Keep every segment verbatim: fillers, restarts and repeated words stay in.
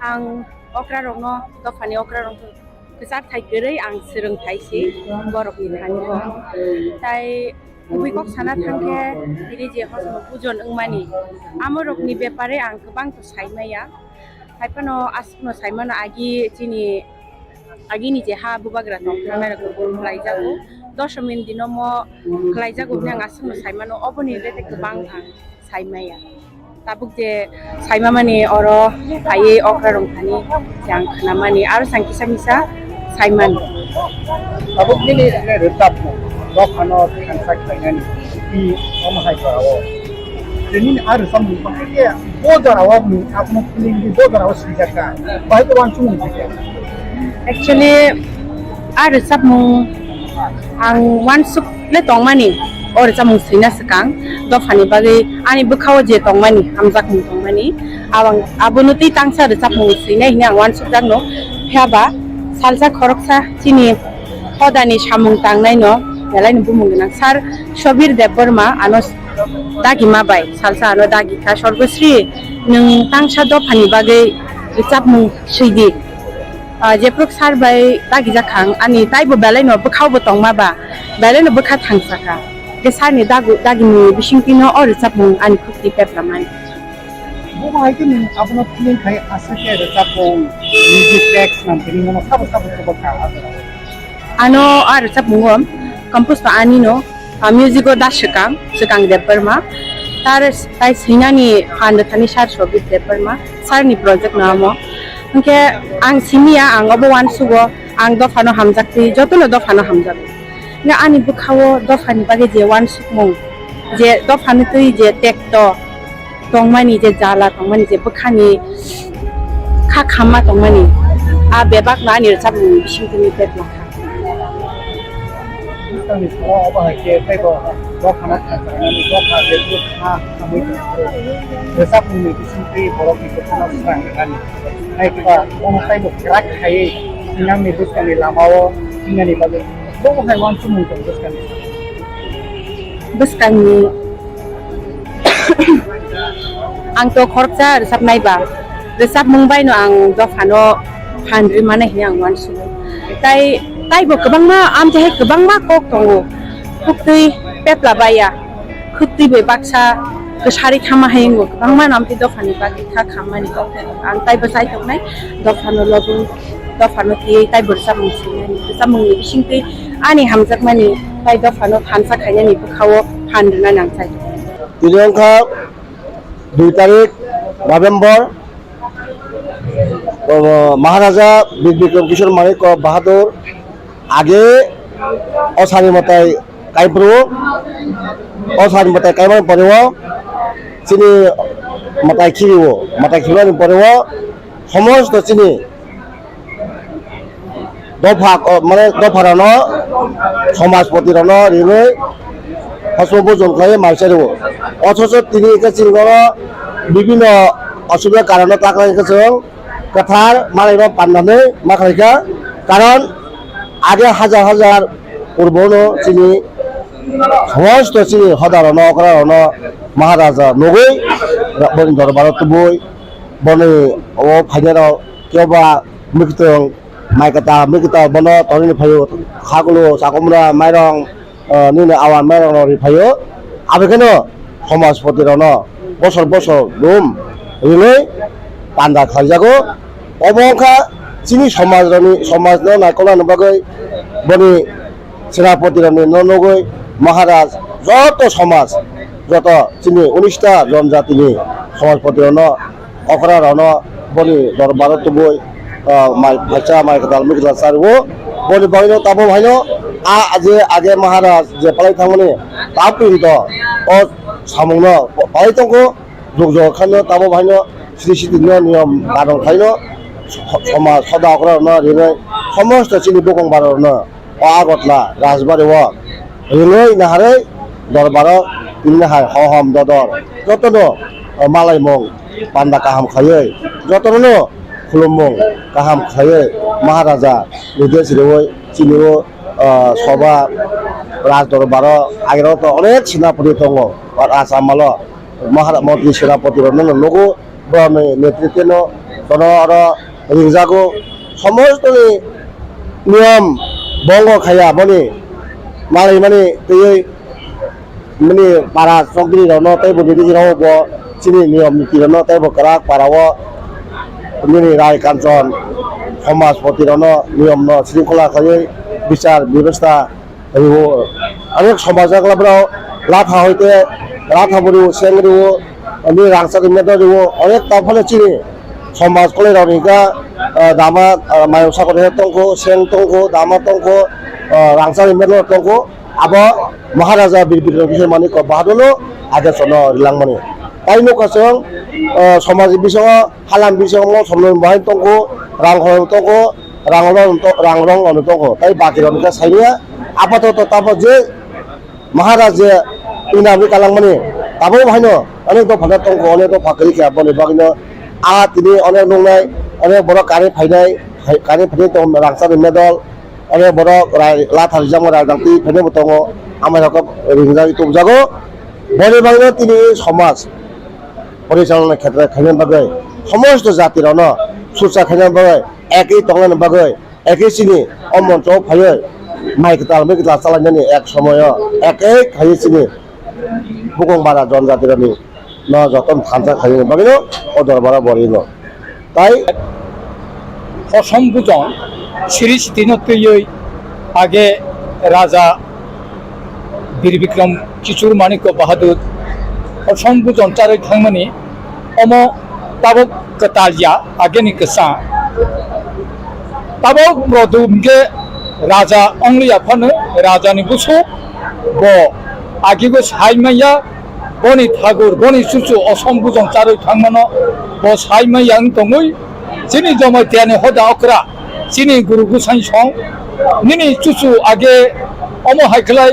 Ang okrarokno, dophani okrarokno kwchar thai kwrwi ang swrwng thai si borokni thani bo. Tai kubui kok sana thangkhe, tini je hosno bujon wngmani, amorokni bepare ang kwbang to sai maya. Hai phano aswkno sai mano, agi chini agini je ha bubagra tong thangnai rok khlai jago, dosomin dino mo khlai jago hwnwi ang aswkno sai mano, oboni bete kwbang ang sai maya. Tabuk je saima mani oro phaiwi okra rong thani je ang khna mani, aro sang kisa misa sai mani. Tabuk nini rwchapmung dophano thansa khlainani twi omo hai jorao. Nini a rwchapmung tongkhe bo jorao ni abono feeling di bo jorao swijak kha. Bahai to wansukmung kha. Actually, a rwchapmung ang wansuk le tongmani, o rwchapmung swina swkang dophani bagwi ani bwkhao je tongmani, hamjakmung tongmani, abang-, abono tei tangsa rwchapmung swinai hwnwi ang wansukjakno. Phiya ba salsa khoroksa chini hodani samung tangnaino belaino bumung gwnang Sir Sobir Debbarma ano dagima bai salsa ano dagi kha, "Sorgosri, nwng tangsa dophani bagwi rwchapmung swidi." Ah, jephru sir bai dagijak kha ang, ani taibo belaino bwkhao bo tongma ba, belaino bwkha thangsa kha. Khe sir ni dagu-, dagimungni bisingtwino o rwchapmung ani khukti peplamani. Bo hai khe nwng abono feeling khai aswk khe rwchapmung, music tracks nam tini mono sabo sabo chuba kha. Ano a rwchapmungo compose to anino, ah, music o da swkang, swkang Debbarma. Tar tai swinani phan rwthani Sir Sobir Debbarma, sir ni project no amo. Hwnkhe ang simiya, ang obo wansugo, ang dophano hamjaktwi, jotono dophano hamjago. Hwnkhe ani bwkhao dophani bagwi je wansukmung, je dophani twi je tekto, tongmani je jala, tongmani je bwkhani kha khamma tongmani, a bebakno ani rwchapmungni bisingtwi ni bebak kha. Bwskangni salo obo hai khe teibo dophano thansa rwnani dopha je bwkha khamwi tongphuru rwchapmungni bisingtwi borokni bwkhano swrang rwnani. Hai khe ba bono teibo kwrak khaiwi thinangni bwskangni lamao thinani bagwi bobo hai wansukmung tong bwskangni. Bwskangni Ang to khoroksa rwchapnai ba, rwchapmung baino ang dophano phan rwmani hwnwi ang uansugo. Tai, taibo kwbangma, amtwi hai kwbangma kok tongo. Khuktwi pepla baiya, khuktwi bai baksa kwsari thama hai wngo. Kwbangma no amtwi dophani bagwi kha khammani kok tongo. Ang taibo chai tongnai, dophano logi, dophano twiwi taibo rwchapmung swinani. Rwchapmungni bisingtwi ani hamjakmani tai dophano thansa khainani bwkhao phan rwnani ang chai tongnai. Tini wngkha dui tarik November, o, Maharaja Bir Bikram Kishore Manikya Bahadur age o sani mwtai kaiphuru, o sani mwtai kaimani pore o chini mwtai khirio, mwtai khibani pore o somosto chini dopha, o, mane dopha rano, somajpoti rano rinwi hosmo bujon khlai mai chari o. Othocho tini khe chini bono bibhinno osubida karono taklai khe chwng kwthar malaino pandani ma khlai kha. Karon age hajar hajar purbono chini somosto chini hoda rano, okra rano Maharaja nugwi boni dorbaro tubui boni o phainai rok kebo ba mwkhitwng mai kwtal, mwkhitwng bono tonwi phaio, khakulu, chakomra, mairong, ah, nini awan mairong rok ri phaio. Abo kheno somajpoti rokno bosor bosor dum rinwi panda khlaijago. Obo wngkha chini somaj rokni, somajno naikolnani bagwi boni senapoti rokni no nugwi Maharaj joto somaj, joto chini unis ta jonjatini somajpoti rokno okra rokno boni dorbaro tubui, ah, mai phaisa mai kwtal mui kwtal charwo. Boni bagwino tabuk haino a je age Maharaj je palai thangmani ta printo o samungno palai tongkho, jug jug khaino tabuk haino sri sri no niyom karon khaino so-, somaj soda okra rokno rinai somosto chini bukung barok rokno o Agartala Rajbari o rinwi naharwi dorbaro tini hai hohom dodor jotono, o, malaimung panda kaham khaiwi jotono khulummung kaham khaiwi Maharaja nides riwi chini o, o, soba raj dorbaro agero to onek senapoti tongo o Assamalo. Mahara-, montri senapoti rokno nugo, borokni netritwno Tono oro ringjago, somostoni niyom bongo khaiya boni malaimani twiwi bini para chokdiri rokno tei bo nini rok bo chini niyom niti rokno tei bo kwrak para o nini rai kanchon somajpoti rokno niyom no sringkhola khaiwi bichar bebostha Riwo, onek somaj jak labrao latha hoite latha bo riwo, seng riwo, ani rangchak ni medal riwo, onek ta phano chini somaj kolai rok ni ga, ah, dama, ah, mayung sakori tongkho, seng tongkho, dama tongkho, ah, rangchak ni medal tongkho, abo Maharaja Bir Bikram Kishore Manikya Bahadur no adesh no rilangmani. Tai nukha chwng, ah, somaj ni bisingo Halam bisingo somno bahai tongkho, rang hor tongkho, rang rong to-, rang rong ono tongkho, tai baki rok khe saimanya. Apatoto tamo je Maharaj je inami kalangmani, tamo bahaino onek dopha tongkho, onek dopha kwrwi khe, aboni bagwino a tini onek nuknai, onek borok kari phainai, hai-, kari phainai tong rangchakni medal, onek borok rai-, latha rijak rajak twi phainai bo tongo, amai rok ringjagwi tubjago. Boni bagwino tini somaj porichalona khetre khaina bagwi, somosto jati rokno sucha khaina bagwi, ekwi tongna bagwi, ekwi chini o moncho o phaiwi mai kwtal mui kwtal chalainani ek somoyo, ekwi khaiwi chini bukung bara jon jati rokni no joto thansa khaina bagwino o dorbaro borino. Tai Hosom bujon siri sitino twiwi age Raja Bir Bikram Kishore Manikya Bahadur hosom bujon charwi thangmani omo tabuk kwtal ya ageni kwsa. Tabuk Produm khe Raja ongliya phano Rajani busu bo agibo sai manya. Boni thagur, boni chuchu osom bujon charwi thangmano bo sai manya wng tongwi, chini Jamaitiyani hoda okra, chini guru gusai song, nini chuchu age omo hai khlai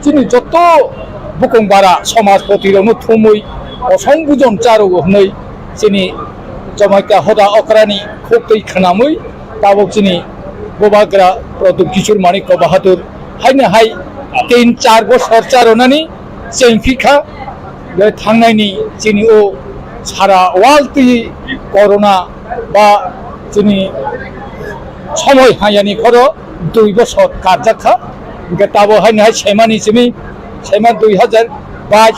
chini joto bukung bara somajpoti rokno thumwi osom bujon charwo hwnwi chini Jamaitiya hoda okrani khuk twi khwnamwi tabuk chini bubagra Produm Kishore Manikya Bahadur haino hai tin char bosor charonani chengphi kha. Tei thangnaini chini o sara world twi corona ba chini somoi hayani khoro dui bosor karjak kha. Hingke tabo haino hai semani simi sema dui hajar bais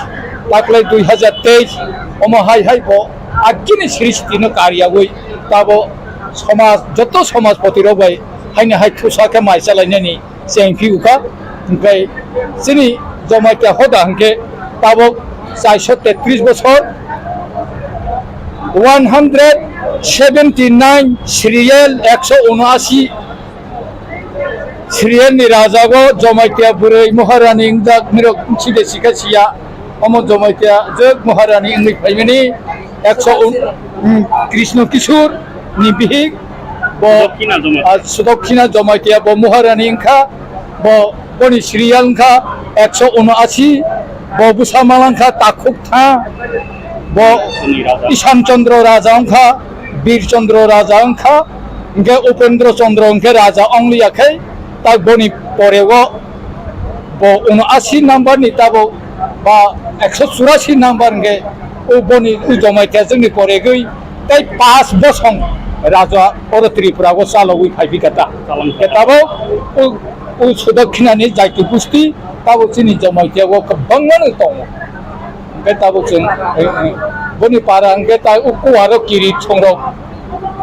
taklai dui hajar teis omo hai hai bo agini srishti no kariyawi tabo somaj joto somajpoti rok bai haino hai thusa khe mai chalainani chengphi ukha, hingke chini Jamaitiya hoda hingke tabok chairso tetris bosor, one hundred seventy nine serial, ekso unoashi serial ni rajago Jamaitiya bwrwi Maharani wngjak nirok side sikha siya, omo Jamaitiya jwk Maharani wngwi phaimani. Ekso un-, um, Krishna Kishore ni bihik bo, Sudokhina Jamatia. Ah, Sudokhina Jamatia bo Maharani wngkha, bo, boni serial wngkha ekso unoashi, bo bwsa mala wngkha Takhuk Tha, bo Ishan Chandra Raja wngkha, Bir Chandra Raja wngkha, hingke Upendra Chandra hingke Raja ongliya khe, tak boni pore o bo unoashi number ni tabo ba ekso churashi number hingke o boni o Jamatia jwngni poregwi tei pas bosong raja oro Tripura o chalogwi phai phi kha ta. Chalangkha. Tabo o, o Sudokhinani jaiti gusti tabo chini Jamatia o kwbangma no tongo. Hingke tabuk chwng, eh, eh, boni para hingke ta o kuwaro kiri songrok.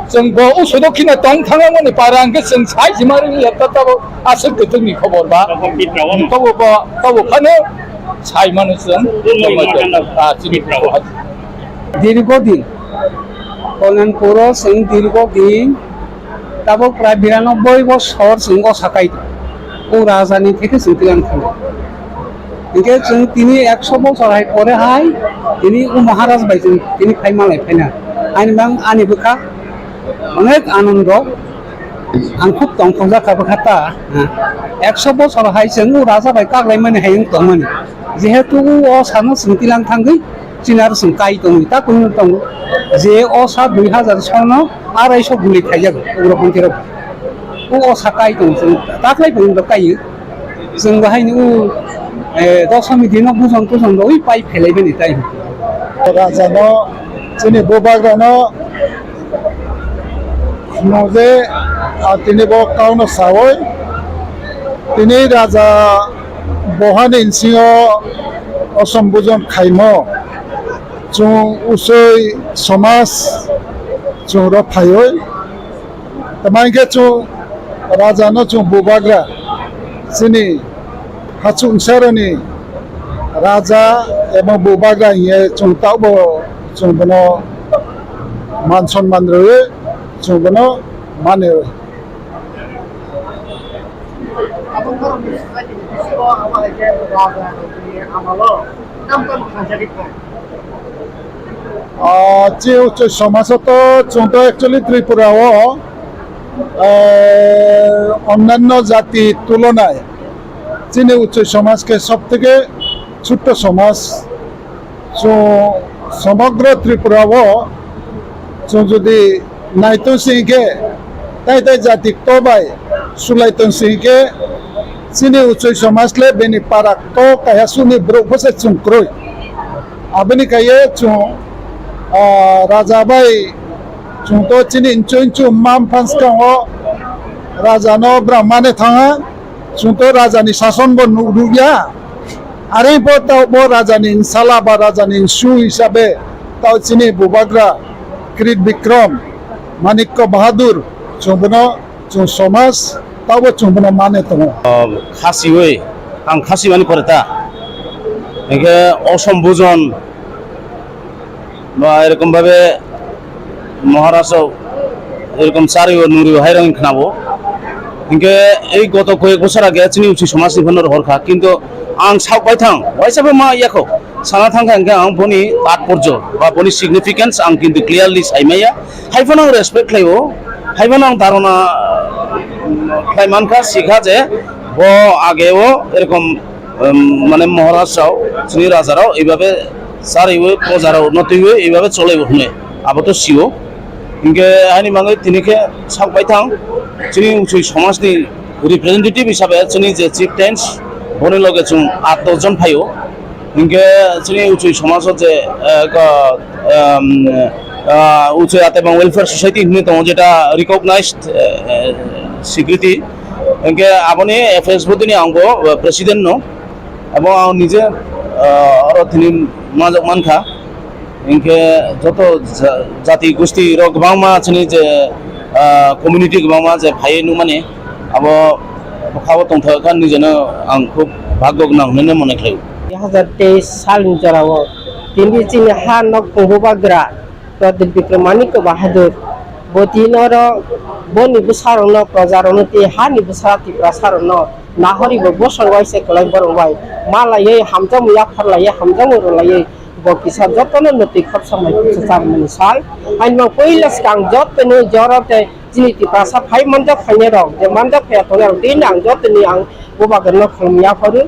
Chwng bo o Sudokhina tong thangmani para hingke chwng sai sima rwya ta tabuk aswk kwthwngni khobor ba. Tabuk Tipra o. Tabuk ba, tabuk phano sai mano chwng. Boni ma ganda. Ah, chini Tipra o. Dirgo din. Kalyanpuro chwng dirgo din. Tabuk prai biranoboi bosor chwng o sakai o rajani theke chwng twilang thangwi. Hinkhe chwng tini ekso bosor hai pore hai tini o Maharaj bai chwng tini phai malai phaina. Ani bang ani bwkha onek anondo, ang khub tongthokjak kha bwkha ta. Ekso bosor hai chwng o raja bai kaklaimani hai wng tongmani. Jehetu o sano chwng twilang thangwi chini aro chwng kai tongwi ta kunu tongo. Je o sa dui hajar sono arai so guli khaijago ugrok bwngkerok. O, o sa kai tong chwng taklai pung do kai. Chwng bahai ni o, eh, dosomi dino bujon tujon do ui pai phelai bini tai. Raja no chini bubagra no Nung je, ah, tini bo kauna sawi, tini raja bohani nsingo osom bujon khaimo, chwng usoi somaj chwng rw phaiwi, tamo hinkhe chwng raja no chwng bubagra chini hachuk nsaroni raja eba bubagra hiye chwng tabo chwng bono man sonman rwi chwng bono mane. Abo borokni society ni bisingo abo hai khe raja ni amalo tam tam khanjagwi thang. Ah, chini uchoi somajo to chwng to actually Tripura o, eh, onnanno jati tulonai chini uchoi somaj khe sob theke chutto somaj. Chwng somogro Tripura o chwng jodi naitong sing khe, tai tai jati kto bai sulai tong sing khe, chini uchoi somaj le bini para kto kaiha suni borok bwsa chwng kwrwi. Aboni kaiye chwng, ah, raja bai chwng to chini nchoi nchum mam phan swkango raja no bwrang mane thanga, chwng to raja ni sason bo nuk rukya. Are bo tao bo raja ni nsala ba raja ni nsu hisabe tao chini bubagra Kirit Bikram, Manikya Bahadur, chwng bono chwng somaj tao bo chwng bono mane tongo. Ah, khasiwi, ang khasi mani pore ta. Hinkhe osom bujon ba erokom bhabe Maharaj rok erokom chariwi nuriwi hai rok khnabo. Hinkhe ei goto koyek bosor age chini uchi somaj ni phano rohor kha, kintu ang sak bai thang, waisa bai ma yakho sana thang kha, hinkhe ang boni tatporjo ba boni significance ang kintu clearly sai maya. Hai phano ang respect khlaio, hai phano ang dharona khlai mankha, sikha je bo age o erokom, um, mane Maharaj rao, chini raja rao, eibabe chariwi, poja rao no twiwi, eibabe cholaibo hwnwi. Abo to sio. Hinkhe ani mangwi tini khe sak bai thang, chini uchui somaj ni representative hisabe chini je chieftains, boni loge chwng aat dos jon phaio. Hinkhe chini uchui somaj o je, eh, ko, um, ah, uchui Atebang Welfare Society hinwi tongo, jeta recognized, eh, eh, security. Hinkhe aboni F S bodini ang bo, eh, president no. Abo ang nije, ah, oro tini majak mankha. Hinkhe joto ja-, jati gusti rok kwbangma chini je, ah, community kwbangma je phaiwi nukmani, abo bwkhao tongthok kha, nijeno ang khub bhagyo gwnang hwnwi mone khlaio. Dui hazar teis salni jorao tini chini ha nok tongbo bagra Pradip Bikram Manikya Bahadur bo tini oro boni bwsarokno, projarokno tei hani bwsa Tiprasarokno nahori bo bosor waisa kwlai borok bai ma laiwi hamjakmung yaphar laiwi hamjakmung rw laiwi bo kisa jotono mwtwi khorsa mai khorsa charwmani sal. Haino puila swkang jotono jora tei chini Tiprasa phai manjak phainairok, je manjak phaiya tongnai rok, tei ang jotoni ang bubagrano khulum yapharu.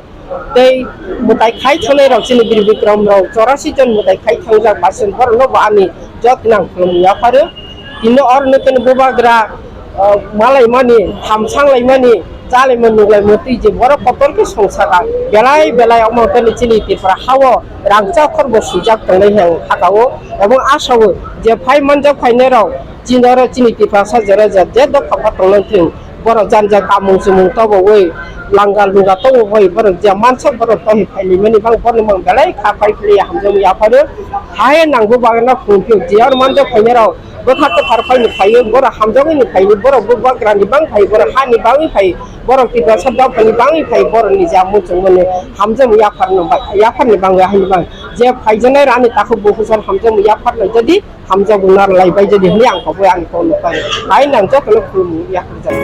Tei mwtai khai thangnai rok chini Bir Bikram rok chorasi jon mwtai khai thangjak basen borokno bo ani jotoni ang khulum yapharu. Tini oro no tini bubagra, ah, malaimani, hamsang laimani, chalaimani, nuglaimani twi je borok kotor khe songsa kha. Belai belai omo tini chini Tripura hao rangchak khorbo swijak tongnai hwnwi ang hakao, ebong asao je phai manjak phainairok chini oro chini Tiprasa jora je je dopha pha tongnai thwng, borok jani jani kamung chumung tobowi, langa lunga tobowi, borok je mansak borok tohi phailaimani bang borokni mang belai kha phai philwi hamjakmung yapharu. Hai nangbo bagwi no khulum phiyok je oro manjak phainairok bwkha kwthar phaini phaiwi, borok hamjakgwini phaiwi, borok bubagrani bang phai, borok hani bagwi phai, borok Tiprasa dophani bagwi phai, borokni je muchungmani hamjakmung yapharno bai, yapharni bangwi haini bang je phaijaknai rani takhuk bukhusar hamjakmung yapharno jadi hamjakmung narwlai bai jadi hwnwi ang koboi ani kokno pai. Hai nang jotono khulumung yapharjak.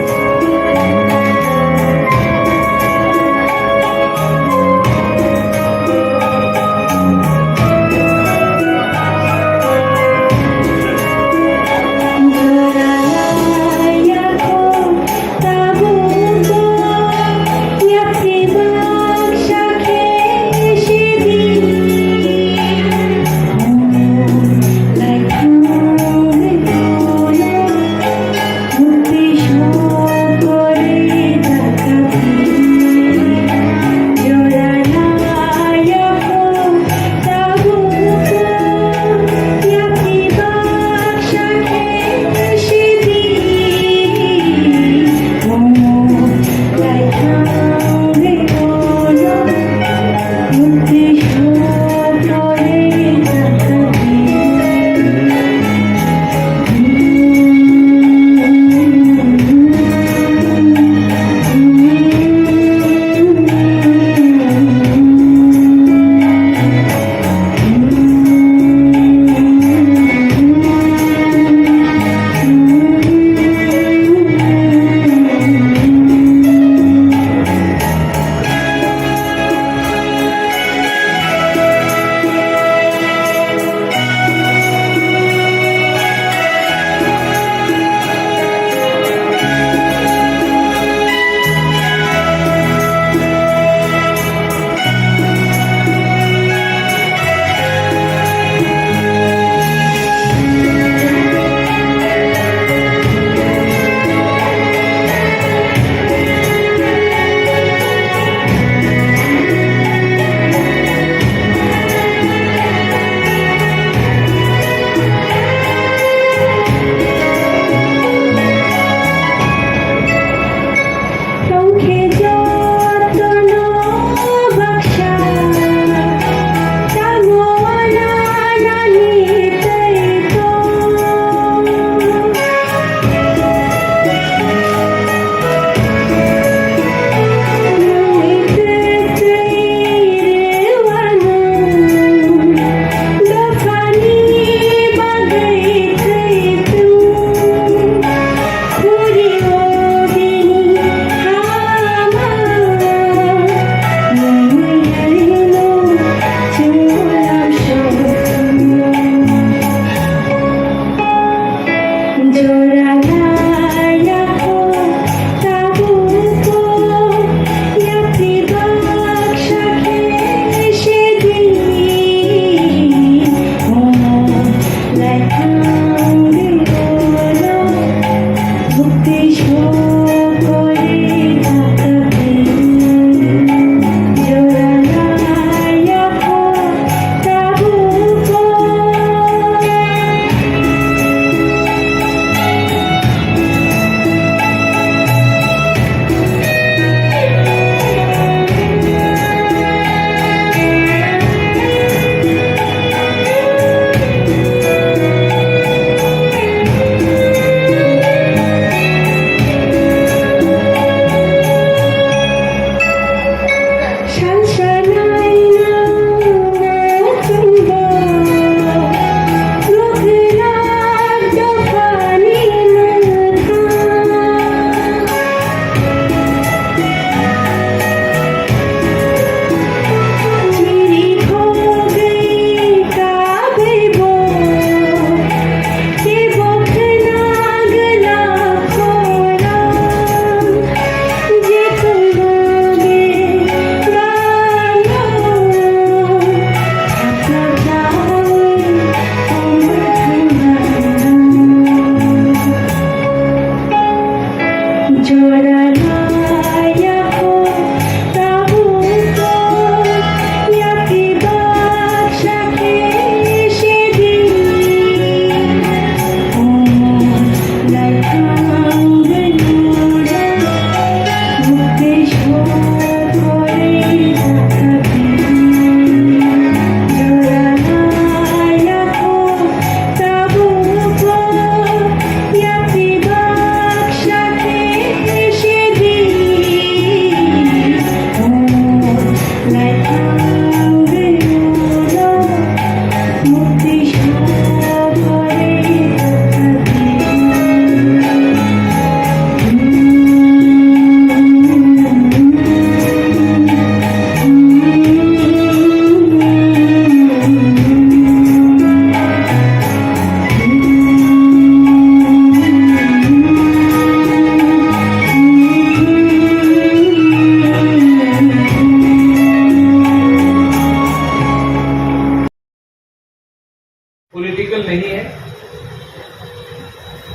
Political नहीं है।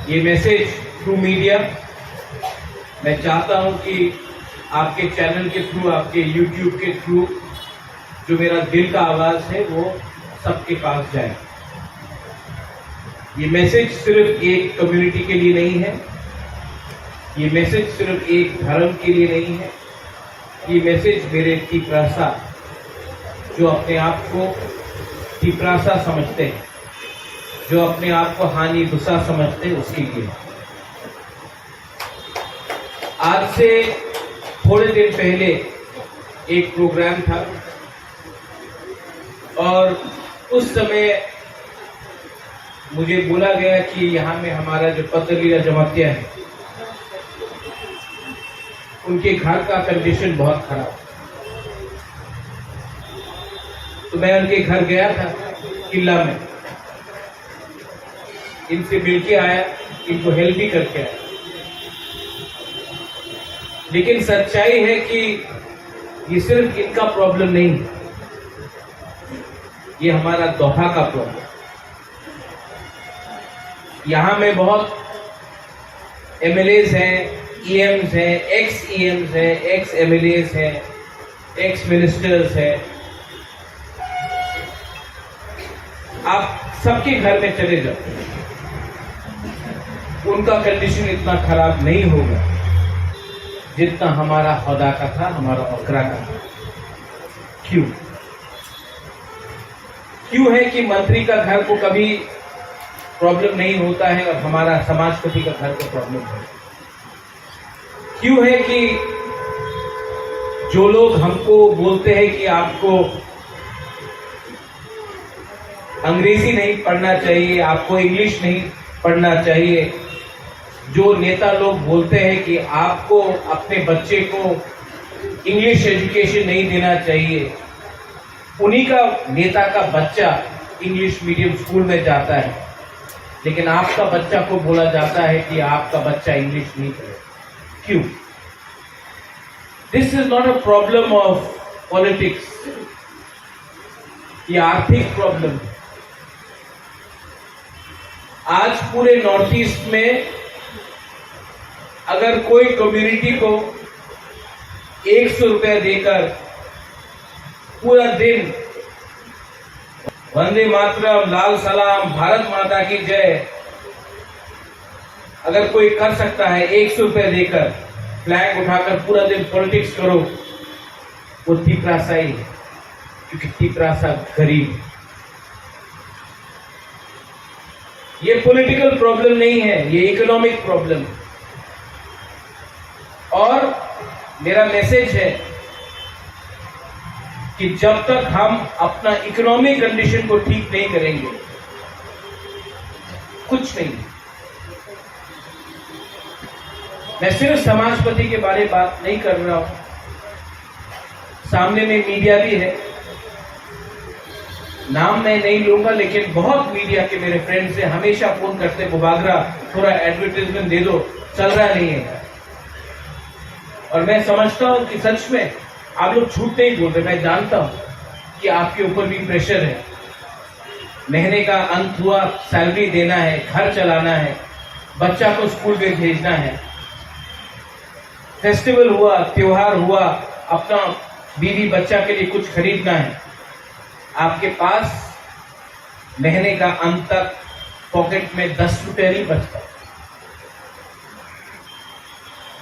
ये message through media, मैं चाहता हूं कि आपके चैनल के थ्रू, आपके यूट्यूब के थ्रू जो मेरा दिल का आवाज है, वो सबके पास जाए। ये मैसेज सिर्फ एक कम्युनिटी के लिए नहीं है, ये मैसेज सिर्फ एक धर्म के लिए नहीं है। ये मैसेज मेरे तिपरासा, जो अपने आप को तिपरासा समझते हैं, जो अपने आप को हानि भूसा समझते हैं, उसके लिए। आज से थोड़े दिन पहले एक प्रोग्राम था और उस समय मुझे बोला गया कि यहाँ में हमारा जो पतलीरा जमातिया है, उनके घर का कंडीशन बहुत खराब। तो मैं उनके घर गया था किला में, इनसे मिलके आया, इनको हेल्प भी करके आया। लेकिन सच्चाई है कि ये सिर्फ इनका प्रॉब्लम नहीं है, ये हमारा दोहा का प्रॉब्लम। यहाँ में बहुत एमएलएज हैं, ईएम्स हैं, एक्स ईएम्स हैं, एक्स एमएलएज हैं, एक्स मिनिस्टर्स हैं। आप सबके घर में चले जाओ, उनका कंडीशन इतना खराब नहीं होगा जितना हमारा हदा का था, हमारा ओखरा का था। क्यों? क्यों है कि मंत्री का घर को कभी प्रॉब्लम नहीं होता है और हमारा समाजपति का घर को प्रॉब्लम है? क्यों है कि जो लोग हमको बोलते हैं कि आपको अंग्रेजी नहीं पढ़ना चाहिए, आपको इंग्लिश नहीं पढ़ना चाहिए, जो नेता लोग बोलते हैं कि आपको अपने बच्चे को इंग्लिश एजुकेशन नहीं देना चाहिए, उन्हीं का नेता का बच्चा इंग्लिश मीडियम स्कूल में जाता है, लेकिन आपका बच्चा को बोला जाता है कि आपका बच्चा इंग्लिश नहीं पढ़े। क्यों? This is not a problem of politics, ये आर्थिक प्रॉब्लम है। आज पूरे नॉर्थ ईस्ट में अगर कोई कम्युनिटी को एक सौ रुपया देकर पूरा दिन वंदे मातरम, लाल सलाम, भारत माता की जय, अगर कोई कर सकता है एक सौ रुपया देकर, फ्लैग उठाकर पूरा दिन पॉलिटिक्स करो, वो तिपरासा ही है, क्योंकि तिपरासा गरीब है। ये पॉलिटिकल प्रॉब्लम नहीं है, ये इकोनॉमिक प्रॉब्लम है। और मेरा मैसेज है कि जब तक हम अपना इकोनॉमिक कंडीशन को ठीक नहीं करेंगे, कुछ नहीं। मैं सिर्फ समाजपति के बारे में बात नहीं कर रहा हूं, सामने में मीडिया भी है, नाम मैं नहीं लूंगा, लेकिन बहुत मीडिया के मेरे फ्रेंड्स से हमेशा फोन करते, "बुबागरा, थोड़ा एडवर्टाइजमेंट दे दो, चल रहा नहीं है।" और मैं समझता हूं कि सच में आप लोग झूठ नहीं बोल रहे। मैं जानता हूं कि आपके ऊपर भी प्रेशर है, महीने का अंत हुआ, सैलरी देना है, घर चलाना है, बच्चा को स्कूल में भेजना है, फेस्टिवल हुआ, त्योहार हुआ, अपना बीवी बच्चा के लिए कुछ खरीदना है, आपके पास महीने का अंत तक पॉकेट में दस रुपया नहीं बचता।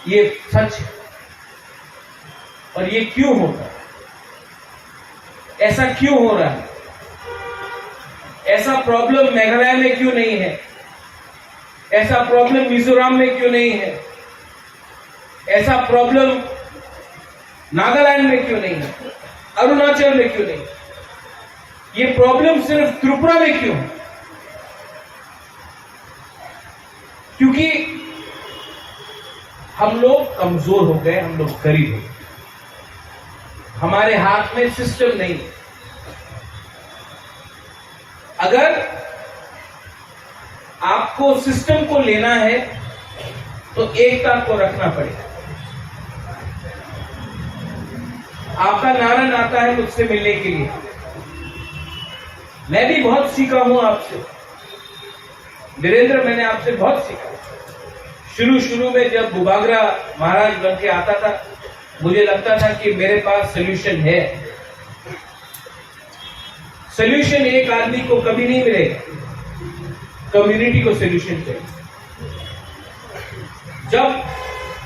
ये सच है। और ये क्यों होता है? ऐसा क्यों हो रहा है? ऐसा प्रॉब्लम मेघालय में क्यों नहीं है? ऐसा प्रॉब्लम मिजोरम में क्यों नहीं है? ऐसा प्रॉब्लम नागालैंड में क्यों नहीं है? अरुणाचल में क्यों नहीं? ये प्रॉब्लम सिर्फ त्रिपुरा में क्यों है? क्योंकि हम लोग कमजोर हो गए, हम लोग गरीब हो गए, हमारे हाथ में सिस्टम नहीं है। अगर आपको सिस्टम को लेना है तो एकता को रखना पड़ेगा। आपका नारायण आता है मुझसे मिलने के लिए, मैं भी बहुत सीखा हूं आपसे। वीरेंद्र, मैंने आपसे बहुत सीखा। शुरू शुरू में जब बुबागरा महाराज बन के आता था, मुझे लगता था कि मेरे पास सोल्यूशन है। सोल्यूशन एक आदमी को कभी नहीं मिलेगा, कम्युनिटी को सोल्यूशन चाहिए। जब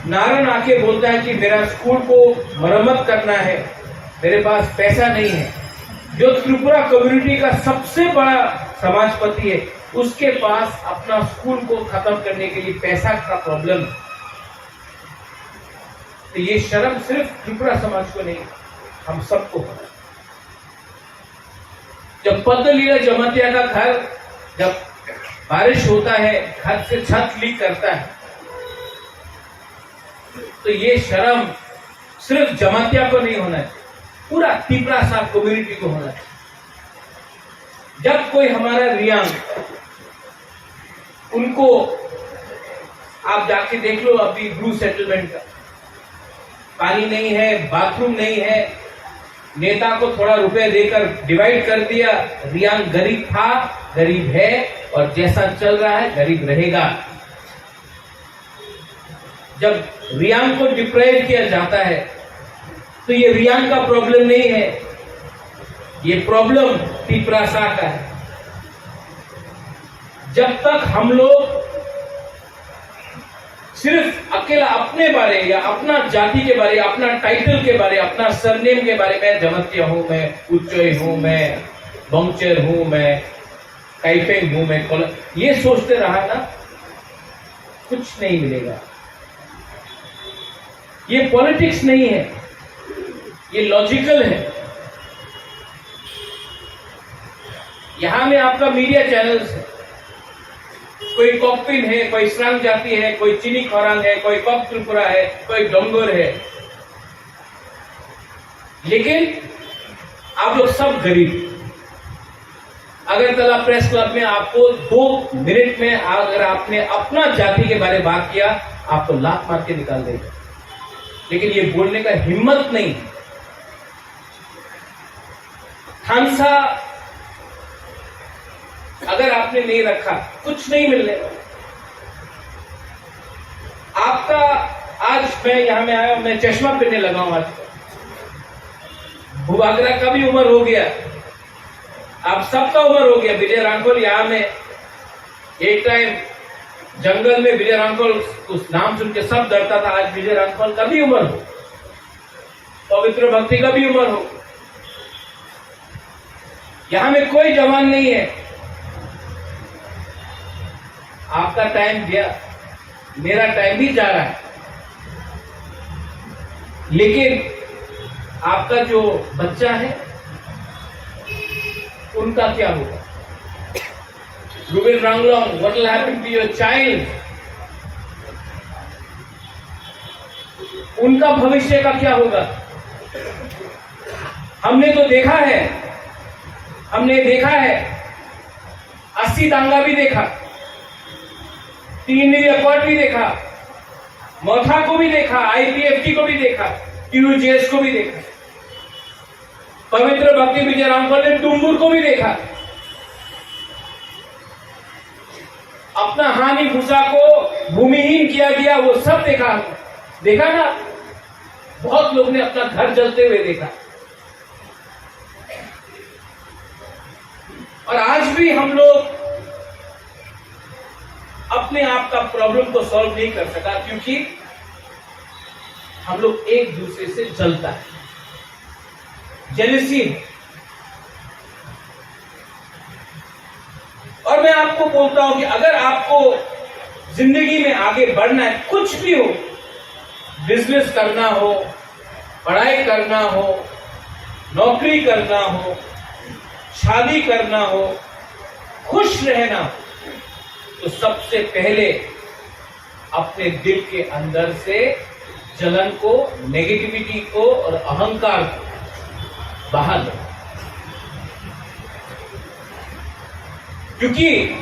नारायण आके बोलता है कि मेरा स्कूल को मरम्मत करना है, मेरे पास पैसा नहीं है, जो त्रिपुरा कम्युनिटी का सबसे बड़ा समाजपति है, उसके पास अपना स्कूल को खत्म करने के लिए पैसा का प्रॉब्लम है, तो ये शर्म सिर्फ त्रिपुरा समाज को नहीं, हम सबको होना। जब पद्मलीला जमातिया का घर, जब बारिश होता है, घर से छत लीक करता है, तो ये शर्म सिर्फ जमातिया को नहीं होना चाहिए, पूरा तिपरासा कम्युनिटी को होना चाहिए। जब कोई हमारा रियांग, उनको आप जाके देख लो, अभी ब्रू सेटलमेंट का पानी नहीं है, बाथरूम नहीं है, नेता को थोड़ा रुपए देकर डिवाइड कर दिया। रियांग गरीब था, गरीब है और जैसा चल रहा है गरीब रहेगा। जब रियांग को डिप्राइव किया जाता है तो ये रियांग का प्रॉब्लम नहीं है, ये प्रॉब्लम तिपरासा का है। जब तक हम लोग सिर्फ अकेला अपने बारे या अपना जाति के बारे, अपना टाइटल के बारे, अपना सरनेम के बारे में, जमातिया हूँ मैं, उच्चय हूँ मैं, बंगचर हूँ मैं, काइपेंग हूँ मैं, कोल-, ये सोचते रहा ना, कुछ नहीं मिलेगा। ये पॉलिटिक्स नहीं है, ये लॉजिकल है। यहाँ में आपका मीडिया चैनल्स है, कोई कॉकपिन है, कोई स्रांग जाति है, कोई चिनी खरांग है, कोई कॉक त्रिपुरा है, कोई डोंगर है, लेकिन आप लोग सब गरीब। अगरतला प्रेस क्लब में आपको दो मिनट में अगर आपने अपना जाति के बारे में बात किया, आपको लात मार के निकाल देगा, लेकिन ये बोलने का हिम्मत नहीं। थानसा अगर आपने नहीं रखा, कुछ नहीं मिलने वाला। आपका, आज मैं यहाँ में आया हूँ, मैं चश्मा पहनने लगा हूँ आज। बुबागरा का भी उम्र हो गया, आप सबका उम्र हो गया। विजय रांखल यहाँ में एक टाइम जंगल में विजय रांखल, उस नाम सुन के सब डरता था। आज विजय रांखल का भी उम्र हो, पवित्र भक्ति का भी उम्र हो, यहाँ में कोई जवान नहीं है। आपका टाइम गया, मेरा टाइम भी जा रहा है, लेकिन आपका जो बच्चा है, उनका क्या होगा? Rubin Ranglong, what will happen to your child? उनका भविष्य का क्या होगा? हमने तो देखा है, हमने देखा है, अस्सी दंगा भी देखा, तीन अकॉर्ड भी देखा, मोथा को भी देखा, आईपीएफटी को भी देखा, यूजेएस को भी देखा, पवित्र भक्ति विजय रामफल ने डुम्बुर को भी देखा, अपना हानि भूषा को भूमिहीन किया गया, वो सब देखा हमने। देखा ना, बहुत लोग ने अपना घर जलते हुए देखा। और आज भी हम लोग अपने आप का प्रॉब्लम को सॉल्व नहीं कर सका, क्योंकि हम लोग एक दूसरे से जलता है, जेलसी है। और मैं आपको बोलता हूं कि अगर आपको जिंदगी में आगे बढ़ना है, कुछ भी हो, बिजनेस करना हो, पढ़ाई करना हो, नौकरी करना हो, शादी करना हो, खुश रहना हो, तो सबसे पहले अपने दिल के अंदर से जलन को, नेगेटिविटी को और अहंकार को बाहर लो। क्योंकि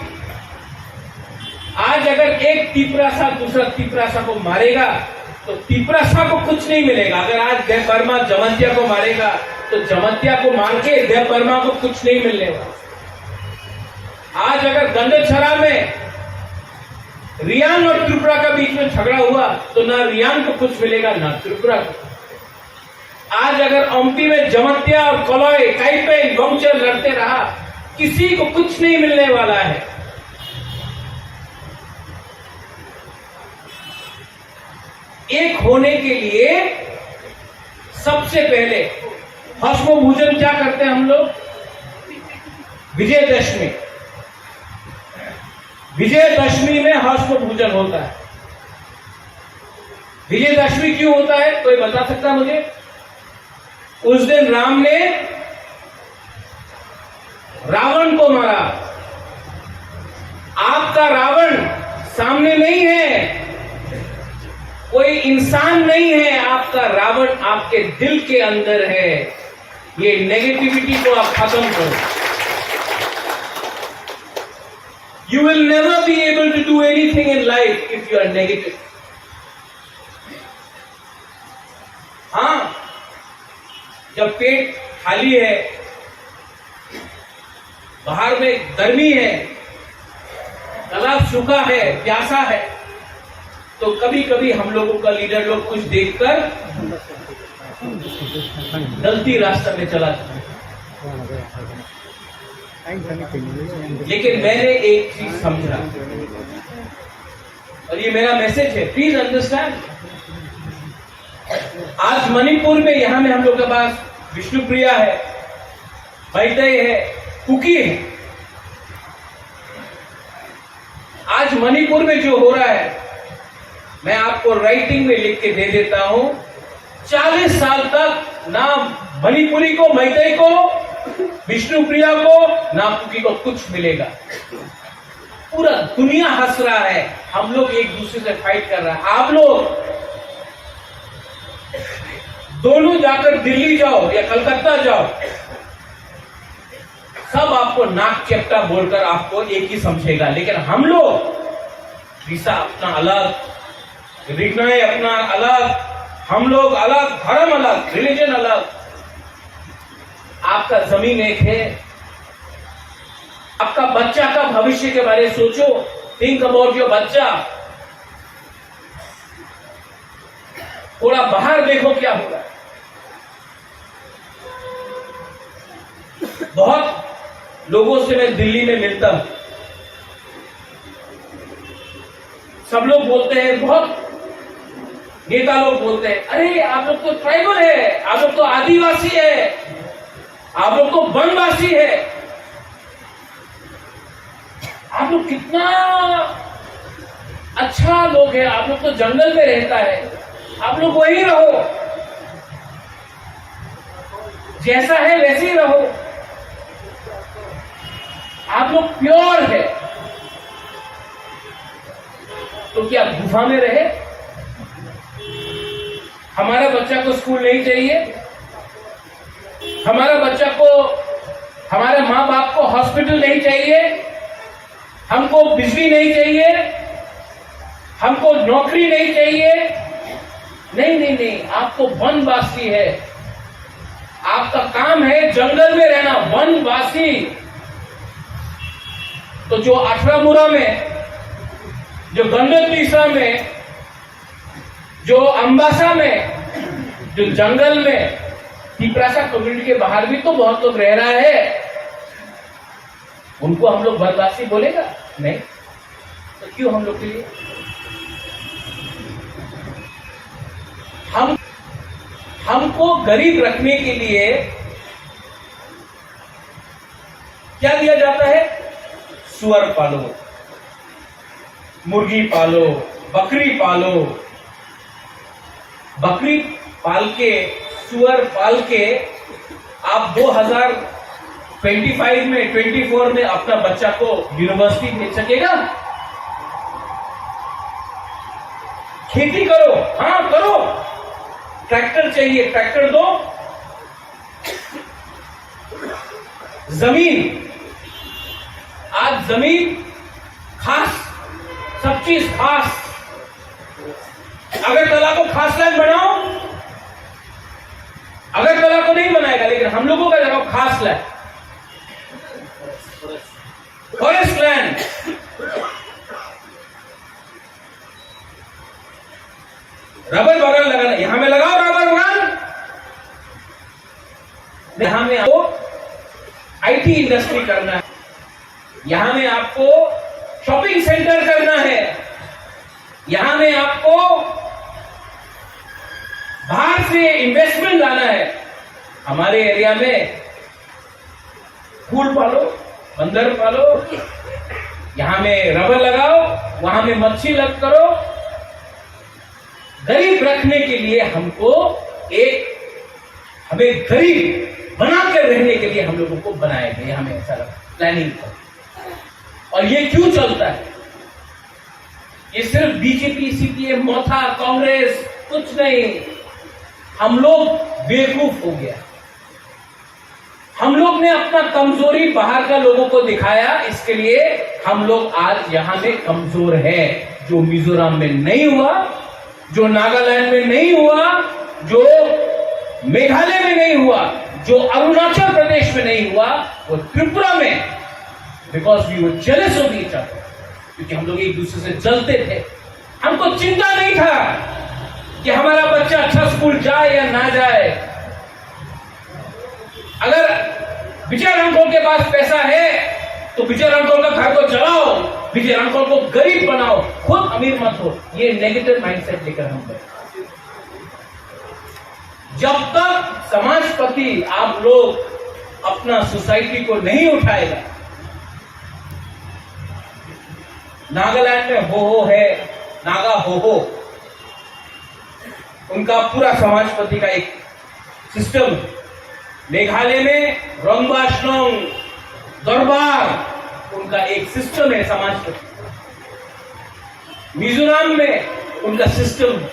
आज अगर एक तिपरासा दूसरा तिपरासा को मारेगा, तो तिपरासा को कुछ नहीं मिलेगा। अगर आज देव वर्मा जमंतिया को मारेगा, तो जमंतिया को मार के देव वर्मा को कुछ नहीं मिलने वाला। आज अगर गंडछरा में रियांग और त्रिपुरा का बीच में झगड़ा हुआ, तो ना रियांग को कुछ मिलेगा, ना त्रिपुरा को। आज अगर ओम्पी में जमंतिया और कलय, काइपेन, गौंगचर लड़ते रहा, किसी को कुछ नहीं मिलने वाला है। एक होने के लिए सबसे पहले भस्म भोजन क्या करते हैं हम लोग? विजयदशमी। विजयदशमी में भस्म भोजन होता है। विजयदशमी क्यों होता है, कोई बता सकता है मुझे? उस दिन राम ने रावण को मारा। आपका रावण सामने नहीं है, कोई इंसान नहीं है, आपका रावण आपके दिल के अंदर है। ये नेगेटिविटी को आप खत्म करो। You will never be able to do anything in life if you are negative. हाँ, जब पेट खाली है, बाहर में गर्मी है, तालाब सूखा है, प्यासा है, तो कभी-कभी हम लोगों का लीडर लोग कुछ देखकर गलती रास्ता में चला जाता है। लेकिन मैंने एक चीज समझा, और ये मेरा मैसेज है, प्लीज अंडरस्टैंड। आज मणिपुर में, यहाँ में हम लोग के पास विष्णुप्रिया है, मैतेई है, कुकी है। आज मणिपुर में जो हो रहा है, मैं आपको राइटिंग में लिख के दे देता हूं, चालीस साल तक ना मणिपुरी को, मैतेई को, विष्णुप्रिया को, ना कुकी को कुछ मिलेगा। पूरा दुनिया हंस रहा है, हम लोग एक दूसरे से फाइट कर रहा है। आप लोग दोनों जाकर दिल्ली जाओ या कलकत्ता जाओ, सब आपको नाक चेप्टा बोलकर आपको एक ही समझेगा, लेकिन हम लोग, रिसा अपना अलग, रिगनाई अपना अलग, हम लोग अलग, धर्म अलग, रिलीजन अलग। आपका जमीन एक है, आपका बच्चा का भविष्य के बारे में सोचो, think about your बच्चा। थोड़ा बाहर देखो क्या हो रहा है। बहुत लोगों से मैं दिल्ली में मिलता हूं, सब लोग बोलते हैं, बहुत नेता लोग बोलते हैं, "अरे, आप लोग तो ट्राइबल है, आप लोग तो आदिवासी है, आप लोग तो वनवासी है, आप लोग कितना अच्छा लोग है, आप लोग तो जंगल में रहता है, आप लोग वहीं रहो, जैसा है वैसे ही रहो, आप लोग प्योर है।" तो क्या गुफा में रहे? हमारा बच्चा को स्कूल नहीं चाहिए, हमारा बच्चा को, हमारे माँ बाप को हॉस्पिटल नहीं चाहिए, हमको बिजली नहीं चाहिए, हमको नौकरी नहीं चाहिए। नहीं, नहीं, नहीं, आपको वनवासी है, आपका काम है जंगल में रहना, वनवासी। तो जो अठारह मुरा में, जो गंडक तीसरा में, जो अम्बासा में, जो जंगल में, तिपरासा कम्युनिटी के बाहर भी तो बहुत लोग रह रहा है, उनको हम लोग वनवासी बोलेगा? नहीं। तो क्यों हम लोग के लिए? हम, हमको गरीब रखने के लिए क्या दिया जाता है? सुअर पालो, मुर्गी पालो, बकरी पालो। बकरी पाल के, सुअर पाल के आप दो हज़ार ट्वेंटी फ़ाइव में, ट्वेंटी फ़ोर में अपना बच्चा को यूनिवर्सिटी भेज सकेगा? खेती करो, हाँ करो, ट्रैक्टर चाहिए, ट्रैक्टर दो। जमीन, आज जमीन खास, सब चीज खास। अगरतला को खास लैंड बनाओ, अगरतला को नहीं बनाएगा, लेकिन हम लोगों का जगह खास लैंड, फॉरेस्ट लैंड। रबर बागान लगाना, यहाँ में लगाओ रबर बागान। यहाँ में आपको आईटी इंडस्ट्री करना है, यहाँ में आपको शॉपिंग सेंटर करना है, यहाँ में आपको बाहर से इन्वेस्टमेंट लाना है। हमारे एरिया में फूल पालो, बंदर पालो, यहाँ में रबर लगाओ, वहां में मच्छी लग करो। गरीब रखने के लिए हमको एक, हमें गरीब बना कर रहने के लिए हम लोगों को बनाया गया, हमें ऐसा लगा प्लानिंग कर। और ये क्यों चलता है? ये सिर्फ बीजेपी, सीपीएम, मोथा, कांग्रेस, कुछ नहीं। हम लोग बेवकूफ हो गया। हम लोग ने अपना कमजोरी बाहर का लोगों को दिखाया, इसके लिए हम लोग आज यहाँ में कमजोर है। जो मिजोरम में नहीं हुआ, जो नागालैंड में नहीं हुआ, जो मेघालय में नहीं हुआ, जो अरुणाचल प्रदेश में नहीं हुआ, वो त्रिपुरा में, because we were jealous of each other, क्योंकि हम लोग एक दूसरे से जलते थे। हमको चिंता नहीं था कि हमारा बच्चा अच्छा स्कूल जाए या ना जाए। अगर विजय रामखोल के पास पैसा है तो विजय रामखोल का घर को चलाओ, विजय रामखोल को गरीब बनाओ, खुद अमीर मत हो। ये नेगेटिव माइंडसेट लेकर हम गए। जब तक समाजपति आप लोग अपना सोसाइटी को नहीं उठाएगा, नागालैंड में हो हो है, नागा हो हो, उनका पूरा समाजपति का एक सिस्टम है। मेघालय में रंगबाशनोंग दरबार, उनका एक सिस्टम है समाजपति। मिजोरम में उनका सिस्टम है।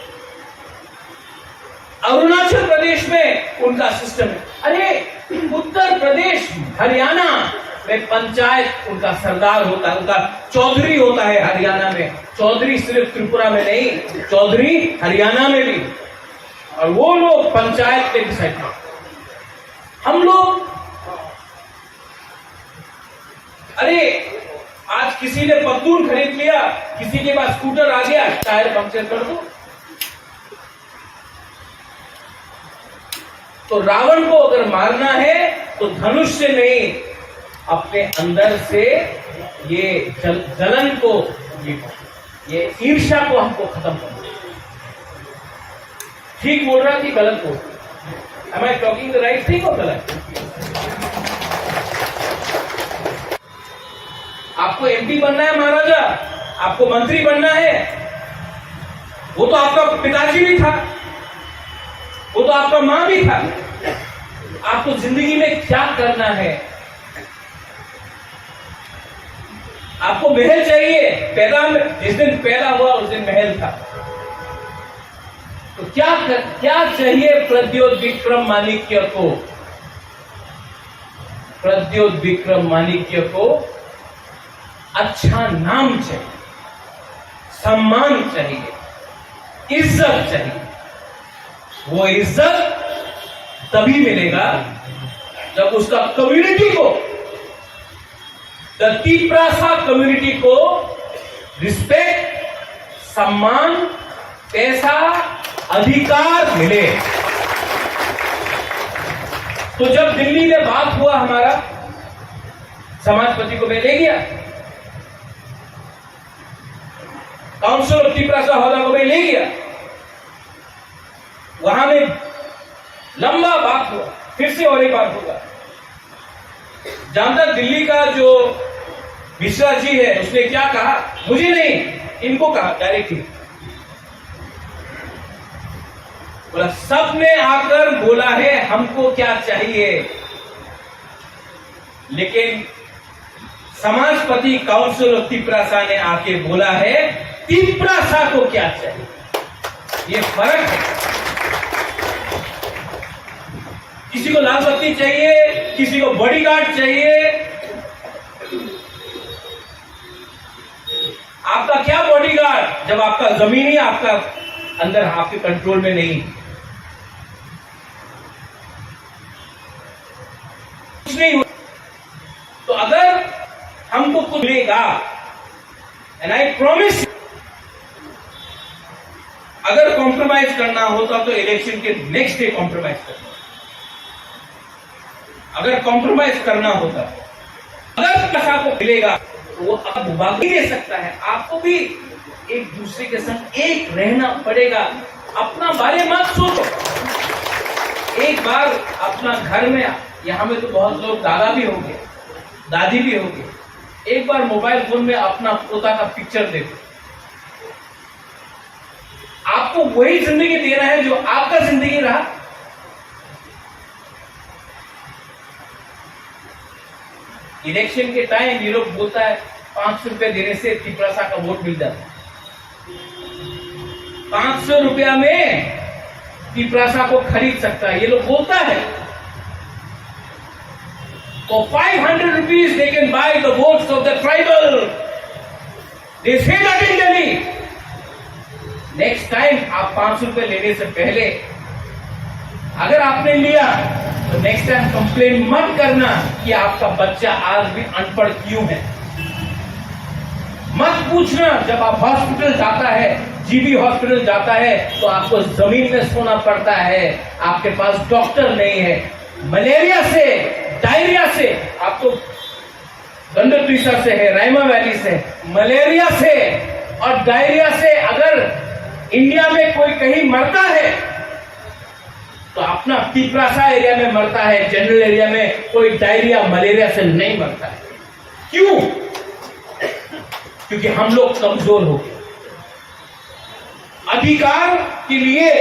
अरुणाचल प्रदेश में उनका सिस्टम है। अरे, उत्तर प्रदेश, हरियाणा में पंचायत उनका सरदार होता है, उनका चौधरी होता है हरियाणा में। चौधरी सिर्फ त्रिपुरा में नहीं, चौधरी हरियाणा में भी। और वो लोग पंचायत में डिसाइड करते हैं। हम लोग, अरे, आज किसी ने पत्तून खरीद लिया, किसी के पास स्कूटर आ गया, टायर पंक्चर कर दो। तो रावण को अगर मारना है तो धनुष से नहीं, अपने अंदर से ये जल, जलन को, ये, ये ईर्ष्या को हमको खत्म करना है। ठीक बोल रहा कि गलत बोल रहा? Am I talking the right thing or गलत? आपको एमपी बनना है महाराजा, आपको मंत्री बनना है, वो तो आपका पिताजी भी था, वो तो आपका माँ भी था। आपको जिंदगी में क्या करना है? आपको महल चाहिए, पैदा में, जिस दिन पैदा हुआ उस दिन महल था। तो क्या कर, क्या चाहिए प्रद्योत विक्रम माणिक्य को? प्रद्योत विक्रम माणिक्य को अच्छा नाम चाहिए, सम्मान चाहिए, इज्जत चाहिए। वो इज्जत तभी मिलेगा जब उसका कम्युनिटी को, द तिप्रासा कम्युनिटी को रिस्पेक्ट, सम्मान, पैसा, अधिकार मिले। तो जब दिल्ली में बात हुआ हमारा, समाजपति को मैं ले गया, काउंसिल ऑफ तिप्रासा होदा को मैं ले गया, वहां में लंबा बात हुआ, फिर से और एक बार होगा। जानता दिल्ली का जो मिश्रा जी है, उसने क्या कहा? मुझे नहीं, इनको कहा डायरेक्टली। बोला, सबने आकर बोला है हमको क्या चाहिए, लेकिन समाजपति काउंसिल ऑफ तिपरासा ने आके बोला है तिपरासा को क्या चाहिए। ये फर्क है। किसी को लाल बत्ती चाहिए, किसी को बॉडीगार्ड चाहिए। आपका क्या बॉडीगार्ड जब आपका जमीन ही आपका अंदर, आपके कंट्रोल में नहीं? कुछ नहीं हो। तो अगर हमको कुछ मिलेगा, एंड आई प्रॉमिस, अगर कॉम्प्रोमाइज करना होता तो इलेक्शन के नेक्स्ट डे कॉम्प्रोमाइज करना। अगर कॉम्प्रोमाइज करना होता, अगर पैसा को मिलेगा, तो वो अब भाग नहीं दे सकता है। आपको भी एक दूसरे के संग एक रहना पड़ेगा। अपना बारे मत सोचो। एक बार अपना घर में, यहाँ में तो बहुत लोग दादा भी होंगे, दादी भी होंगे, एक बार मोबाइल फोन में अपना पोता का पिक्चर देखो। आपको वही जिंदगी देना है जो आपका जिंदगी रहा। इलेक्शन के टाइम ये लोग बोलता है, पांच सौ रुपए देने से तिपरासा का वोट मिल जाता है। पांच सौ रुपया में तिपरासा को खरीद सकता है, ये लोग बोलता है। For five hundred rupees they can buy the votes of the tribal. They say that in Delhi. Next time आप पांच सौ रुपए लेने से पहले अगर आपने लिया, तो नेक्स्ट टाइम कंप्लेन मत करना कि आपका बच्चा आज भी अनपढ़ क्यों है। मत पूछना, जब आप हॉस्पिटल जाता है, जीबी हॉस्पिटल जाता है, तो आपको जमीन में सोना पड़ता है, आपके पास डॉक्टर नहीं है। मलेरिया से, डायरिया से, आप तो गंडतुइसा से है, रायमा वैली से, मलेरिया से और डायरिया से अगर इंडिया में कोई कहीं मरता है, तो अपना तिपरासा एरिया में मरता है, जनरल एरिया में कोई डायरिया, मलेरिया से नहीं मरता है। क्यों? क्योंकि हम लोग कमजोर हो गए। अधिकार के लिए,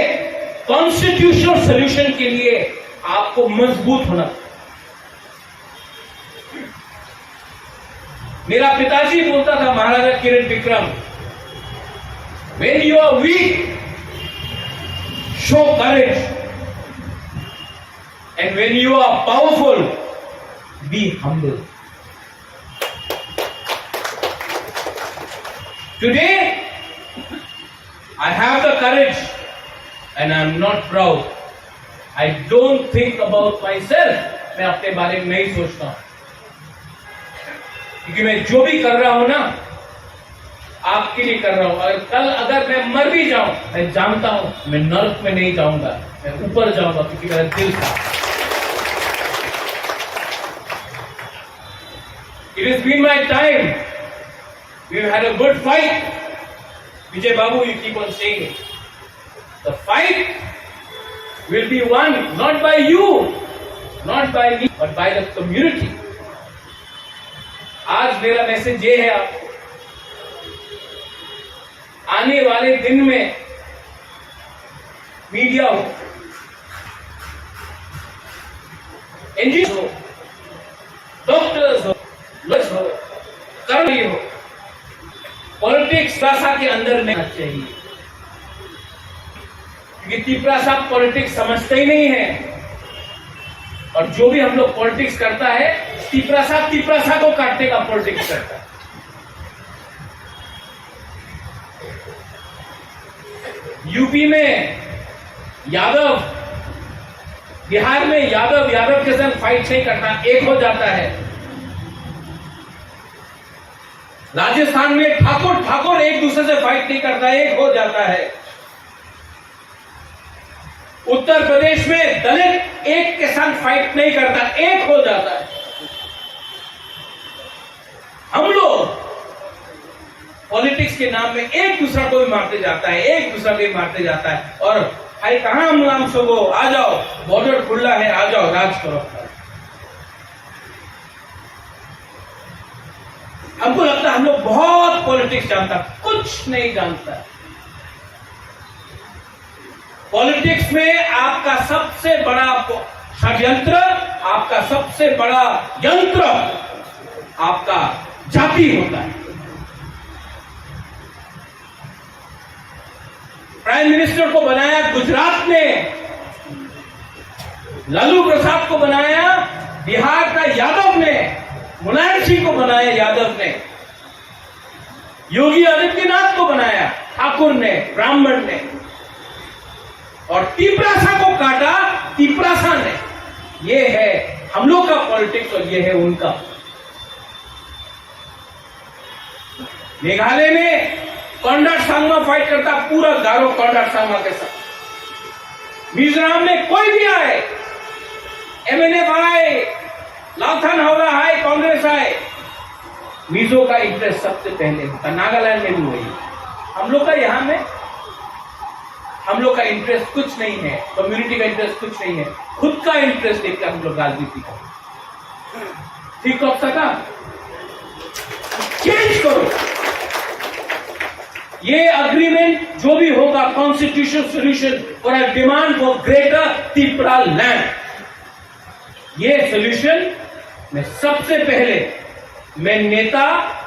कॉन्स्टिट्यूशनल सॉल्यूशन के लिए आपको मजबूत होना। मेरा पिताजी बोलता था, महाराजा किरण Vikram, when you are weak, show courage, and when you are powerful, be humble. Today, I have the courage and I am not proud. I don't think about myself. मैं अपने बारे में नहीं सोचता हूँ, क्योंकि मैं जो भी कर रहा हूँ ना, आपके लिए कर रहा हूँ। और कल अगर मैं मर भी जाऊं, मैं जानता हूँ मैं नरक में नहीं जाऊंगा, मैं ऊपर जाऊंगा, क्योंकि मेरा दिल था। It has been my time. We had a good fight. Vijay Babu, you keep on saying it. The fight will be won not by you, not by me, but by the community. आज मेरा मैसेज ये है आपको, आने वाले दिन में मीडिया हो, एनजीओ हो, डॉक्टर्स हो, लॉयर्स हो, कर्मचारी हो, पॉलिटिक्स भाषा के अंदर में आना चाहिए, क्योंकि तिपरासा पॉलिटिक्स समझते ही नहीं है। और जो भी हम लोग पॉलिटिक्स करता है, तिपरासा तिपरासा को काटने का पॉलिटिक्स करता है। यूपी में यादव, बिहार में यादव यादव के साथ फाइट नहीं करता, एक हो जाता है। राजस्थान में ठाकुर ठाकुर एक दूसरे से फाइट नहीं करता, एक हो जाता है। उत्तर प्रदेश में दलित एक के साथ फाइट नहीं करता, एक हो जाता है। हम लोग पॉलिटिक्स के नाम में एक दूसरा को भी मारते जाता है, एक दूसरा को भी मारते जाता है। और भाई, कहाँ मुलायम सोगो? आ जाओ, बॉर्डर खुला है, आ जाओ, राज करो। हमको लगता है हम लोग बहुत पॉलिटिक्स जानता, कुछ नहीं जानता। पॉलिटिक्स में आपका सबसे बड़ा प-, षड्यंत्र, आपका सबसे बड़ा यंत्र आपका जाति होता है। प्राइम मिनिस्टर को बनाया गुजरात ने, लालू प्रसाद को बनाया बिहार का यादव ने, मुलायम सिंह को बनाया यादव ने, योगी आदित्यनाथ को बनाया ठाकुर ने, ब्राह्मण ने, और तिपरासा को काटा तिपरासा ने। ये है हम लोग का पॉलिटिक्स और ये है उनका। मेघालय में कॉनराड संगमा फाइट करता, पूरा गारो कॉनराड संगमा के साथ। मिजोरम में कोई भी आए, एमएनएफ आए, लालथान हावड़ा आए, कांग्रेस आए, मिजो का इंटरेस्ट सबसे पहले होता। नागालैंड में भी वही। हम लोग का यहाँ में, हम लोग का इंटरेस्ट कुछ नहीं है, कम्युनिटी का इंटरेस्ट कुछ नहीं है, खुद का इंटरेस्ट देखकर हम लोग राजनीति करते हैं। ठीक कर सका, चेंज करो। ये एग्रीमेंट जो भी होगा, constitution solution for a demand for greater Tipraland, ये सोल्यूशन में सबसे पहले मैं नेता,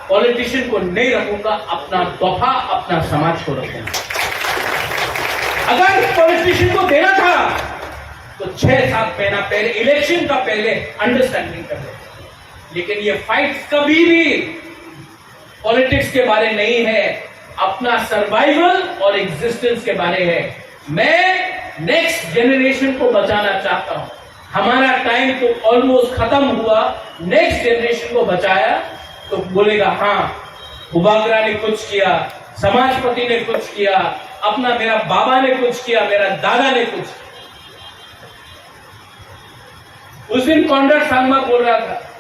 पॉलिटिशियन को नहीं रखूंगा, अपना दफा, अपना समाज को रखूंगा। अगर पॉलिटिशियन को देना था तो छह सात महीना पहले, इलेक्शन का पहले अंडरस्टैंडिंग कर लेते, लेकिन ये फाइट कभी भी पॉलिटिक्स के बारे नहीं है, अपना सर्वाइवल और एग्जिस्टेंस के बारे है। मैं नेक्स्ट जनरेशन को बचाना चाहता हूँ। हमारा टाइम तो ऑलमोस्ट खत्म हुआ, नेक्स्ट जनरेशन को बचाया तो बोलेगा, हाँ, बुबागरा ने कुछ किया, समाजपति ने कुछ किया, अपना मेरा बाबा ने कुछ किया, मेरा दादा ने कुछ किया। उस दिन कॉनराड संगमा बोल रहा था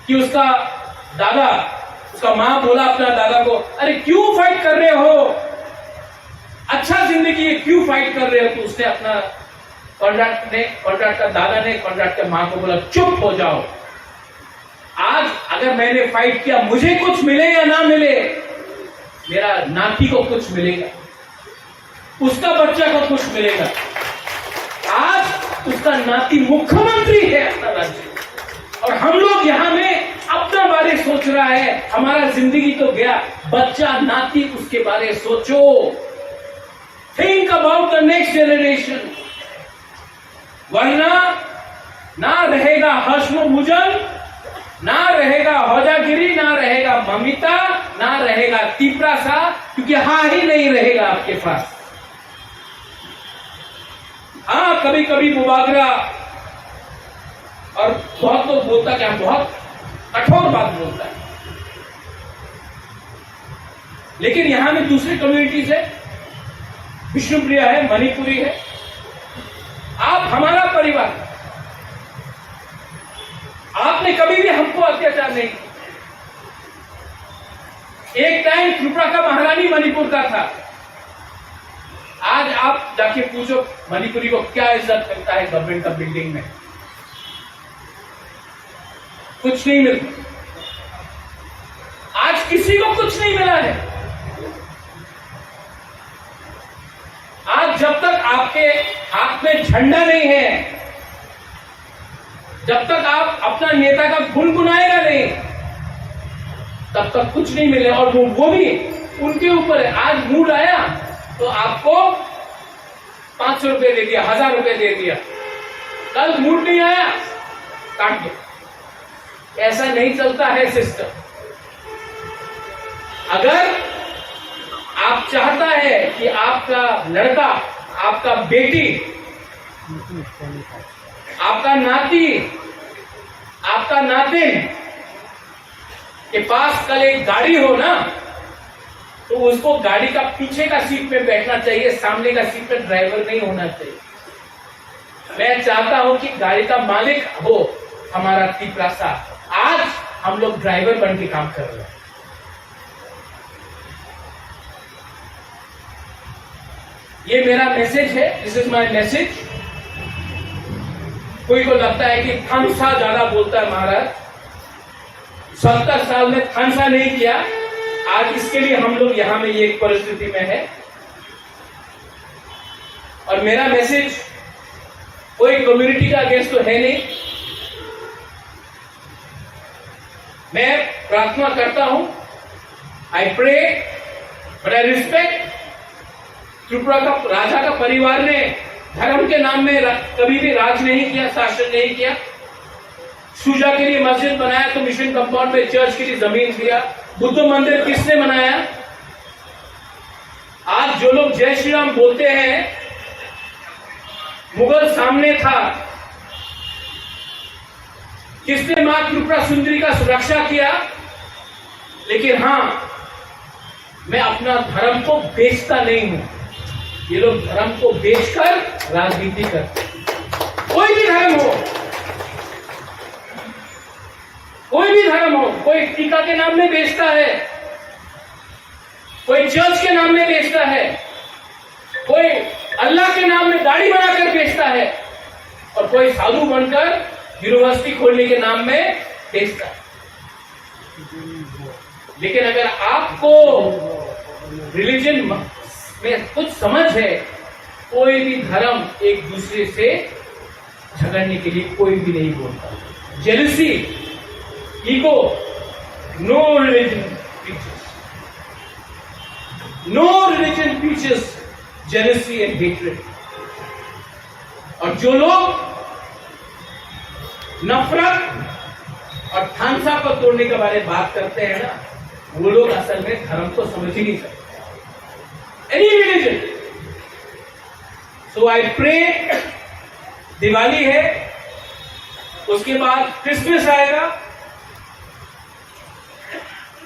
कि उसका दादा, उसका माँ बोला अपना दादा को, "अरे, क्यों फाइट कर रहे हो? अच्छा जिंदगी है, क्यों फाइट कर रहे हो?" तो उसने अपना, कॉनराड ने, कॉनराड का दादा ने कॉनराड के माँ को बोला, "चुप हो जाओ। आज अगर मैंने फाइट किया, मुझे कुछ मिले या ना मिले, मेरा नाती को कुछ मिलेगा।" उसका बच्चा को कुछ मिलेगा। आज उसका नाती मुख्यमंत्री है अपना राज्य, और हम लोग यहाँ में अपना बारे सोच रहा है। हमारा जिंदगी तो गया, बच्चा नाती उसके बारे सोचो। Think about the next generation. वरना ना रहेगा हश्म मुजन, ना रहेगा होजागिरी, ना रहेगा ममिता, ना रहेगा तिपरासा, क्योंकि हाँ ही नहीं रहेगा आपके पास। हाँ, कभी कभी बुबागरा और बहुत लोग बोलता क्या, बहुत कठोर बात बोलता है, लेकिन यहाँ में दूसरी कम्युनिटीज है, विष्णुप्रिया है, मणिपुरी है। आप हमारा परिवार, आपने कभी भी हमको अत्याचार नहीं किया। एक टाइम त्रिपुरा का महारानी मणिपुर का था। आज आप जाके पूछो मणिपुरी को क्या इज्जत मिलता है गवर्नमेंट का बिल्डिंग में, कुछ नहीं मिलता। आज किसी को कुछ नहीं मिला है। आज जब तक आपके हाथ में झंडा नहीं है, जब तक आप अपना नेता का गुनगुनाएगा नहीं, तब तक कुछ नहीं मिले। और वो, वो भी उनके ऊपर है। आज मूड आया तो आपको पाँच सौ रुपए दे दिया, हजार रुपए दे दिया, कल मूड नहीं आया, काट दो। ऐसा नहीं चलता है सिस्टम। अगर आप चाहता है कि आपका लड़का, आपका बेटी, आपका नाती, आपका नातिन के पास कल एक गाड़ी हो ना, तो उसको गाड़ी का पीछे का सीट पे बैठना चाहिए, सामने का सीट पे ड्राइवर नहीं होना चाहिए। मैं चाहता हूं कि गाड़ी का मालिक हो हमारा तिपरासा। आज हम लोग ड्राइवर बन के काम कर रहे हैं। ये मेरा मैसेज है, दिस इज माय मैसेज। कोई को लगता है कि थानसा ज्यादा बोलता है महाराज, सत्तर साल में थानसा नहीं किया, आज इसके लिए हम लोग यहाँ में ये एक परिस्थिति में है। और मेरा मैसेज कोई कम्युनिटी का अगेंस्ट तो है नहीं, मैं प्रार्थना करता हूं, I pray, but I respect। Tripura का राजा का परिवार ने धर्म के नाम में रा-, कभी भी राज नहीं किया, शासन नहीं किया। शुजा के लिए मस्जिद बनाया तो मिशन कंपाउंड में चर्च के लिए जमीन दिया। बुद्ध मंदिर किसने बनाया? आज जो लोग जय श्री राम बोलते हैं, मुगल सामने था, किसने माँ त्रिपुरा सुंदरी का सुरक्षा किया? लेकिन हाँ, मैं अपना धर्म को बेचता नहीं हूं। ये लोग धर्म को बेचकर राजनीति करते हैं। कोई भी धर्म हो, कोई भी धर्म हो, कोई टीका के नाम में बेचता है, कोई चर्च के नाम में बेचता है, कोई अल्लाह के नाम में दाढ़ी बनाकर बेचता है, और कोई साधु बनकर यूनिवर्सिटी खोलने के नाम में बेचता है। लेकिन अगर आपको रिलीजन में कुछ समझ है, कोई भी धर्म एक दूसरे से झगड़ने के लिए कोई भी नहीं बोलता। Jealousy, ego, no religion teaches, no religion teaches jealousy and hatred। और जो लोग नफरत और थानसा को तोड़ने के बारे में बात करते हैं ना, वो लोग असल में धर्म को समझ ही नहीं सकते। Any religion। So I pray, Diwali है, उसके बाद क्रिसमस आएगा।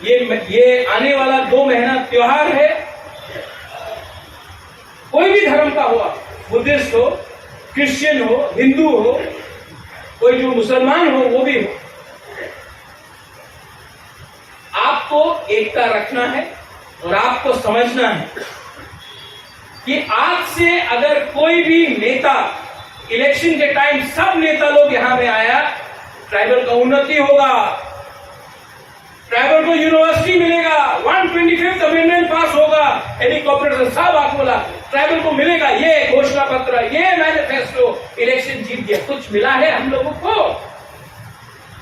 ये ये आने वाला दो महीना त्योहार है। कोई भी धर्म का हो, बुद्धिस्ट हो, क्रिश्चियन हो, हिंदू हो, कोई जो मुसलमान हो, वो भी हो, आपको एकता रखना है और आपको समझना है कि आज से अगर कोई भी नेता, इलेक्शन के टाइम सब नेता लोग यहाँ में आया, ट्राइबल का उन्नति होगा, ट्राइबल को यूनिवर्सिटी मिलेगा, वन ट्वेंटी फिफ्थ अमेंडमेंट पास होगा, हेलीकॉप्टर से सब आपको ला-, ट्राइबल को मिलेगा, ये घोषणा पत्र, ये मैनिफेस्टो, इलेक्शन जीत गया, कुछ मिला है हम लोगों को?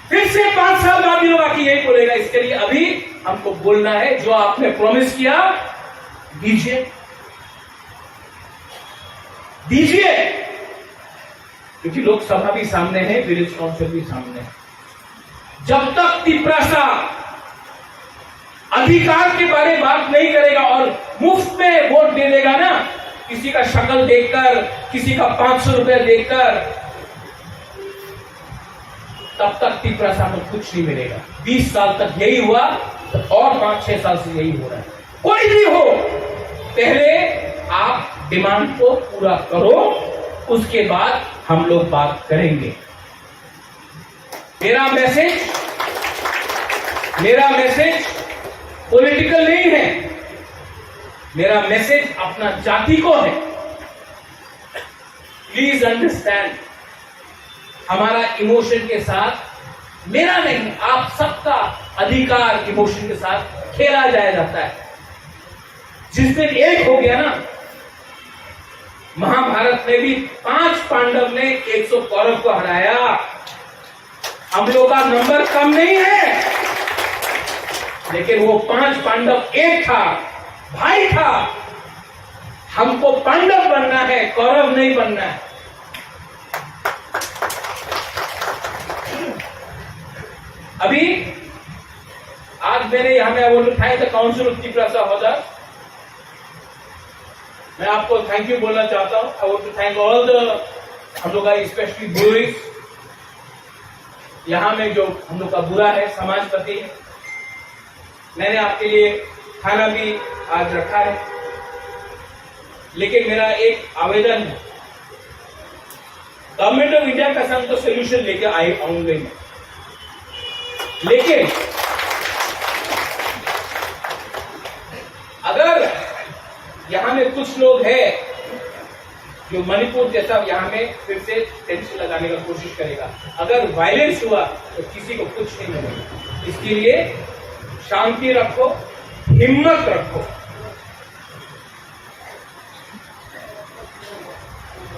फिर से पांच साल बाद भी लोग आके यही बोलेगा। इसके लिए अभी हमको बोलना है, जो आपने प्रॉमिस किया, दीजिए, दीजिए, क्योंकि लोकसभा भी सामने है, विलेज काउंसिल भी सामने है। जब तक तिपरासा अधिकार के बारे में बात नहीं करेगा और मुफ्त में वोट दे देगा ना, किसी का शक्ल देखकर, किसी का पांच सौ रुपया देखकर, तब तक तिपरासा को कुछ नहीं मिलेगा। बीस साल तक यही हुआ और पांच छह साल से यही हो रहा है। कोई भी हो, पहले आप डिमांड को पूरा करो, उसके बाद हम लोग बात करेंगे। मेरा मैसेज, मेरा मैसेज पॉलिटिकल नहीं है, मेरा मैसेज अपना जाति को है। प्लीज अंडरस्टैंड, हमारा इमोशन के साथ, मेरा नहीं, आप सबका अधिकार इमोशन के साथ खेला जाया जाता है। जिस दिन एक हो गया ना, महाभारत में भी पांच पांडव ने एक सौ कौरव को हराया। हम लोग का नंबर कम नहीं है, लेकिन वो पांच पांडव एक था, भाई था। हमको पांडव बनना है, कौरव नहीं बनना है। अभी आज मैंने यहाँ में, I want to thank the Council of Tiprasa Hoda। मैं आपको थैंक यू बोलना चाहता हूँ। I want to thank all the, हम लोग का स्पेशली ब्रूइज, यहाँ में जो हम लोग का बुरा है समाजपति, मैंने आपके लिए खाना भी आज रखा है, लेकिन मेरा एक आवेदन है, गवर्नमेंट ऑफ इंडिया का संग तो सोल्यूशन लेके आए आऊंगे मैं, लेकिन अगर यहाँ में कुछ लोग हैं जो मणिपुर जैसा यहाँ में फिर से टेंशन लगाने का कोशिश करेगा। अगर वायलेंस हुआ तो किसी को कुछ नहीं मिलेगा। इसके लिए शांति रखो, हिम्मत रखो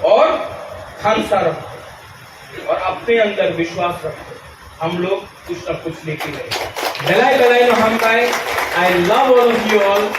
और खालसा रखो और अपने अंदर विश्वास रखो। हम लोग कुछ ना कुछ लेके रहेंगे। Belai belai no hambai. I love all of you all.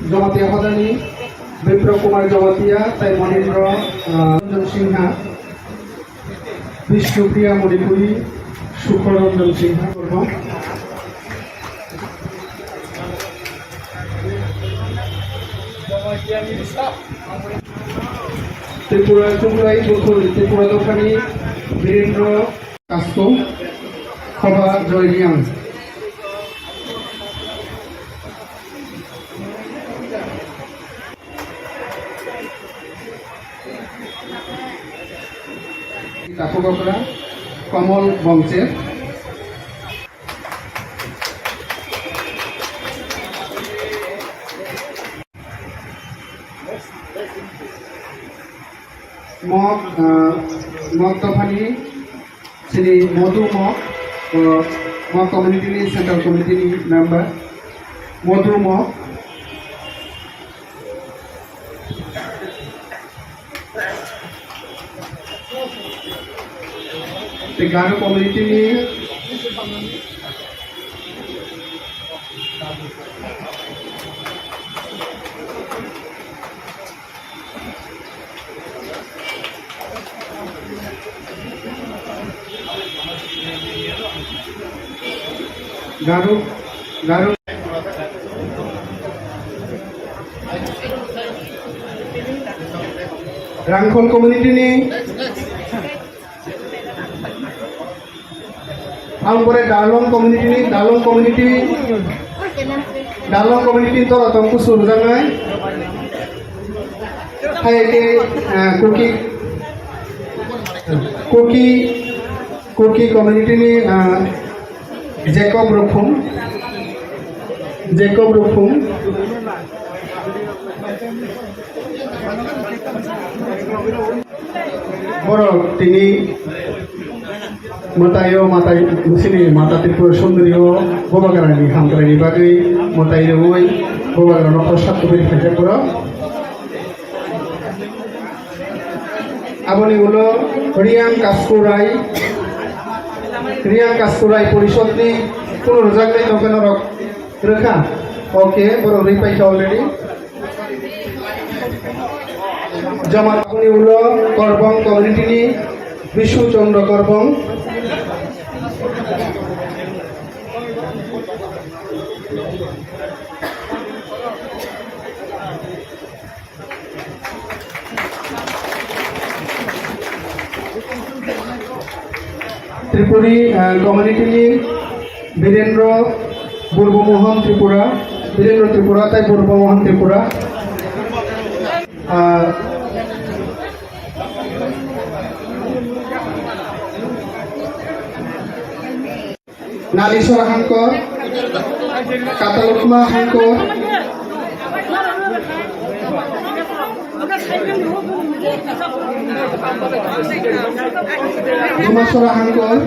Jamatia hodani Bipro Kumar Jamatia, tai Monindra, ah, Ranjan Singha. Bishnupriya Manipuri, Sukhor Ranjan Singha Burma. Tripura Chukrai Bukhul, Tripura Dophani Birendra Kasko, Khoba Joy Riang. Takhuk okra, Komol Bongche. Mok, ah, Mok Dophani Chini Modu Mok, uh, Mok community ni central committee ni member, Modu Mok. Tei Garo community ni Garo, Garo. Rangkhol community ni Ang pore Darlong community ni, Darlong community, Darlong community ni tora tong kusu rwjaknai. Hai ke, ah, Kuki, Kuki, Kuki community ni, ah, Jacob Rukhum, Jacob Rukhum. Borok tini mwtaio, mwtai, sini Mata Tripura Sundori o Bubagrani hamkraini bagwi mwtai rwui Bubagrano prosad kubui khaijak borok. Aboni ulo Riyang Kaskurai, Riyang Kaskurai Porishodni kuno rwjaknai tongkhe norok rwkha. Okay, borok rwi paikha already. Joma aboni ulo Korbong community ni Bishu Chandra Korbong. Tripuri, ah, community ni Birendra Burbo Mohan Tripura, Birendra Tripura tai Burbo Mohan Tripura. Ah, Nalisora Hangkor, Katalukma Hangkor, Dhumasora Hangkor.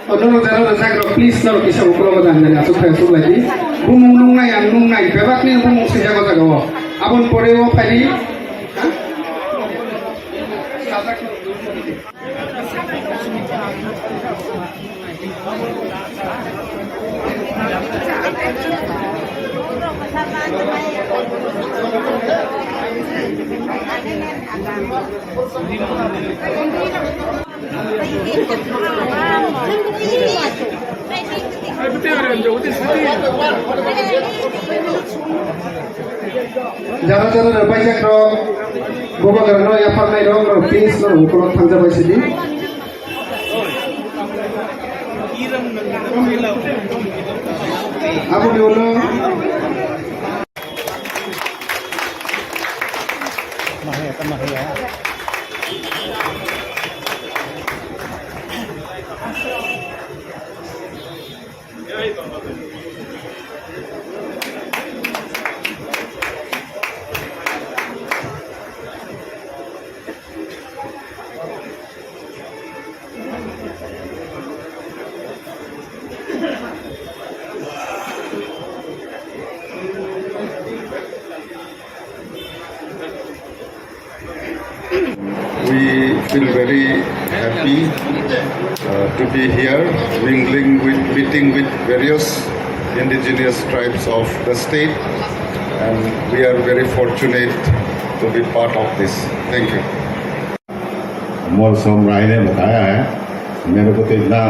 Onono jara rwjak rok, please, norok kisa ukulok o janjani aswk phai aswk lai di. Bumung nungnai, ang nungnai, bebak ni bumung swijak o jaga o. Aboni pore o phai di. Jara jara rwbaijak rok, Bubagrano yapharnai rok, rok please, rok ukulok thangjabai sidi. Aboni ulo. We feel very happy, uh, to be here, mingling with, meeting with various indigenous tribes of the state, and we are very fortunate to be part of this. Thank you. मौसम राय ने बताया है, मेरे को तो इतना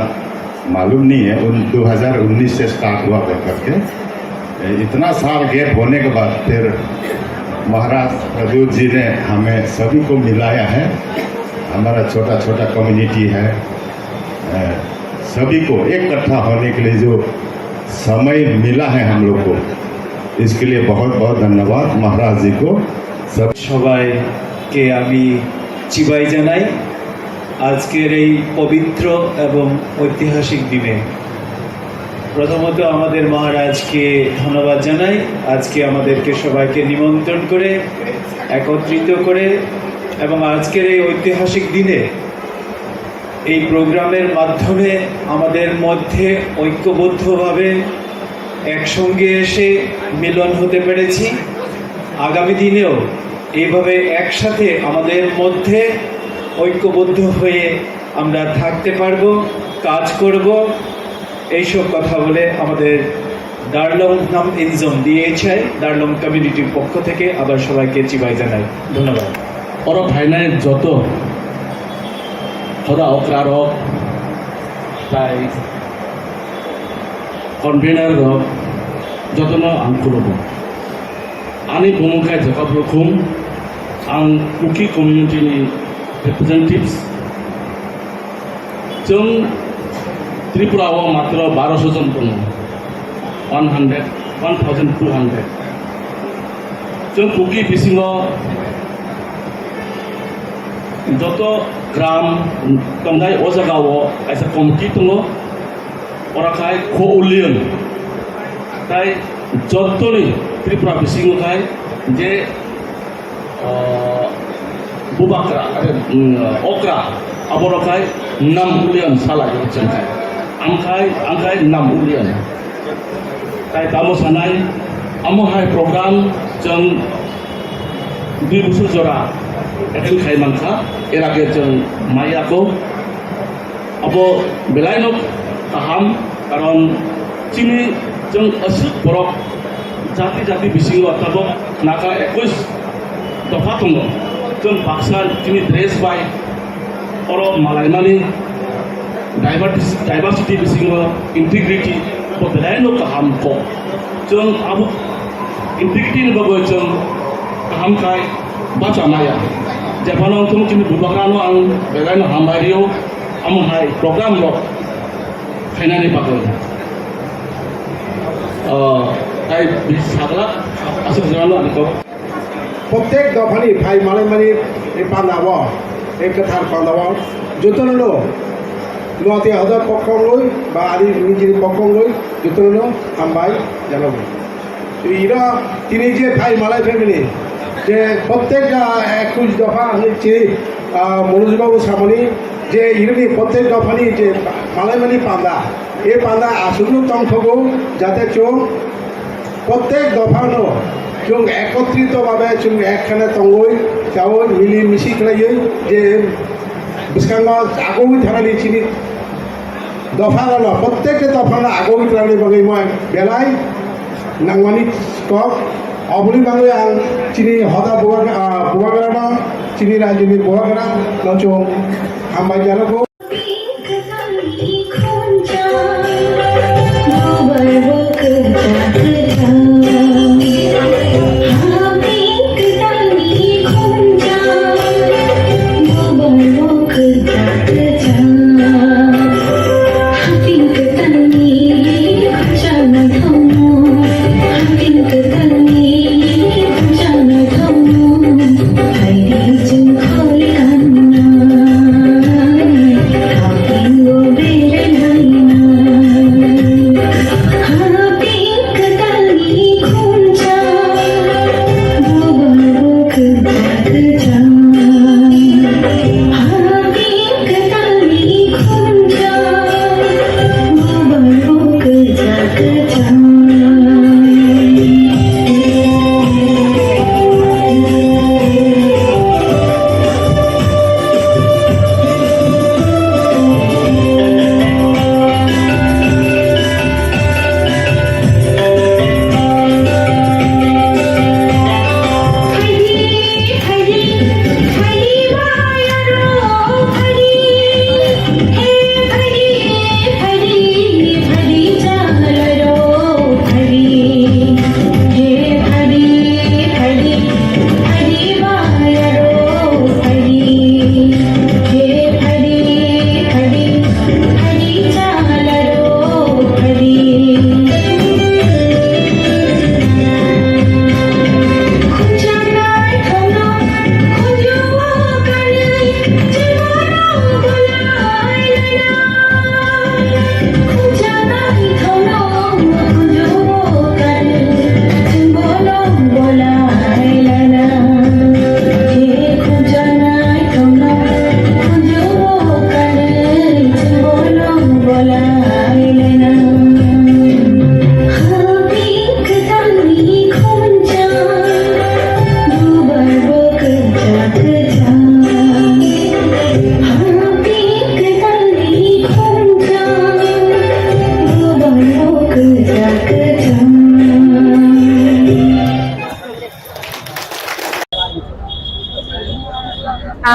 मालूम नहीं है, उन दो हज़ार उन्नीस से स्टार्ट हुआ कर करके। इतना साल गैप होने के बाद फिर महाराज प्रद्योत जी ने हमें सभी को मिलाया है। हमारा छोटा छोटा कम्युनिटी है, अ, सभी को इकट्ठा होने के लिए जो समय मिला है हम लोग को, इसके लिए बहुत बहुत धन्यवाद महाराज जी को। सब সবাইকে আমি চিবাই জানাই আজকের এই পবিত্র এবং ঐতিহাসিক দিনে। প্রথমত আমাদের মহারাজকে ধন্যবাদ জানাই, আজকে আমাদেরকে সবাইকে নিমন্ত্রণ করে, একত্রিত করে এবং আজকের এই ঐতিহাসিক দিনে এই প্রোগ্রামের মাধ্যমে আমাদের মধ্যে ঐক্যবদ্ধভাবে একসঙ্গে এসে মিলন হতে পেরেছি। আগামী দিনেও এইভাবে একসাথে আমাদের মধ্যে ঐক্যবদ্ধ হয়ে আমরা থাকতে পারবো, কাজ করব। এইসব কথা বলে আমাদের Darlong Nam Inzom, DHI, Darlong কমিউনিটির পক্ষ থেকে আবার সবাইকে চিবাই জানাই। ধন্যবাদ। Oro phainai joto hoda okra rok, tai convener rok, jotono ang khulumo. Ani bumung khe Jacob Rukhum, ang Kuki community ni representatives. Chwng Tripura o matro barosho jon tongo, one hundred, one thousand two hundred. Chwng Kuki bisingo joto gram tongnai o jaga o kaisa committee tongo, ora khai Kho Ullion. Tai jotoni Tripura bisingo khai je ah, bubakra, are, mm, okra, aborok khai Nam Ullion salai chwng khai. Ang khai, ang khai Nam Ullion. Tai tamo sanai, amo hai program chwng dui bosor jora attend khai mankha, er age chwng maya ko. Abo belaino kaham, karon chini chwng aswk borok jati jati bisingo tabok Naga ekush dopha tongo. Chwng baksa chini dress bai oro malaimani diversity, diversity bisingo integrity bo belaino kaham kok. Chwng abo integrity ni bagwi chwng kaham khai bacha maya. Jephano wngthung chini bubagrano ang belaino hambai rio. Amo hai program rok khainani bagwi, ah, tai bi sagla aswk jora no ani kok. Prottek dophani phai malaimani e panda o, e kwthar panda o, jotono no, Noatia Hoda pokkongwi ba ani nijini pokkongwi jotono no hambai janago. Ira tini je phai malai phaimani, je prottek, ah, ekush dopha hinwi chini, ah, Manoj babu samani, je irini prottek dophani je malaimani panda, e panda aswkno tongthogo, jate chwng prottek dophano chwng ekotrito babe chwng ekkhane tongwi, chawi mili misi khlaiwi je bwskango agogwi thanani chini Dopha rok no, prottek dopha no agogwi twlangni bagwi moi belai nangmani kok. Oboni bagwi ang chini hoda bubagra, ah, bubagra no, chini rajini bubagra no chwng hambai janago.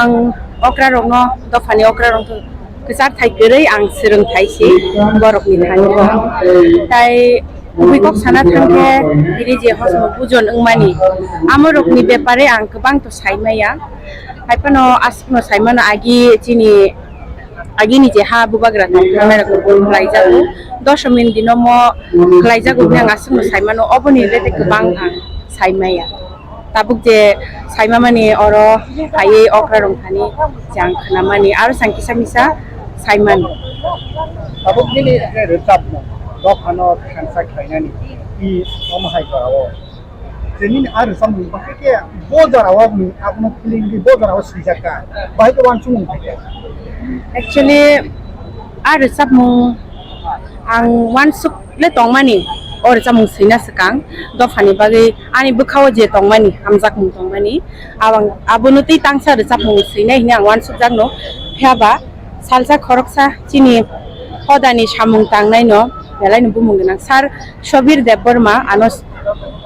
Ang okrarokno, dophani okrarokno kwchar thai kwrwi ang swrwng thai si borokni thani bo. Tai kubui kok sana thangkhe bini je hosno bujon wngmani, amorokni bepare ang kwbang to saimaya. Haiphano aswkno saimano agi chini agini je ha bubagra tong thangnairok khlaijago, dosomin dinomo khlaijago hwnwi ang aswkno saimano, oboni rete kwbang ang saimaya. Tabuk je saimamani oro phaiwi okra rong thani je ang khnamani, aro sang kisa misa saimani. Tabuk nini je rwchapmung, dophano thansa khlainani, i omo hai jorao. Je nini a rwchapmung bahai khe bo jorao nini abono feeling di bo jorao swijak kha, bahai khe uansukmung phai kha. Actually, a rwchapmung ang uansuk le tongmani, o rwchapmung swina swkang dophani bagwi ani bwkhao je tongmani, hamjakmung tongmani, abang-, abono tei tangsa rwchapmung swinai hwnwi ang uansukjakno. Phiya ba salsa khoroksa chini hodani samung tangnaino belaino bumung gwnang Sir Sobir Debbarma ano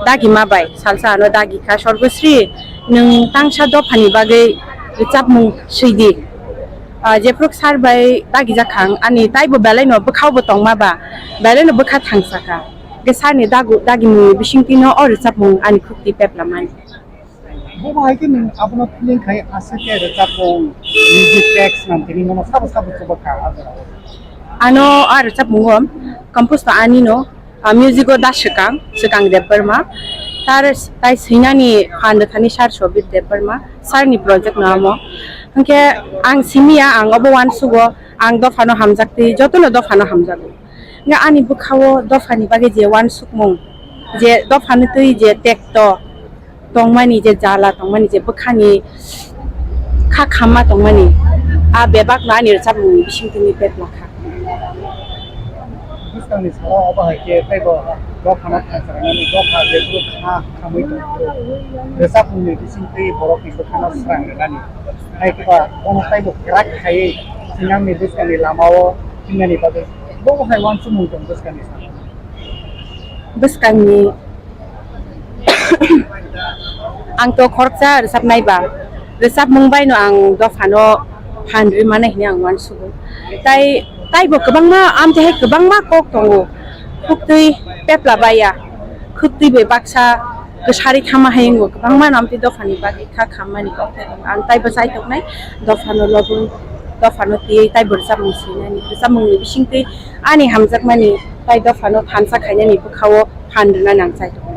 dagima bai salsa ano dagi kha, "Sorgosri, nwng tangsa dophani bagwi rwchapmung swidi." Ah, jephru sir bai dagijak kha ang, ani taibo belaino bwkhao bo tongma ba, belaino bwkha thangsa kha. Hwnkhe sir ni dagu-, dagimungni bisingtwino o rwchapmung ani khukti peplamani. Bo bahai khe nwng abono feeling khai aswk khe rwchapmung, music tracks nang tini nono sabo sabo chuba kha a jorao. Ano a rwchapmungo compose to anino, a music o da swkang, swkang Debbarma. Tar tai swinani phan rwthani Sir Sobir Debbarma, sir ni project no amo. Hwnkhe ang simiya, ang obo uansugo, ang dophano hamjaktwi, jotono dophano hamjago. Hwnkhe ani bwkhao dophani bagwi je uansukmung, je dophani twi je tekto, tongmani je jala, tongmani je bwkhani kha khamma tongmani, a bebakno ani rwchapmungni bisingtwi peplakha. Bwskangni salo obo hai khe teibo dophano thansa rwnani dopha jephru kha khamwi tongo. Rwchapmungni bisingtwi borokni bwkhano srang rwnani. Hai khe ba bono teibo kwrak khaiwi sinamni bwskangni lamao thinani bagwi bo hai uansukmung tong bwskangni salo. Bwskangni Ang to khoroksa rwchapnai ba, rwchapmung baino ang dophano phan rwi mano hinwi ang uansugo. Tai, taibo kwbangma, amtwi hai kwbangma kok tongo. Khuktwi pepla baiya, khuktwi bai baksa kwsari thama hai wngo, kwbangma no amtwi dophani bagwi kha khammani kok thai tongo. Ang taibo chaitoknai, dophano lobwi, dophano twiwi taibo rwchapmung swinani, rwchapmungni bisingtwi ani hamjakmani tai dophano thansa khainani bwkhao phan rwnani ang chaitoknai.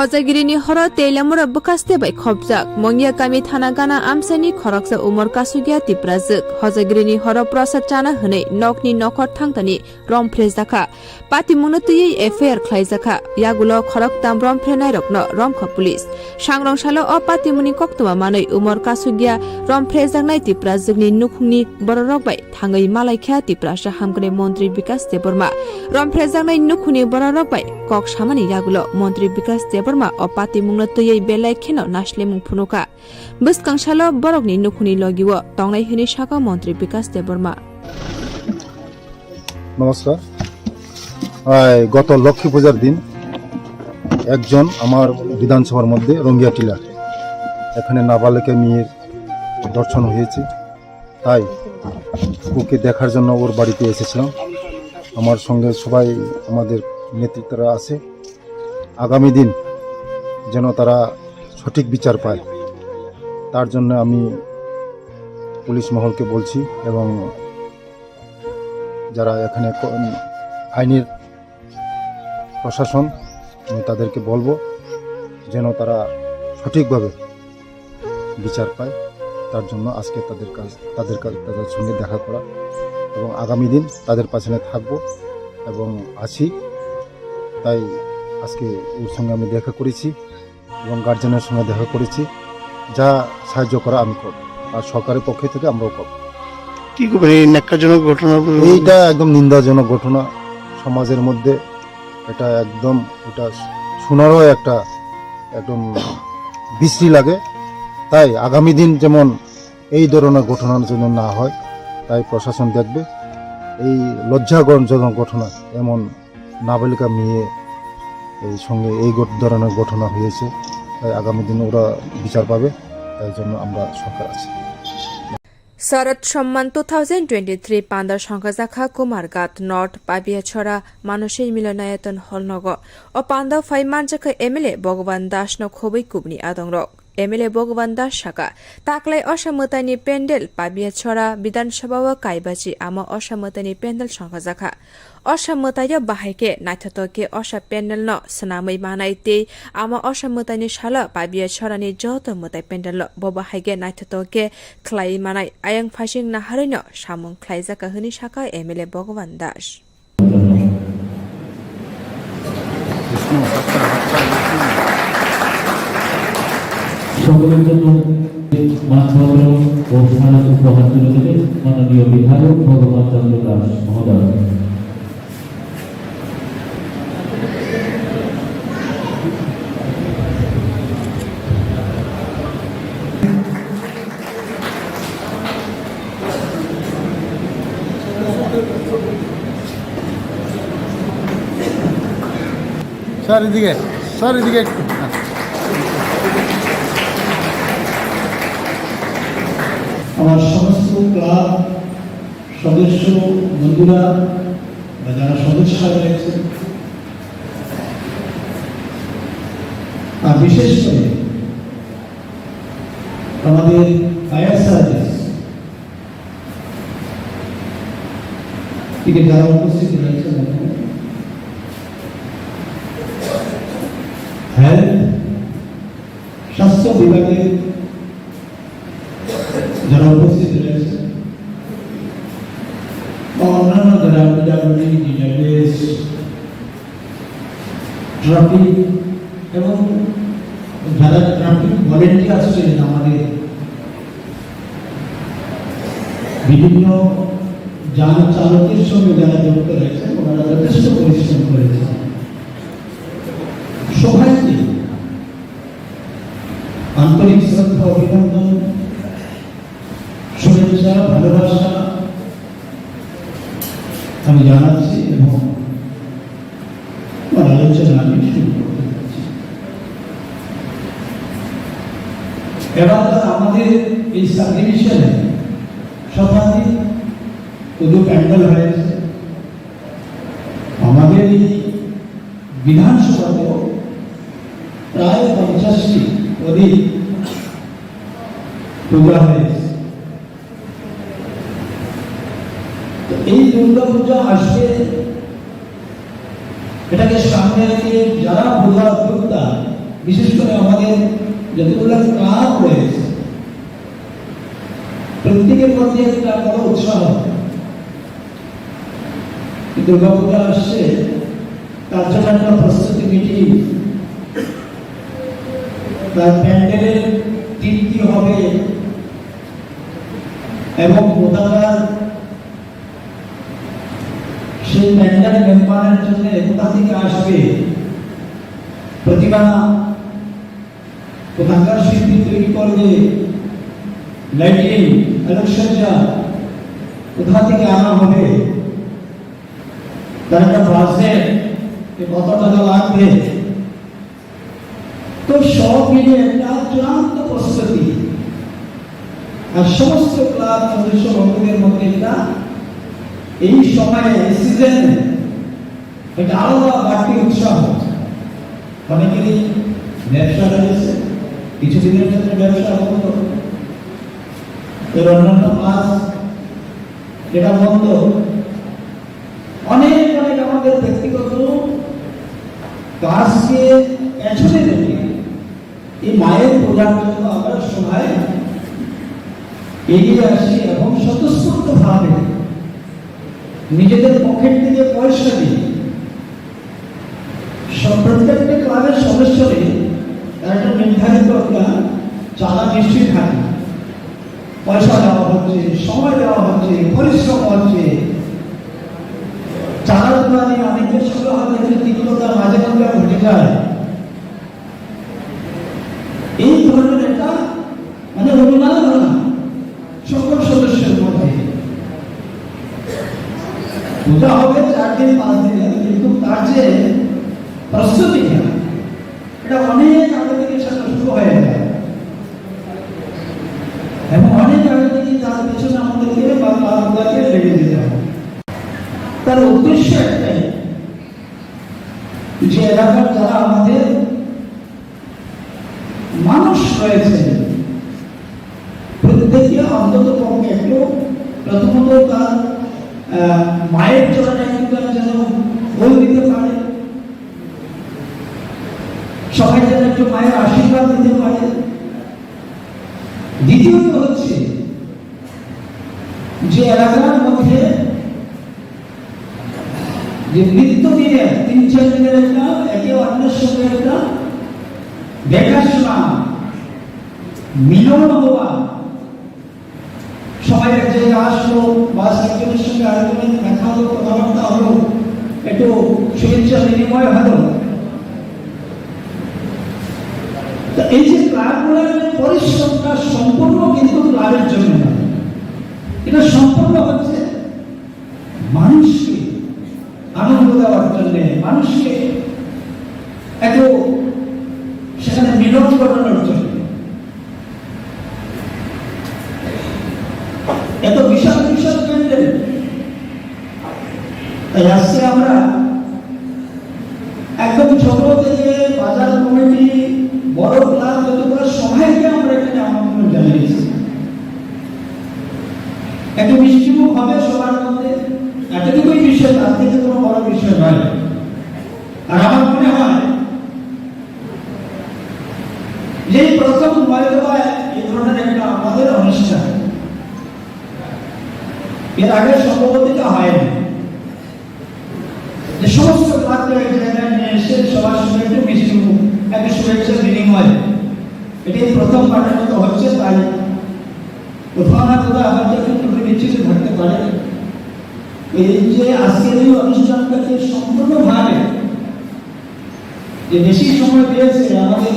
Hojagirini horo teilamura bwkhaste bai khopjak. Mongya kami thana gana amchaini khoroksa umor kasugya Tiprajwk. Hojagirini horo prasad chana hwnwi nokni nokhor thangtani rom phrejakha. Patimungno twiwi F I R khlaijakha. Yagulo khoroktam rom phrenairokno romkha police. Sangrong salo o patimungni koktwma manwi umor kasugya rom phrejaknai Tiprajwkni nukhungni bororok bai thangwi malaikha Tiprasa hamkrai montri Bikas Debbarma. Rom phrejaknai nukhungni bororok bai kok samani yagulo montri Bikas Debbarma o patimungno twiwi belai kheno naislemung phunukha. Bwskang salo borokni nukhungni logio tongnai hwnwi sakha montri Bikas Debbarma. নমস্কার। এই গত লক্ষ্মী পূজার দিন একজন আমার বিধানসভার মধ্যে রঙ্গিয়া টিলার এখানে নাবালিকা মেয়ের ধর্ষণ হয়েছে, তাই ওকে দেখার জন্য ওর বাড়িতে এসেছিলাম। আমার সঙ্গে সবাই আমাদের নেতৃত্বরা আছে। আগামী দিন যেন তারা সঠিক বিচার পায়, তার জন্য আমি পুলিশ মহলকে বলছি এবং যারা এখানে ক-, আইনের প্রশাসন, আমি তাদেরকে বলবো যেন তারা সঠিকভাবে বিচার পায়। তার জন্য আজকে তাদের কাছ, তাদের কাছ, তাদের সঙ্গে দেখা করা এবং আগামী দিন তাদের পাশে থাকবো এবং আছি। তাই আজকে ওর সঙ্গে আমি দেখা করেছি এবং গার্জেনের সঙ্গে দেখা করেছি। যা সাহায্য করা আমি করব, আর সরকারের পক্ষ থেকে আমরাও করব। কি করবেন এই ন্যাক্কারজনক ঘটনা? এইটা একদম নিন্দাজনক ঘটনা। সমাজের মধ্যে এটা একদম, এটা শোনারও একটা একদম বিশ্রী লাগে। তাই আগামী দিন যেমন এই ধরনের ঘটনা যেন না হয়, তাই প্রশাসন দেখবে। এই লজ্জাজনক ঘটনা, এমন নাবালিকা মেয়ে এই সঙ্গে এই ঘট-, ধরনের ঘটনা হয়েছে, তাই আগামী দিন ওরা বিচার পাবে, তাই জন্য আমরা সরকার আছি। Sharad Samman two thousand twenty-three panda songkhajakha Kumarghat North Pabiachora Manusi Milanayaton Hall nogo. O panda phai manjakha M L A Bhagwan Das no khobwi kubni adongrok. M L A Bhagwan Das saka, taklai Osha Mwtaini pendel Pabiachora Bidhan Sabha o kaibachi ama Osha Mwtaini pendel songkhajakha. Osha Mwtaio bahai khe naithotok khe Osha pendel no swnamwi manai tei ama Osha Mwtaini salo Pabiachorani joto mwtai pendel o bo bahai khe naithotok khe khlaiwi manai ayang phaising naharwi no samung khlaijakha hwnwi saka M L A Bhagwan Das. সকলের জন্য মানপত্র ও স্মারক উপহার তুলে দেবেন মাননীয় বিধায়ক ভগবান চন্দ্র দাস মহোদয়। স্যার, এদিকে, স্যার, এদিকে একটু। আমার সমস্ত ক্লাব সদস্য বন্ধুরা বা যারা সদস্য রয়েছে, আর বিশেষ করে আমাদের ফায়ার সার্ভিস থেকে যারা উপস্থিত রয়েছেন, হেলথ, স্বাস্থ্য বিভাগের যারা উপস্থিত রয়েছেন বা অন্যান্য যারা পিডাব্লিউডি, ডিডাব্লিউএস, ট্রাফিক এবং যারা ট্রাফিক ভলেন্টিয়ার্স ছিলেন, আমাদের বিভিন্ন যান চালকের সঙ্গে যারা যুক্ত রয়েছেন, ওনারা যথেষ্ট পরিশ্রম করেছেন। সবাইকে আন্তরিক শ্রদ্ধা, অভিনন্দন, শুভেচ্ছা, ভালোবাসা আমি জানাচ্ছি এবং আমার আলোচনা আমি শুরু করতে যাচ্ছি। এবার আমাদের এই সাবডিভিশনে শতাধিক পুজো প্যান্ডেল হয়েছে। আমাদের এই বিধানসভাতেও প্রায় পঞ্চাশটি অধিক পূজা হয়েছে। তো এই দুর্গা পূজা আসবে, এটাকে সামনে রেখে যারা পূজা উদ্যোক্তা, বিশেষ করে আমাদের যতগুলো ক্লাব রয়েছে, প্রত্যেকের মধ্যে একটা বড় উৎসাহ। এই দুর্গাপূজা আসছে, তার জন্য একটা প্রস্তুতি মিটিং, তার প্যান্ডেলের থিম কি হবে এবং কোথাকার সেই প্যান্ডেল নির্মাণের জন্য কোথা থেকে আসবে প্রতিমা, কোথাকার শিল্পী তৈরি করবে, লাইটিং, আলোকসজ্জা কোথা থেকে আনা হবে, তার একটা বাজেট, যে কত টাকা লাগবে। তো সব মিলিয়ে একটা চূড়ান্ত প্রস্তুতি। আর সমস্ত ক্লাব সদস্য বন্ধুদের মধ্যে একটা এই সময়ে, এই সিজনে একটা আলাদা বাড়তি উৎসাহ। অনেকেরই ব্যবসা রয়েছে, কিছুদিনের জন্য ব্যবসা বন্ধ, এর অন্যান্য কাজ এটা বন্ধ। অনেক অনেক আমাদের ব্যক্তিগত কাজকে পেছনে রেখে এই মায়ের পূজার জন্য আমরা সবাই এগিয়ে আসি এবং স্বতঃস্ফূর্তভাবে নিজেদের পকেট থেকে পয়সা দিয়ে সব, প্রত্যেকটা ক্লাবের সদস্যদের একটা নির্ধারিত একটা চাঁদা নিশ্চয়ই থাকে। পয়সা দেওয়া হচ্ছে, সময় দেওয়া হচ্ছে, পরিশ্রম হচ্ছে। চাঁদা তোলা নিয়ে অনেকের সঙ্গে হয়তো একটু তিক্ততা মাঝে মধ্যে ঘটে যায়। এই ধরনের একটা, মানে, অনুমান হয় না সকল সদস্যের মধ্যে। পূজা হবে চার দিন, পাঁচ দিন, কিন্তু তার যে প্রস্তুতি, এটা অনেক আগে থেকে সেটা শুরু হয়ে যায় এবং অনেক আগে থেকে তার পেছনে আমাদেরকে বা তার পূজাকে লেগে যেতে হবে। তার উদ্দেশ্য একটাই, যে এলাকার যারা আমাদের মানুষ রয়েছেন, প্রত্যেকে অন্তত পক্ষে একটু, প্রথমত তার, আহ, মায়ের চরণে একটু যেন ফুল দিতে পারে, সবাই যেন একটু মায়ের আশীর্বাদ দিতে পারে। দ্বিতীয়ত হচ্ছে যে এলাকার মধ্যে যে নিত্য দিনের তিন চার দিনের একটা একে অন্যের সঙ্গে একটা দেখাশোনা, মিলন হওয়া, সবাই এক জায়গায় আসলো, বাস একজনের সঙ্গে আরেকজনের দেখা হলো, কথাবার্তা হলো, একটু শুভেচ্ছা বিনিময় হলো। তো এই যে ক্লাবগুলোর যে পরিশ্রমটা সম্পূর্ণ কিন্তু ক্লাবের জন্য নয়, এটা সম্পূর্ণ হচ্ছে মানুষকে আনন্দ দেওয়ার জন্য, মানুষকে একটু সেখানে মিলন ঘটানোর জন্য। এত বিশাল বিশাল প্যান্ডেল, তাই আজকে আমরা একদম ছোট থেকে বাজার কমিটি, বড় ক্লাব, যতগুলো সবাইকে আমরা এখানে আমন্ত্রণ জানিয়েছি। একটু মিষ্টিমুখ হবে সবার মধ্যে, এতটুকুই বিষয়, তার থেকে কোনো বড় বিষয় নয়। আর আমার মনে হয় যে এই প্রথম হয়তো বা এই ধরনের একটা আমাদের অনুষ্ঠান, এর আগে সম্ভবত এটা হয়নি, যে সমস্ত ক্লাবকে এক জায়গায় নিয়ে এসে সবার সঙ্গে একটু মিষ্টিমুখ, একটু শুভেচ্ছা বিনিময়, এটাই প্রথমবারের মতো হচ্ছে। তাই কোথাও না কোথাও হয়তো একটু ত্রুটি বিচ্যুতি থাকতে পারে। এই যে আজকের এই অনুষ্ঠানটাকে সম্পূর্ণভাবে যে বেশি সময় দিয়েছে, আমাদের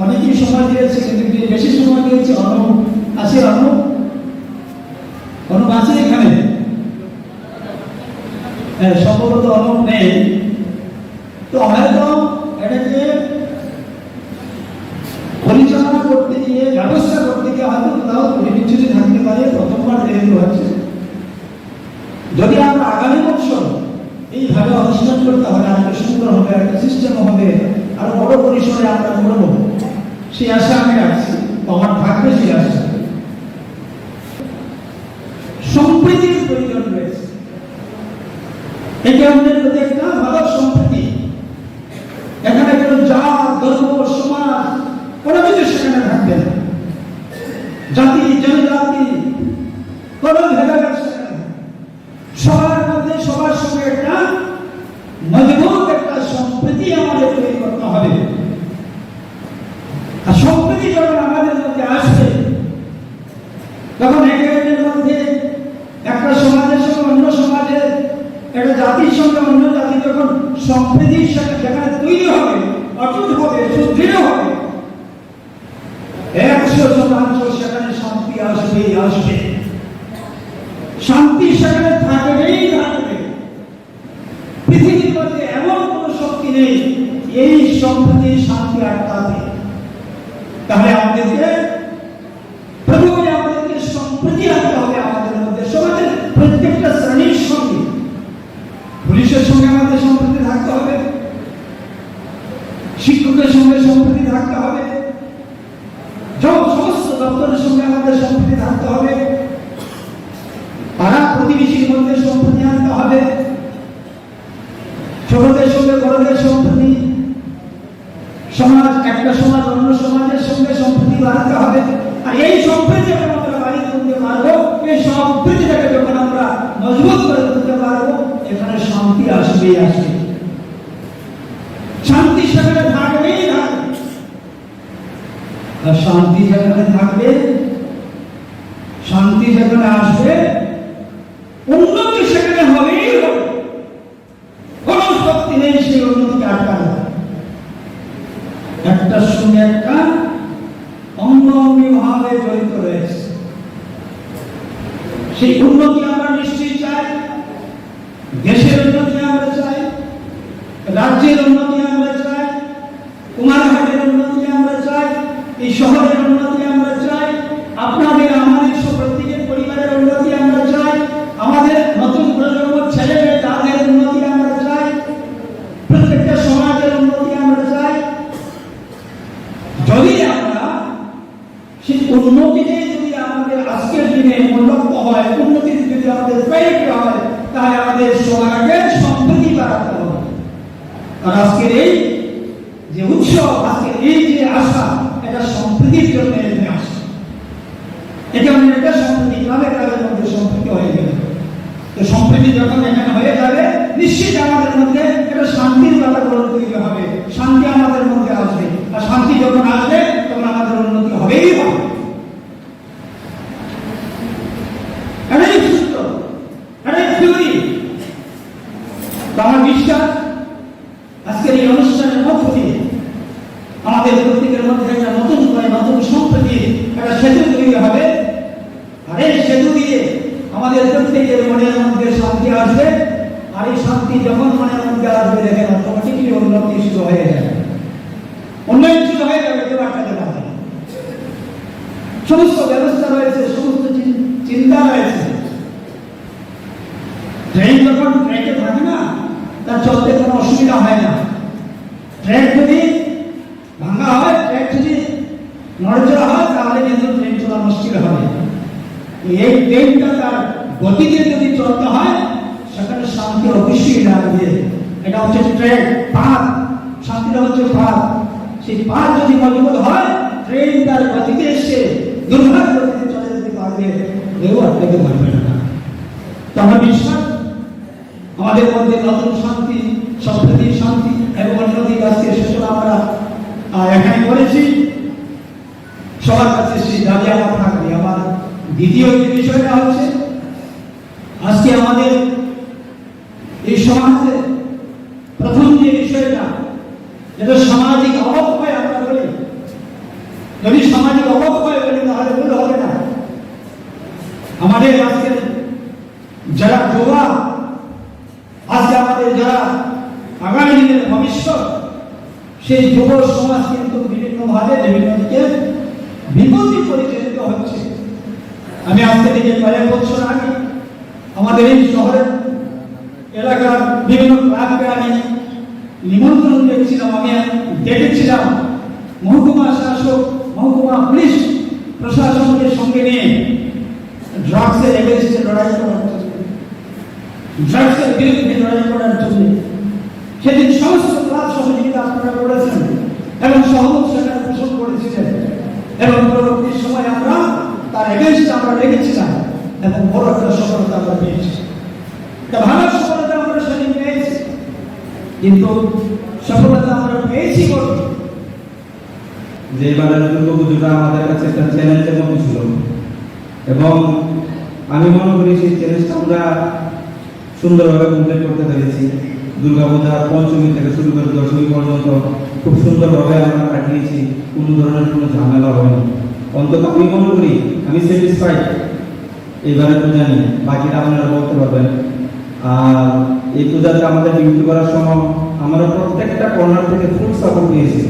অনেকেই সময় দিয়েছে, কিন্তু যে বেশি সময় দিয়েছে অনু, আছে অনু, অনু আছে এখানে? হ্যাঁ, সম্ভবত অনু নেই। তো হয়তো এটাকে পরিচালনা করতে গিয়ে, ব্যবস্থা করতে গিয়ে হয়তো কোথাও ত্রুটি বিচ্যুতি থাকতে পারে, প্রথমবার যেহেতু হচ্ছে। যদি আমরা আগামী বছর এইভাবে অনুষ্ঠান করি, তাহলে আরেকটা সুন্দর হবে, একটা সিস্টেম হবে, আরো বড় পরিসরে আমরা করব, সেই আশা আমি রাখছি, বা আমার থাকবে সেই আশা। সম্প্রীতির প্রয়োজন রয়েছে। একে অন্যের প্রতি একটা ভালো সম্প্রীতি। এখানে কোনো জাত, ধর্ম, সমাজ, সবার মধ্যে, সবার সঙ্গে একটা মজবুত একটা সম্প্রীতি আমাদের তৈরি করতে হবে। আর সম্প্রীতি যখন আমাদের মধ্যে আসবে, তখন এক একজনের মধ্যে, একটা সমাজের সঙ্গে অন্য সমাজের, একটা জাতির সঙ্গে অন্য জাতি যখন সম্প্রীতির সাথে যেখানে তৈরি হবে, অটুট হবে, সুদৃঢ় হবে, একশো শতাংশ সেখানে শান্তি আসবেই আসবে। শান্তি সেখানে থাকবেই থাকবে। পৃথিবীর মধ্যে এমন কোনো শক্তি নেই এই সম্প্রীতি শান্তি আটকাতে। তাহলে আমাদেরকে প্রথমে আমাদেরকে সম্প্রীতি আনতে হবে আমাদের মধ্যে, সমাজের প্রত্যেকটা শ্রেণীর সঙ্গে। পুলিশের সঙ্গে আমাদের সম্প্রীতি থাকতে হবে, শিক্ষকের সঙ্গে সম্প্রীতি থাকতে হবে, সব সমস্ত দপ্তরের সঙ্গে আমাদের সম্প্রীতি থাকতে হবে, পাড়া প্রতিবেশীর মধ্যে সম্প্রীতি আনতে হবে, ছোটদের সঙ্গে বড়দের সম্প্রীতি, সমাজ, একটা সমাজ অন্য সমাজের সঙ্গে সম্প্রীতি বাড়াতে হবে। আর এই সম্প্রীতি যখন আমরা বাড়িয়ে তুলতে পারবো, এই সম্প্রীতিটাকে যখন আমরা মজবুত করে তুলতে পারবো, এখানে শান্তি আসবেই আসবে। শান্তি সেখানে থাকবেই থাকবে। আর শান্তি যেখানে থাকবে, শান্তি যেখানে আসবে, উন্নতি সেখানে হবেই হবে। কোনো শক্তি নেই সেই উন্নতিকে আটকানো। একটা সঙ্গে একটা অঙ্গাঙ্গি ভাবে জড়িত রয়েছে। সেই উন্নতি আমরা নিশ্চয়ই চাই, দেশের উন্নতি আমরা চাই, রাজ্যের উন্নতি আমরা চাই, কুমারঘাটের উন্নতি আমরা চাই, এই শহরের উন্নতি আমরা চাই, আপনাদের আমাদের সব প্রত্যেকের পরিবারের উন্নতি আমরা চাই, আমাদের নতুন প্রজন্ম ছেলে মেয়ে তাদের উন্নতি আমরা চাই, প্রত্যেকটা সমাজের উন্নতি আমরা চাই। যদি আমরা সেই উন্নতিটাই যদি আমাদের আজকের দিনে মূল লক্ষ্য হয়, উন্নতি যদি আমাদের প্রেরিত হয়, তাহলে আমাদের সবার আগে সম্প্রীতি বাড়াতে হবে। আর আজকের এই যে উৎসব, আজকের এই যে আশা, এটা সম্প্রীতির জন্য এখানে আসা। এটা মানে একটা সম্প্রীতি, ক্লাবে ক্লাবের মধ্যে সম্প্রীতি হয়ে গেল। তো সম্প্রীতি যখন এখানে হয়ে যাবে, নিশ্চিত আমাদের মধ্যে একটা শান্তির বাতাবরণ তৈরি হবে, শান্তি আমাদের মধ্যে আসবে। আর শান্তি যখন আসবে, তখন আমাদের উন্নতি হবেই হবে। এটাই সূত্র, এটাই থিওরি। তো আমার বিশ্বাস, আজকের এই অনুষ্ঠানের মধ্য দিয়ে আমাদের প্রত্যেকের মধ্যে একটা নতুন উপায়, নতুন সম্প্রীতির একটা সেতু তৈরি হবে। আর এই সেতু দিয়ে আমাদের প্রত্যেকের মনের মধ্যে শান্তি আসবে। আর এই শান্তি যখন মনের মধ্যে আসবে, দেখেন, অটোমেটিকলি উন্নতি শুরু হয়ে যাবে, উন্নয়ন শুরু হয়ে যাবে। কেউ আটকাতে পারবে না। সমস্ত ব্যবস্থা রয়েছে, সমস্ত চিন- চিন্তা রয়েছে। ট্রেন যখন ট্র্যাকে থাকে না, তার চলতে কোনো অসুবিধা হয় না। ট্র্যাক যদি ভাঙা হয়, ট্র্যাক যদি নড়াচড়া হয়, তাহলে কিন্তু ট্রেন চলা মুশকিল হবে। এই ট্রেনটা তার গতিতে যদি চলতে হয়, সেখানে শান্তি অবশ্যই লাগবে। এটা হচ্ছে ট্র্যাক, পাথ, শান্তিটা হচ্ছে পাথ। সেই পাথ যদি মজবুত হয়, ট্রেন তার গতিতে এসে দুর্ঘাত গতিতে চলে যেতে পারবে, কেউ আটকাতে পারবে না। তো আমার বিশ্বাস, আমাদের মধ্যে নতুন শান্তি, সম্প্রীতি, শান্তি এবং উন্নতি আজকে সেটা আমরা, আহ, এখানে করেছি। সবার কাছে সেই দাবি আমার থাকবে। আমার দ্বিতীয় যে বিষয়টা হচ্ছে, আজকে আমাদের এই সমাজে প্রথম যে বিষয়টা, যেটা সামাজিক অবক্ষয় আমরা বলি, যদি সামাজিক অবক্ষয় বলি, তাহলে ভুল হবে না। আমাদের আজকে যারা যুবা, আজকে আমাদের যারা আগামী দিনের ভবিষ্যৎ, সেই যুব সমাজ কিন্তু বিভিন্নভাবে বিভিন্ন দিকে বিপথে পরিচালিত হচ্ছে। আমি আজকে থেকে কয়েক বছর আগে আমাদের এই শহরের এলাকার বিভিন্ন ক্লাবকে আমি নিমন্ত্রণ দিয়েছিলাম, আমি ডেকেছিলাম মহকুমা শাসক, মহকুমা পুলিশ প্রশাসনকে সঙ্গে নিয়ে ড্রাগসের এগেনস্টে লড়াই করার জন্য, ড্রাগসের বিরুদ্ধে লড়াই করার জন্য। সেদিন সমস্ত ক্লাব সহযোগিতা আপনারা করেছেন এবং সহমত সেখানে পোষণ করেছিলেন এবং পরবর্তী সময় আমরা তার এগেনস্টে আমরা ডেকেছিলাম এবং বড় একটা সফলতা আমরা পেয়েছি। কিন্তু সফলতা আমরা পেয়েছি বটে। যে এবারের দুর্গাপুজোটা আমাদের কাছে একটা চ্যালেঞ্জের মতো ছিল, এবং আমি মনে করি সেই চ্যালেঞ্জটা আমরা সুন্দরভাবে কমপ্লিট করতে পেরেছি। দুর্গাপূজা পঞ্চমী থেকে শুরু করে দশমী পর্যন্ত খুব সুন্দরভাবে আমরা কাটিয়েছি, কোনো ধরনের কোনো ঝামেলা হয়নি। অন্তত আমি মনে করি, আমি স্যাটিসফাইড এইবারের পূজা নিয়ে। বাকিটা আপনারা বলতে পারবেন। আর এই পূজাতে আমাদের ডিউটি করার সময় আমরা প্রত্যেকটা কর্নার থেকে ফুল সাপোর্ট পেয়েছি।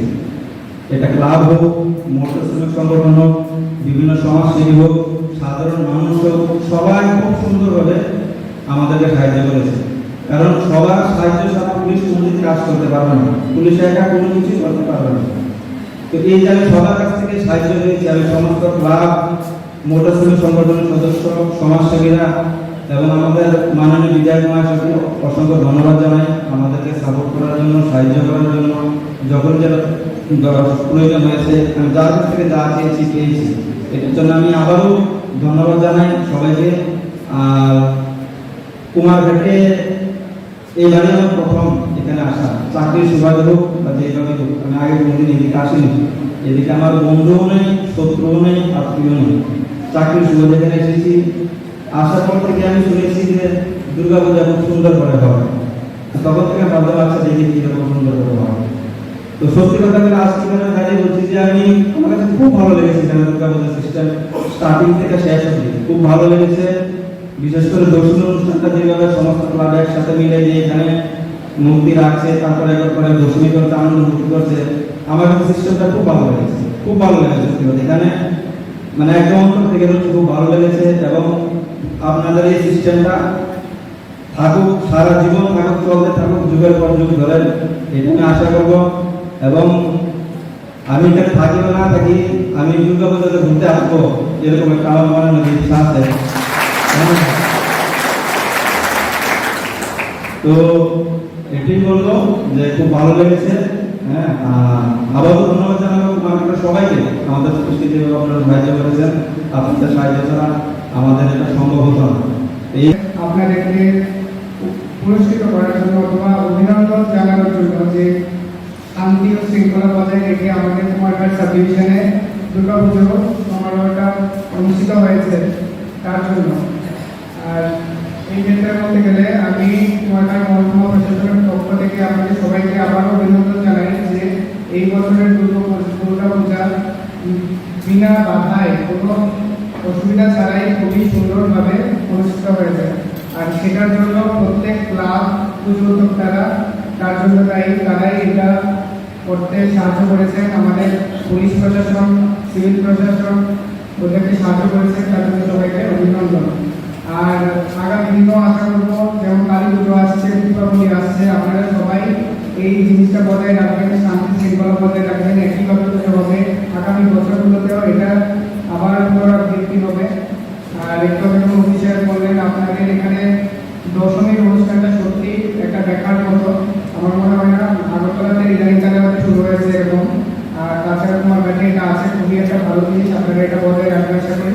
এটা ক্লাব হোক, মোটর শ্রমিক সংগঠন হোক, বিভিন্ন সমাজসেবী হোক, সাধারণ মানুষ হোক, সবাই খুব সুন্দরভাবে আমাদেরকে সাহায্য করেছে। কারণ সবার সাহায্য ছাড়া পুলিশ কোনোদিন কাজ করতে পারবে না, পুলিশ একা কোনো কিছুই করতে পারবে না। তো এই যে আমি সবার কাছ থেকে সাহায্য পেয়েছি, আমি সমস্ত ক্লাব, মোটর শ্রমিক সংগঠনের সদস্য, সমাজসেবীরা এবং আমাদের মাননীয় বিধায়ক মহাশয়কে অসংখ্য ধন্যবাদ জানাই। আমাদেরকে সাপোর্ট করার জন্য, সাহায্য করার জন্য, যখন যেটা দর-, প্রয়োজন হয়েছে, আমি যার কাছ থেকে যা চেয়েছি, পেয়েছি। এটার জন্য আমি আবারও ধন্যবাদ জানাই সবাইকে। আর কুমারঘাটে এইবারই আমার প্রথম এখানে আসা, চাকরির সুবাদে হোক বা যেভাবে হোক, আমি আগে কোনোদিন এদিকে আসিনি। এদিকে আমার বন্ধুও নেই, শত্রুও নেই, আত্মীয় নেই। চাকরির সুবাদে এখানে এসেছি। আসার পর থেকে আমি শুনেছি যে দুর্গাপূজা খুব সুন্দর করে হয়। তখন থেকে ভাবলাম, আচ্ছা, দেখি কিরকম সুন্দর করে হয়। তো সত্যি কথা বলে, আজকে এখানে দাঁড়িয়ে বলছি যে আমি, আমার কাছে খুব ভালো লেগেছে এখানে দুর্গাপূজা সিস্টেম, স্টার্টিং থেকে শেষ অবধি খুব ভালো লেগেছে। বিশেষ করে দশমী অনুষ্ঠানটা যেভাবে সমস্ত ক্লাব একসাথে মিলে যে এখানে মূর্তি রাখছে, তারপরে একবার করে দশমী করছে, আনন্দ ফুর্তি করছে, আমার কাছে সিস্টেমটা খুব ভালো লেগেছে, খুব ভালো লেগেছে সত্যি কথা। এখানে মানে একদম অন্তর থেকে বলছি, খুব ভালো লেগেছে। এবং আপনাদের এই সিস্টেমটা থাকুক, সারা জীবন থাকুক, চলতে থাকুক, যুগের পর যুগ ধরে, এটা আমি আশা করব। এবং আমি এখানে থাকি বা না থাকি, আমি দুর্গা পূজাতে ঘুরতে আসবো, এরকম একটা আমার মনে মধ্যে ইচ্ছা আছে। হ্যাঁ। তো এটাই বলবো যে খুব ভালো লেগেছে। হ্যাঁ, আর আবারও ধন্যবাদ জানাবো আপনাদের সবাইকে, আমাদের সৃষ্টিতে আপনারা সাহায্য করেছেন। আপনাদের সাহায্য ছাড়া আমাদের এটা সম্ভব হতো না। এই আপনাদেরকে পুরস্কৃত করার জন্য অথবা অভিনন্দন জানানোর জন্য যে শান্তি ও শৃঙ্খলা বজায় রেখে আমাদের কুমারঘাট সাব ডিভিশনে দুর্গাপুজো সমারোহটা অনুষ্ঠিত হয়েছে, তার জন্য। আর এই ক্ষেত্রে বলতে গেলে আমি কুমারঘাট মহকুমা প্রশাসনের পক্ষ থেকে আপনাদের সবাইকে আবারও অভিনন্দন জানাই যে এই বছরের দুর্গা পূজ-, দুর্গা পূজা, উম, বিনা বাধায় কোনো অসুবিধা ছাড়াই খুবই সুন্দরভাবে অনুষ্ঠিত হয়েছে। আর সেটার জন্য প্রত্যেক ক্লাব, পুজো উদ্যোক্তারা তার জন্য দায়ী, তারাই এটা করতে সাহায্য করেছেন। আমাদের পুলিশ প্রশাসন, সিভিল প্রশাসন ওদেরকে সাহায্য করেছেন, তার জন্য সবাইকে অভিনন্দন। আর আগামী দিনও আশা করবো, যেমন কালী পুজো আসছে, দীপাবলি আসছে, আপনারা সবাই এই জিনিসটা বজায় রাখবেন, শান্তি শৃঙ্খলা বজায় রাখবেন, একইভাবে পুজো হবে। আগামী বছরগুলোতেও এটা আবার পুনরাবৃত্তি হবে। আর একটু আগে যখন অফিসার বললেন, আপনাদের এখানে দশমীর অনুষ্ঠানটা সত্যি একটা দেখার মতো। আমার মনে হয় না আগরতলাতে ইদানিংকালে হয়তো শুরু হয়েছে এরকম। আর তাছাড়া তোমার কাছে এটা আছে, খুবই একটা ভালো জিনিস, আপনারা এটা বজায় রাখবেন আশা করি।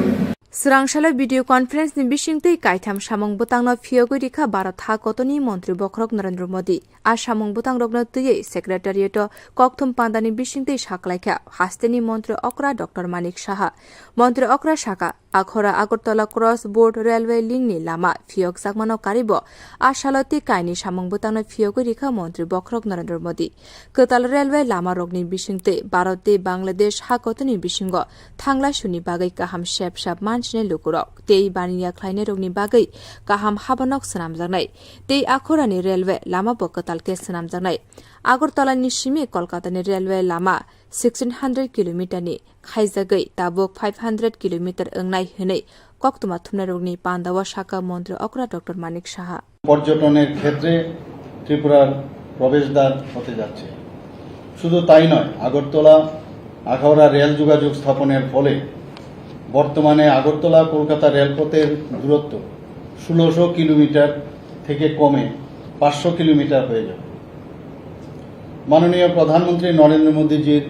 Swrangsalao video conference ni bisingtwi kaitham samung bwtangno phiyogwi rikha Bharat ha kotoni montri bokhorok Narendra Modi. A samung bwtangrokno twiwi secretariat-o kokthum pandani bisingtwi saklaikha hasteni montri okra Doctor Manik Saha. Montri okra saka, Akhora Agartala Cross Board Railway link ni lama phiyokjakmano karibo a salo tei kaini samung bwtangno phiyogwi rikha montri bokhorok Narendra Modi. Kwtal railway lama rokni bisingtwi Bharat tei Bangladesh ha kotoni bisingo thanglai suni bagwi kaham sep sap mansinai lukurok tei baniya khlainairokni bagwi kaham habanok swnamjaknai tei Akhorani railway lama bo kwtal khe swnamjaknai. Agartala ni simi Kolkata ni railway lama sixteen hundred kilometer ni khaijagwi tabuk five hundred kilometer wngnai hwnwi koktwma thumnairokni pandao sakha montri okra Doctor Manik Saha. পর্যটনের ক্ষেত্রে ত্রিপুরার প্রবেশদ্বার হতে যাচ্ছে। শুধু তাই নয়, আগরতলা আখাউড়া রেল যোগাযোগ স্থাপনের ফলে বর্তমানে আগরতলা কলকাতা রেলপথের দূরত্ব ষোলোশো কিলোমিটার থেকে কমে পাঁচশো কিলোমিটার হয়ে যাবে। মাননীয় প্রধানমন্ত্রী নরেন্দ্র মোদীজির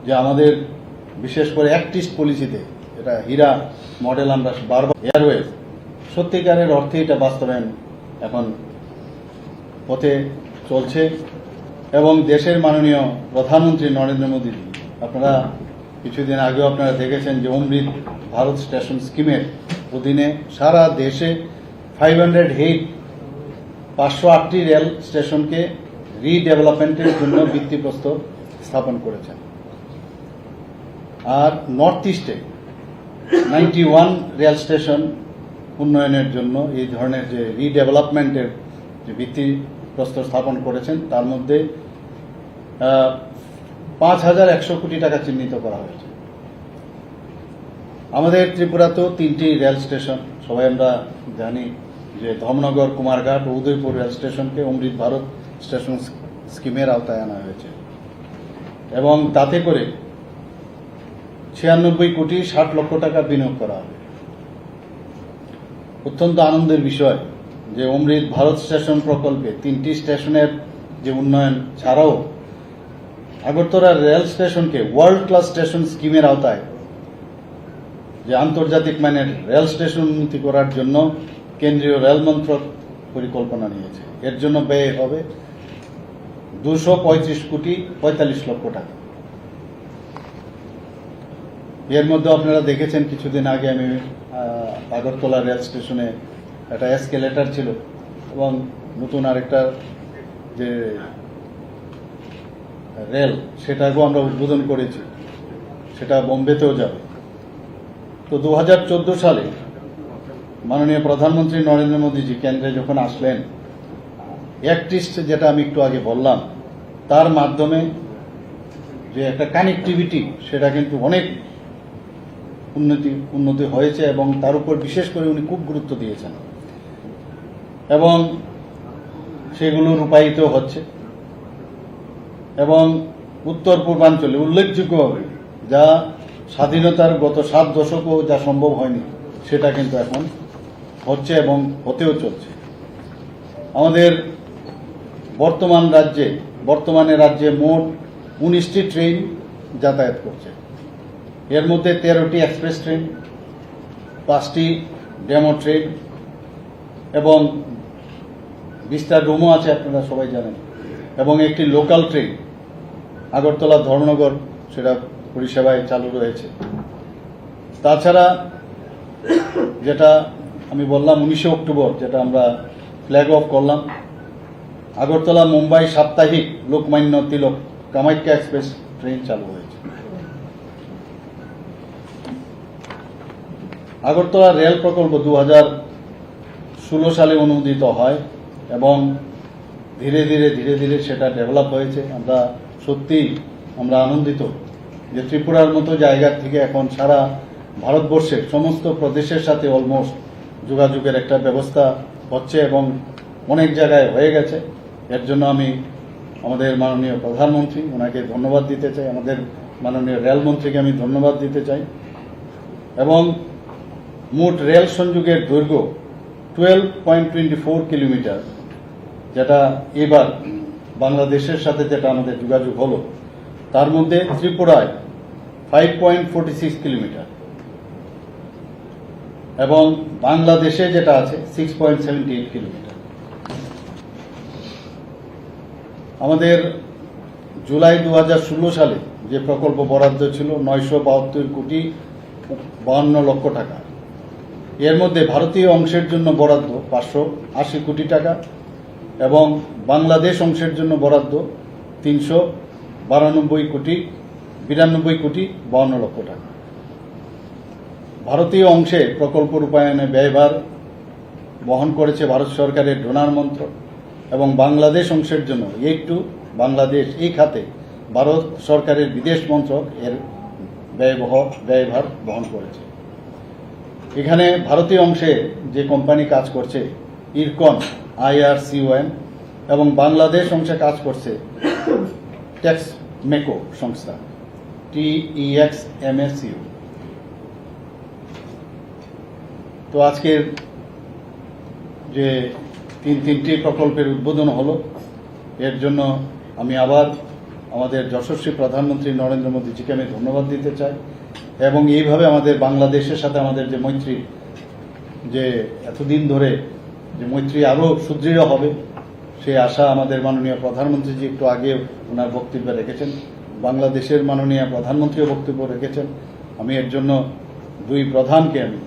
যে আমাদের বিশেষ করে অ্যাক্ট ইস্ট পলিসিতে, এটা হীরা মডেল আমরা বারবার, এয়ারওয়েজ, সত্যিকারের অর্থে এটা বাস্তবায়ন এখন পথে চলছে এবং দেশের মাননীয় প্রধানমন্ত্রী নরেন্দ্র মোদী, আপনারা কিছুদিন আগেও আপনারা দেখেছেন যে অমৃত ভারত স্টেশন স্কিমের অধীনে সারা দেশে ফাইভ হান্ড্রেড এইট, পাঁচশো আটটি রেল স্টেশনকে রিডেভেলপমেন্টের জন্য ভিত্তিপ্রস্তর স্থাপন করেছেন। আর নর্থ ইস্টে নাইনটি ওয়ান রেল স্টেশন উন্নয়নের জন্য এই ধরনের যে রিডেভেলপমেন্টের যে ভিত্তিপ্রস্তর স্থাপন করেছেন, তার মধ্যে আহ, পাঁচ হাজার একশো কোটি টাকা চিহ্নিত করা হয়েছে। আমাদের ত্রিপুরাতেও তিনটি রেল স্টেশন, সবাই আমরা জানি যে ধর্মনগর, কুমারঘাট ও উদয়পুর রেল স্টেশনকে অমৃত ভারত স্টেশন স্কিমের আওতায় আনা হয়েছে এবং তাতে করে ছিয়ানব্বই কোটি ষাট লক্ষ টাকা বিনিয়োগ করা হবে। অত্যন্ত আনন্দের বিষয় যে অমৃত ভারত স্টেশন প্রকল্পে তিনটি স্টেশনের যে উন্নয়ন ছাড়াও আগরতলা রেল স্টেশনকে ওয়ার্ল্ড ক্লাস স্টেশন স্কিমের আওতায় যে আন্তর্জাতিক মানের রেল স্টেশন উন্নতি করার জন্য কেন্দ্রীয় রেল মন্ত্রক পরিকল্পনা নিয়েছে। এর জন্য ব্যয় হবে দুশো পঁয়ত্রিশ কোটি পঁয়তাল্লিশ লক্ষ টাকা। এর মধ্যে আপনারা দেখেছেন কিছুদিন আগে আমি আহ, আগরতলা রেল স্টেশনে একটা এসকেলেটর ছিল এবং নতুন আরেকটা যে রেল, সেটাকেও আমরা উদ্বোধন করেছি, সেটা বোম্বেতেও যাবে। তো দু হাজার চোদ্দো সালে মাননীয় প্রধানমন্ত্রী নরেন্দ্র মোদীজি কেন্দ্রে যখন আসলেন, অ্যাক্ট ইস্ট যেটা আমি একটু আগে বললাম, তার মাধ্যমে যে একটা কানেক্টিভিটি, সেটা কিন্তু অনেক উন্নতি উন্নতি হয়েছে এবং তার উপর বিশেষ করে উনি খুব গুরুত্ব দিয়েছেন এবং সেগুলো রূপায়িত হচ্ছে। এবং উত্তর পূর্বাঞ্চলে উল্লেখযোগ্যভাবে যা স্বাধীনতার গত সাত দশকও যা সম্ভব হয়নি, সেটা কিন্তু এখন হচ্ছে এবং হতেও চলছে। আমাদের বর্তমান রাজ্যে বর্তমানে রাজ্যে মোট উনিশটি ট্রেন যাতায়াত করছে। এর মধ্যে তেরোটি এক্সপ্রেস ট্রেন, পাঁচটি ডেমো ট্রেন এবং বিস্তার রুমও আছে, আপনারা সবাই জানেন, এবং একটি লোকাল ট্রেন আগরতলা ধর্মনগর, সেটা পরিষেবায় চালু রয়েছে। তাছাড়া যেটা আমি বললাম, উনিশে অক্টোবর যেটা আমরা ফ্ল্যাগ অফ করলাম, আগরতলা মুম্বাই সাপ্তাহিক লোকমান্য তিলক কামাখ্যা এক্সপ্রেস ট্রেন চালু হয়েছে। আগরতলা রেল প্রকল্প দু হাজার ষোলো সালে অনুমোদিত হয় এবং ধীরে ধীরে ধীরে ধীরে সেটা ডেভেলপ হয়েছে। আমরা সত্যি আমরা আনন্দিত যে ত্রিপুরার মতো জায়গা থেকে এখন সারা ভারতবর্ষের সমস্ত প্রদেশের সাথে অলমোস্ট যোগাযোগের একটা ব্যবস্থা হচ্ছে এবং অনেক জায়গায় হয়ে গেছে। এর জন্য আমি আমাদের মাননীয় প্রধানমন্ত্রী, ওনাকে ধন্যবাদ দিতে চাই, আমাদের মাননীয় রেলমন্ত্রীকে আমি ধন্যবাদ দিতে চাই। এবং মোট রেল সংযোগের দৈর্ঘ্য twelve point twenty four kilometre, যেটা এবার বাংলাদেশের সাথে যেটা আমাদের যোগাযোগ হলো, তার মধ্যে ত্রিপুরায় five point forty six kilometre এবং বাংলাদেশে যেটা আছে six point seventy eight kilometre. আমাদের জুলাই দু হাজার ষোলো সালে যে প্রকল্প বরাদ্দ ছিল নয়শো বাহাত্তর কোটি বাহান্ন লক্ষ টাকা, এর মধ্যে ভারতীয় অংশের জন্য বরাদ্দ পাঁচশো আশি কোটি টাকা এবং বাংলাদেশ অংশের জন্য বরাদ্দ তিনশো বারানব্বই কোটি বিরানব্বই কোটি বাহান্ন লক্ষ টাকা। ভারতীয় অংশে প্রকল্প রূপায়ণে ব্যয়ভার বহন করেছে ভারত সরকারের ডোনার মন্ত্রক এবং বাংলাদেশ অংশের জন্য এইড টু বাংলাদেশ এই খাতে ভারত সরকারের বিদেশ মন্ত্রক এর ব্যয়বহ ব্যয়ভার বহন করেছে। এখানে ভারতীয় অংশে যে কোম্পানি কাজ করছে, ইরকন আইআরসিওএম, এবং বাংলাদেশ অংশে কাজ করছে টেক্সমেকো সংস্থা, টিইএক্স এমএসইউ। তো আজকের যে তিন তিনটি প্রকল্পের উদ্বোধন হলো, এর জন্য আমি আবার আমাদের যশস্বী প্রধানমন্ত্রী নরেন্দ্র মোদীজিকে আমি ধন্যবাদ দিতে চাই। এবং এইভাবে আমাদের বাংলাদেশের সাথে আমাদের যে মৈত্রী, যে এতদিন ধরে যে মৈত্রী আরও সুদৃঢ় হবে, সেই আশা আমাদের মাননীয় প্রধানমন্ত্রীজি একটু আগে ওনার বক্তব্যে রেখেছেন, বাংলাদেশের মাননীয় প্রধানমন্ত্রীও বক্তব্য রেখেছেন। আমি এর জন্য দুই প্রধানকে আমি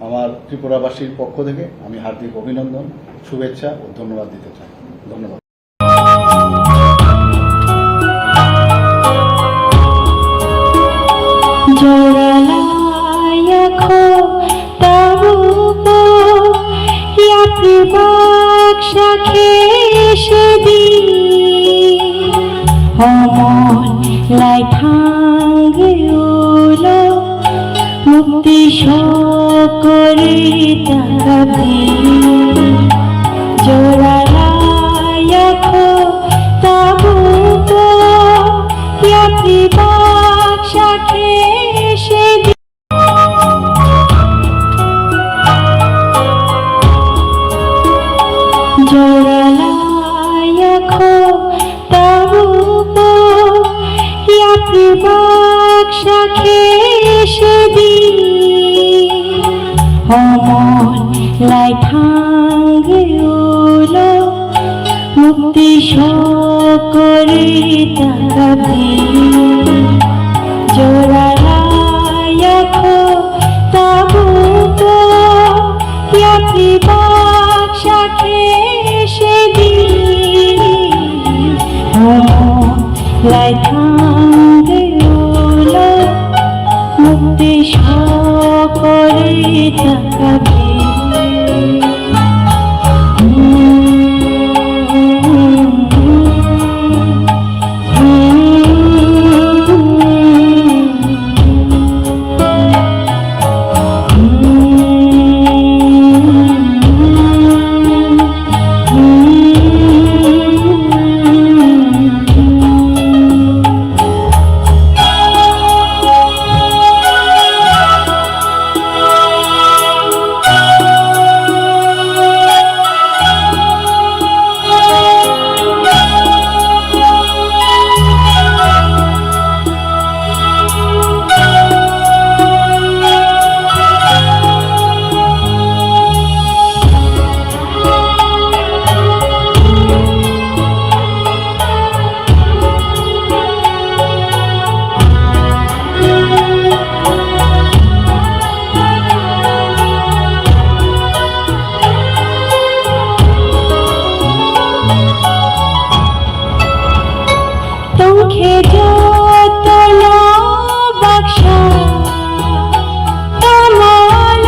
আমার ত্রিপুরাবাসীর পক্ষ থেকে আমি হার্দিক অভিনন্দন, শুভেচ্ছা ও ধন্যবাদ দিতে চাই। ধন্যবাদ। Joralai yakho tabubo yapri baksa khe sedi, homon lai thangwi ulo mukti sokori takabdi. Joralai yakho tabubo yapri baksa khe sedi. Joralai yakho tabubo yapri baksa khe sedi, homon lai thangwi ulo mukti sokori takabdi. Joralai yakho tabubo yapri baksa khe sedi, homon lai thangwi ulo mukti sokori takabdi. Tongkhe jotono baksa tamo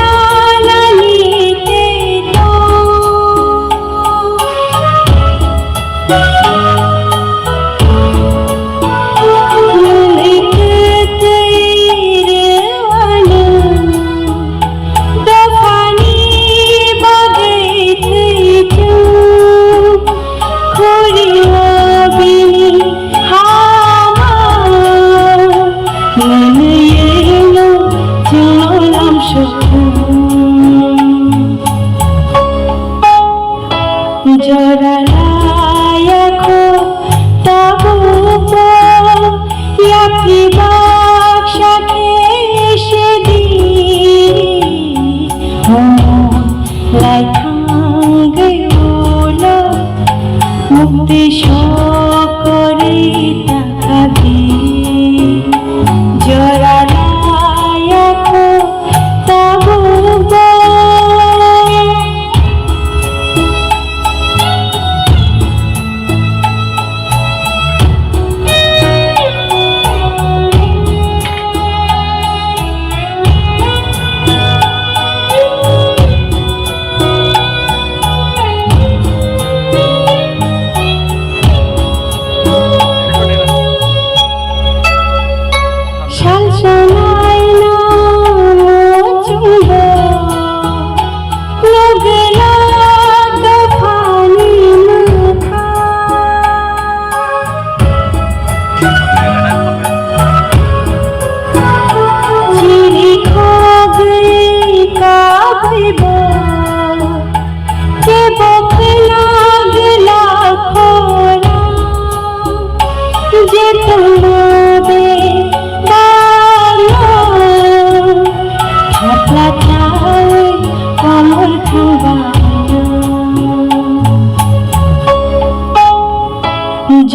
lanani tei tong. Nwng tei rwano dophani bagwi thwi chwng. Khuri o bini hama nwnwi eno chwngno lamsok. Joralai yakho tabubo yapri baksa khe sedi, homon lai thangwi ulo mukti sokori takabdi. Joralai yakho tabubo.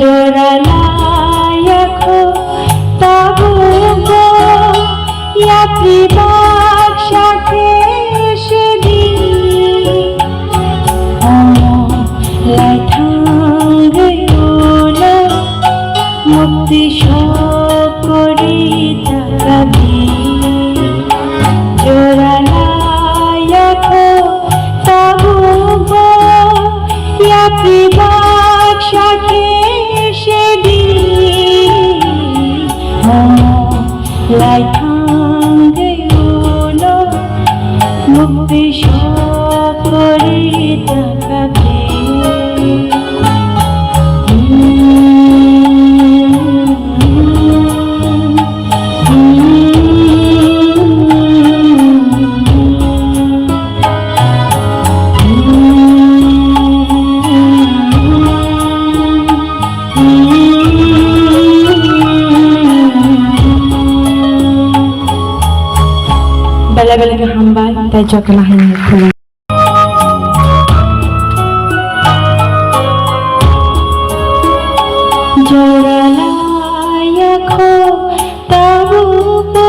Jora laiya kho tabukbo yapri baksa khe sedi. Omo lai thangwi ulo mukti sokori takadi. Jora laiya kho tabukbo yapri baksa khe sedi. Omo lai thangwi ulo mukti sokori takadi. Belai belai khe hambai, tei jotono hambai khulum. Jora laiya kho tabukbo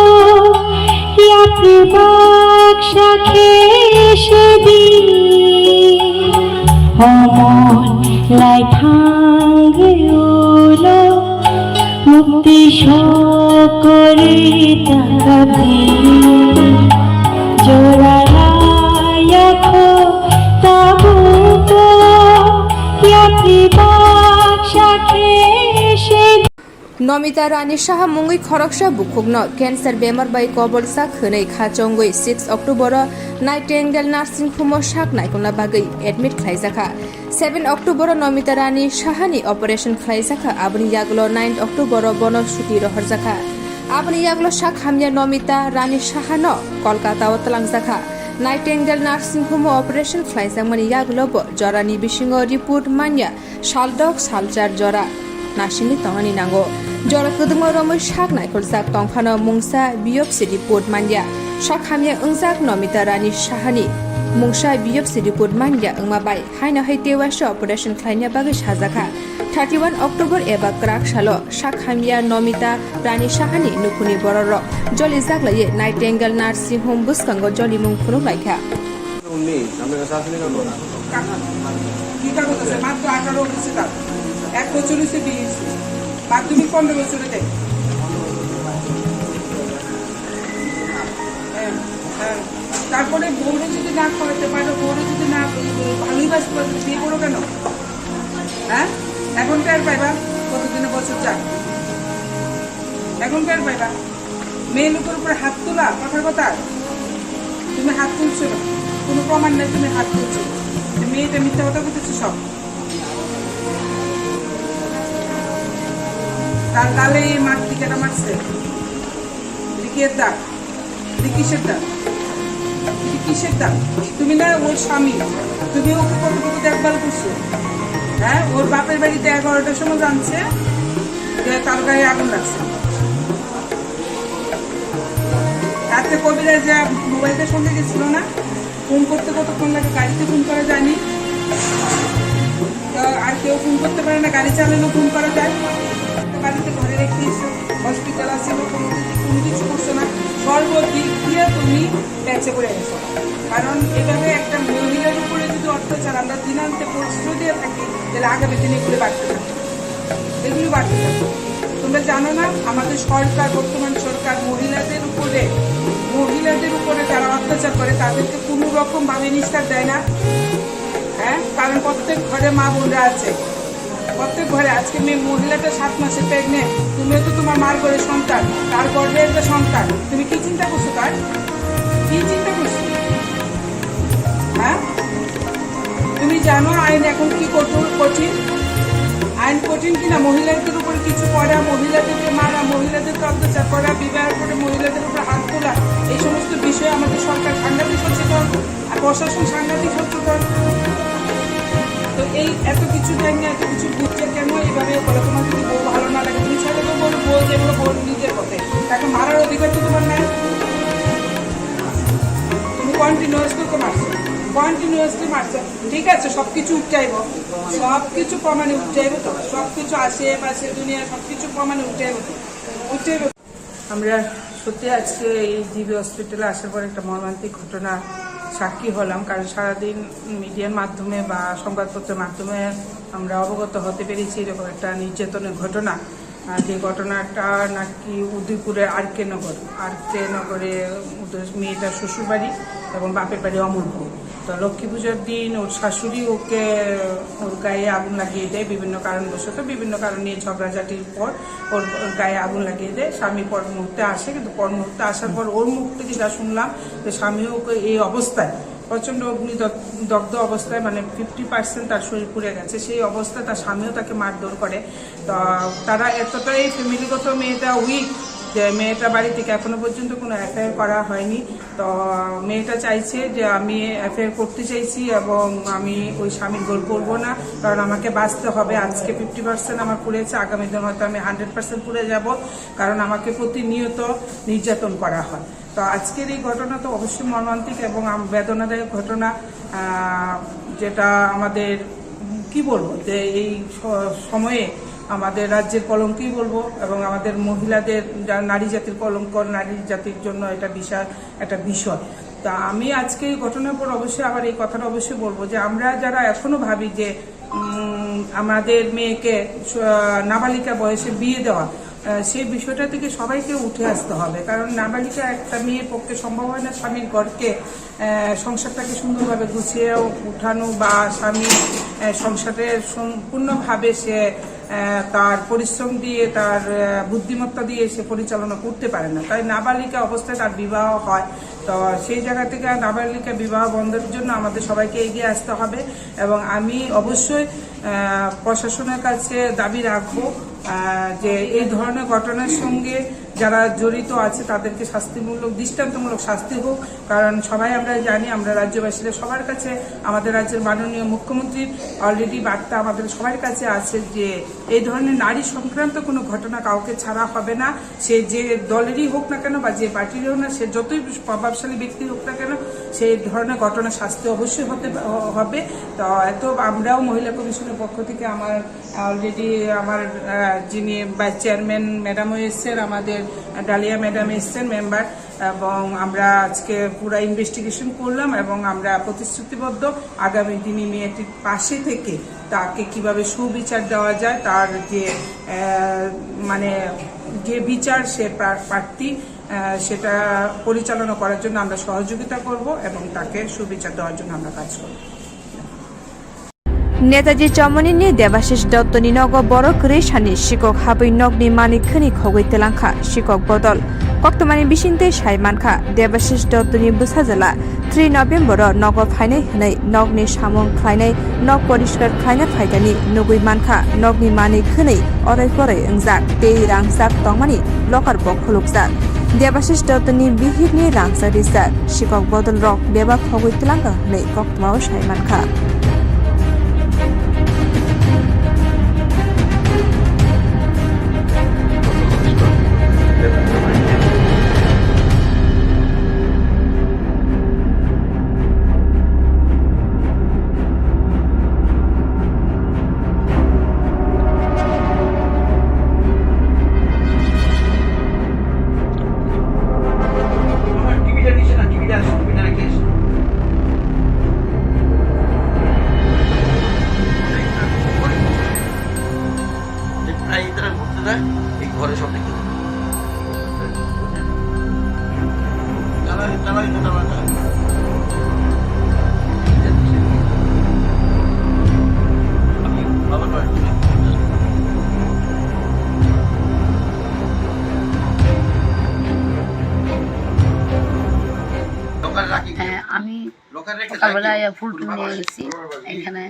yapri baksa khe sedi. Omo lai thangwi ulo mukti sokori takadi. Jora laiya kho tabukbo yapri baksa khe sedi. Nomita Rani Saha mungwi khoroksa bukhukno cancer bemar bai koboljak hwnwi khachongwi six October-o Nightingale Nursing Home-o sak naikolna bagwi admit khlaijakha. Seven October-o Nomita Rani Sahani operation khlaijakha, aboni yagulo nine October-o bono suti rohorjakha. Aboni yagulo sak hamya Nomita Rani Sahano Kolkata-o twlangjakha. Nightingale Nursing Home-o operation khlaijakmani yagulo bo jorani bisingo report manya saldok salchar jora nasingwi tongnani nango. Jora kwdwkma romwi sak naikoljak tongphano mungsa biopsy report manya. Sak hamya wngjak Nomita Rani Sahani mungsa biopsy report manya wngma bai haino hai tewaisa operation khlaina bagwi sajakha. Thirty one October eba kwrak salo sak hamya Nomita Rani Sahani nukhungni bororok jolijak laiwi Nightingale Nursing Home bwskango jolimung phunuk laikha. উনিশ, আপনার কাছে আসেনি কেন? কাগজ। কি কাগজ আছে? মাত্র আঠারো হয়েছে তার। এক বছর হয়েছে বিয়ে হয়েছে। মাধ্যমিক পনেরো বছরে দেয়। হ্যাঁ, হ্যাঁ। তারপরে বউরে যদি না খাওয়াতে পারো, বউরে যদি না ভালোই বাসতে পারো, বিয়ে করো কেন? হ্যাঁ? এখন টের পাইবা কতদিনে বছর যাক। এখন টের পাইবা। মেয়ে লোকের উপরে হাত তোলা, কথার কথা। তুমি হাত তুলছো না, কোনো প্রমাণ নেই তুমি হাত তুলছো। তো মেয়েটা মিথ্যা কথা বলতেছে সব। তার গালে এই মারতে কেন মারছে? এটা কি এর দাগ? এটা কিসের দাগ? এটা কিসের দাগ? তুমি না ওর স্বামী, তুমি ওকে কতটুকু দেখভাল করছো? হ্যাঁ, ওর বাপের বাড়িতে এগারোটার সময় জানছে যে তার গায়ে আগুন লাগছে। রাতে কবিরাজ যে মোবাইলটা সঙ্গে গেছিল না, ফোন করতে কতক্ষণ লাগে? গাড়িতে ফোন করা যায়নি। তো আর কেউ ফোন করতে পারে না, গাড়ি চালালেও ফোন করা যায়। তো বাড়িতে ঘরে রেখে এসো, হসপিটাল আছে, কোনো কিছু, কোনো কিছু করছো না। সর্বদিক দিয়ে তুমি বেঁচে পড়ে গেছো। কারণ এভাবে একটা মহিলার উপরে যদি অত্যাচার আমরা দিনান্তে প্রশ্রয় দিয়ে থাকি, তাহলে আগামী দিনে এগুলো বাড়তে থাকে। এগুলো বাড়তে থাকে। তোমরা জানো না, আমাদের সরকার, বর্তমান সরকার মহিলাদের উপরে, মহিলাদের উপরে যারা অত্যাচার করে তাদেরকে কোনো রকম ভাবে নিস্তার দেয় না? হ্যাঁ, কারণ প্রত্যেক ঘরে মা বোনরা আছে, প্রত্যেক ঘরে। আজকে মেয়ে মহিলাটা সাত মাসে প্রেগনেন্ট, তুমিও তো তোমার মার ঘরে সন্তান, তার গর্ভে একটা সন্তান, তুমি কি চিন্তা করছো তার? কি চিন্তা করছো? হ্যাঁ, তুমি জানো আইন এখন কি কঠোর, কঠিন? আইন কঠিন কিনা? মহিলাদের উপরে কিছু করা, মহিলাদেরকে মারা, মহিলাদেরকে অত্যাচার করা, বিবাহের পরে মহিলাদের উপরে হাত তোলা, এই সমস্ত বিষয়ে আমাদের সরকার সাংঘাতিক সচেতন, আর প্রশাসন সাংঘাতিক সচেতন। তো এই এত কিছু জানি না, এত কিছু বুঝছে কেন এইভাবে বলো? তোমার যদি বউ ভালো না লাগে, তুমি ছেলেকে বলো, বউ যেগুলো বউ নিজের পথে, তাকে মারার অধিকার তো তোমার নাই। তুমি কন্টিনিউয়াসলি তো মারছো। কন্টিনিউয়াসলি মারছে। ঠিক আছে, সবকিছু উঠাইব, সবকিছু প্রমাণে উঠাইব তো, সবকিছু আশেপাশে দুনিয়া সবকিছু প্রমাণে উঠাইব তো, উঠাইব। আমরা সত্যি আজকে এই জিবি হসপিটালে আসার পর একটা মর্মান্তিক ঘটনা সাক্ষী হলাম, কারণ সারাদিন মিডিয়ার মাধ্যমে বা সংবাদপত্রের মাধ্যমে আমরা অবগত হতে পেরেছি এরকম একটা নির্যাতনের ঘটনা। আহ, যে ঘটনাটা নাকি উদয়পুরের আর কে নগর, আর কে নগরে ওদের মেয়েটার শ্বশুরবাড়ি এবং বাপের বাড়ি অমরপুর। তো লক্ষ্মী পুজোর দিন ওর শাশুড়ি ওকে, ওর গায়ে আগুন লাগিয়ে দেয় বিভিন্ন কারণবশত, বিভিন্ন কারণ নিয়ে ঝগড়াঝাটির পর ওর, ওর গায়ে আগুন লাগিয়ে দেয়। স্বামী পর মুহূর্তে আসে, কিন্তু পর মুহূর্তে আসার পর ওর মুখ থেকে যা শুনলাম যে স্বামী ওকে এই অবস্থায় প্রচণ্ড অগ্নি দগ-, দগ্ধ অবস্থায়, মানে ফিফটি পার্সেন্ট তার শরীর পুড়ে গেছে, সেই অবস্থায় তার স্বামীও তাকে মারধর করে। তো তারা এতটাই ফ্যামিলিগত মেয়েটা উইক যে মেয়েটা বাড়ি থেকে এখনো পর্যন্ত কোনো এফআইআর করা হয়নি। তো মেয়েটা চাইছে যে আমি এফআইআর করতে চাইছি এবং আমি ওই স্বামীর গোল করবো না, কারণ আমাকে বাঁচতে হবে। আজকে ফিফটি পার্সেন্ট আমার পুড়েছে, আগামী দিন হয়তো আমি হান্ড্রেড পার্সেন্ট পুড়ে যাব, কারণ আমাকে প্রতিনিয়ত নির্যাতন করা হয়। তো আজকের এই ঘটনা তো অবশ্যই মর্মান্তিক এবং আম-, বেদনাদায়ক ঘটনা, আহ, যেটা আমাদের, উম, কি বলবো, যে এই স-, সময়ে আমাদের রাজ্যের কলঙ্কই বলবো এবং আমাদের মহিলাদের, যা-, নারী জাতির কলঙ্ক, নারী জাতির জন্য এটা বিশাল একটা বিষয়। তা আমি আজকে এই ঘটনার পর অবশ্যই আবার এই কথাটা অবশ্যই বলবো যে আমরা যারা এখনো ভাবি যে উম, আমাদের মেয়েকে স-, নাবালিকা বয়সে বিয়ে দেওয়া, আহ, সেই বিষয়টা থেকে সবাইকে উঠে আসতে হবে। কারণ নাবালিকা একটা মেয়ের পক্ষে সম্ভব হয় না স্বামীর ঘরকে, আহ, সংসারটাকে সুন্দরভাবে গুছিয়ে উঠানো বা স্বামী, আহ, সংসারে সম্পূর্ণভাবে সে, আহ, তার পরিশ্রম দিয়ে, তার, আহ, বুদ্ধিমত্তা দিয়ে সে পরিচালনা করতে পারে না। তাই নাবালিকা অবস্থায় তার বিবাহ হয়। তো সেই জায়গা থেকে নাবালিকা বিবাহ বন্ধের জন্য আমাদের সবাইকে এগিয়ে আসতে হবে। এবং আমি অবশ্যই, আহ, প্রশাসনের কাছে দাবি রাখবো, আহ, যে এই ধরনের ঘটনার সঙ্গে যারা জড়িত আছে তাদেরকে শাস্তিমূলক, দৃষ্টান্তমূলক শাস্তি হোক। কারণ সবাই আমরা জানি, আমরা রাজ্যবাসীরা সবার কাছে, আমাদের রাজ্যের মাননীয় মুখ্যমন্ত্রীর অলরেডি বার্তা আমাদের সবার কাছে আছে যে এই ধরনের নারী সংক্রান্ত কোনো ঘটনা কাউকে ছাড়া হবে না। সে যে দলেরই হোক না কেন বা যে পার্টিরই হোক না, সে যতই প্রভাবশালী ব্যক্তি হোক না কেন, সেই ধরনের ঘটনা শাস্তি অবশ্যই হতে হবে। তো এত আমরাও মহিলা কমিশনের পক্ষ থেকে আমার অলরেডি আমার, আহ, যিনি ভাইস চেয়ারম্যান ম্যাডামও এসছেন, আমাদের ডালিয়া ম্যাডাম এসছেন মেম্বার, এবং আমরা আজকে পুরা ইনভেস্টিগেশন করলাম এবং আমরা প্রতিশ্রুতিবদ্ধ আগামী দিনে মেয়েটির পাশে থেকে তাকে কিভাবে সুবিচার দেওয়া যায়, তার যে, আহ, মানে যে বিচার সে প্রা-, প্রার্থী, আহ, সেটা পরিচালনা করার জন্য আমরা সহযোগিতা করব এবং তাকে সুবিচার দেওয়ার জন্য আমরা কাজ করব। Netaji Chomoni ni Debashish Dotto ni nogo borok kwrwi sani sikok habwi nokni manwi khwnwi khogwi twlangkha sikok bodol. Koktwmani bisingtwi sai mankha, Debashish Dotto ni bwsajwla three November o nogo phainai hwnwi nokni samung khlainai, nok poriskar khlaina phaikani nugwi mankha, nokni manwi khwnwi orai korai wngjak tei rangchak tongmani locker bo khulukjak. Debashish Dotto ni bihik ni rangchak rijak, sikok bodol rok bebak khogwi twlangkha hwnwi koktwmao sai mankha. প্রায় তারা ঘুরতে যায়, এই ঘরে সব দেখতে পায়। তারা, তারা, তারা, তারা। আমি বাবা নয়। দোকানে রাখি। হ্যাঁ, আমি দোকানে রেখে সকালবেলা যাই। ফুল টুল নিয়ে গেছি, এখানে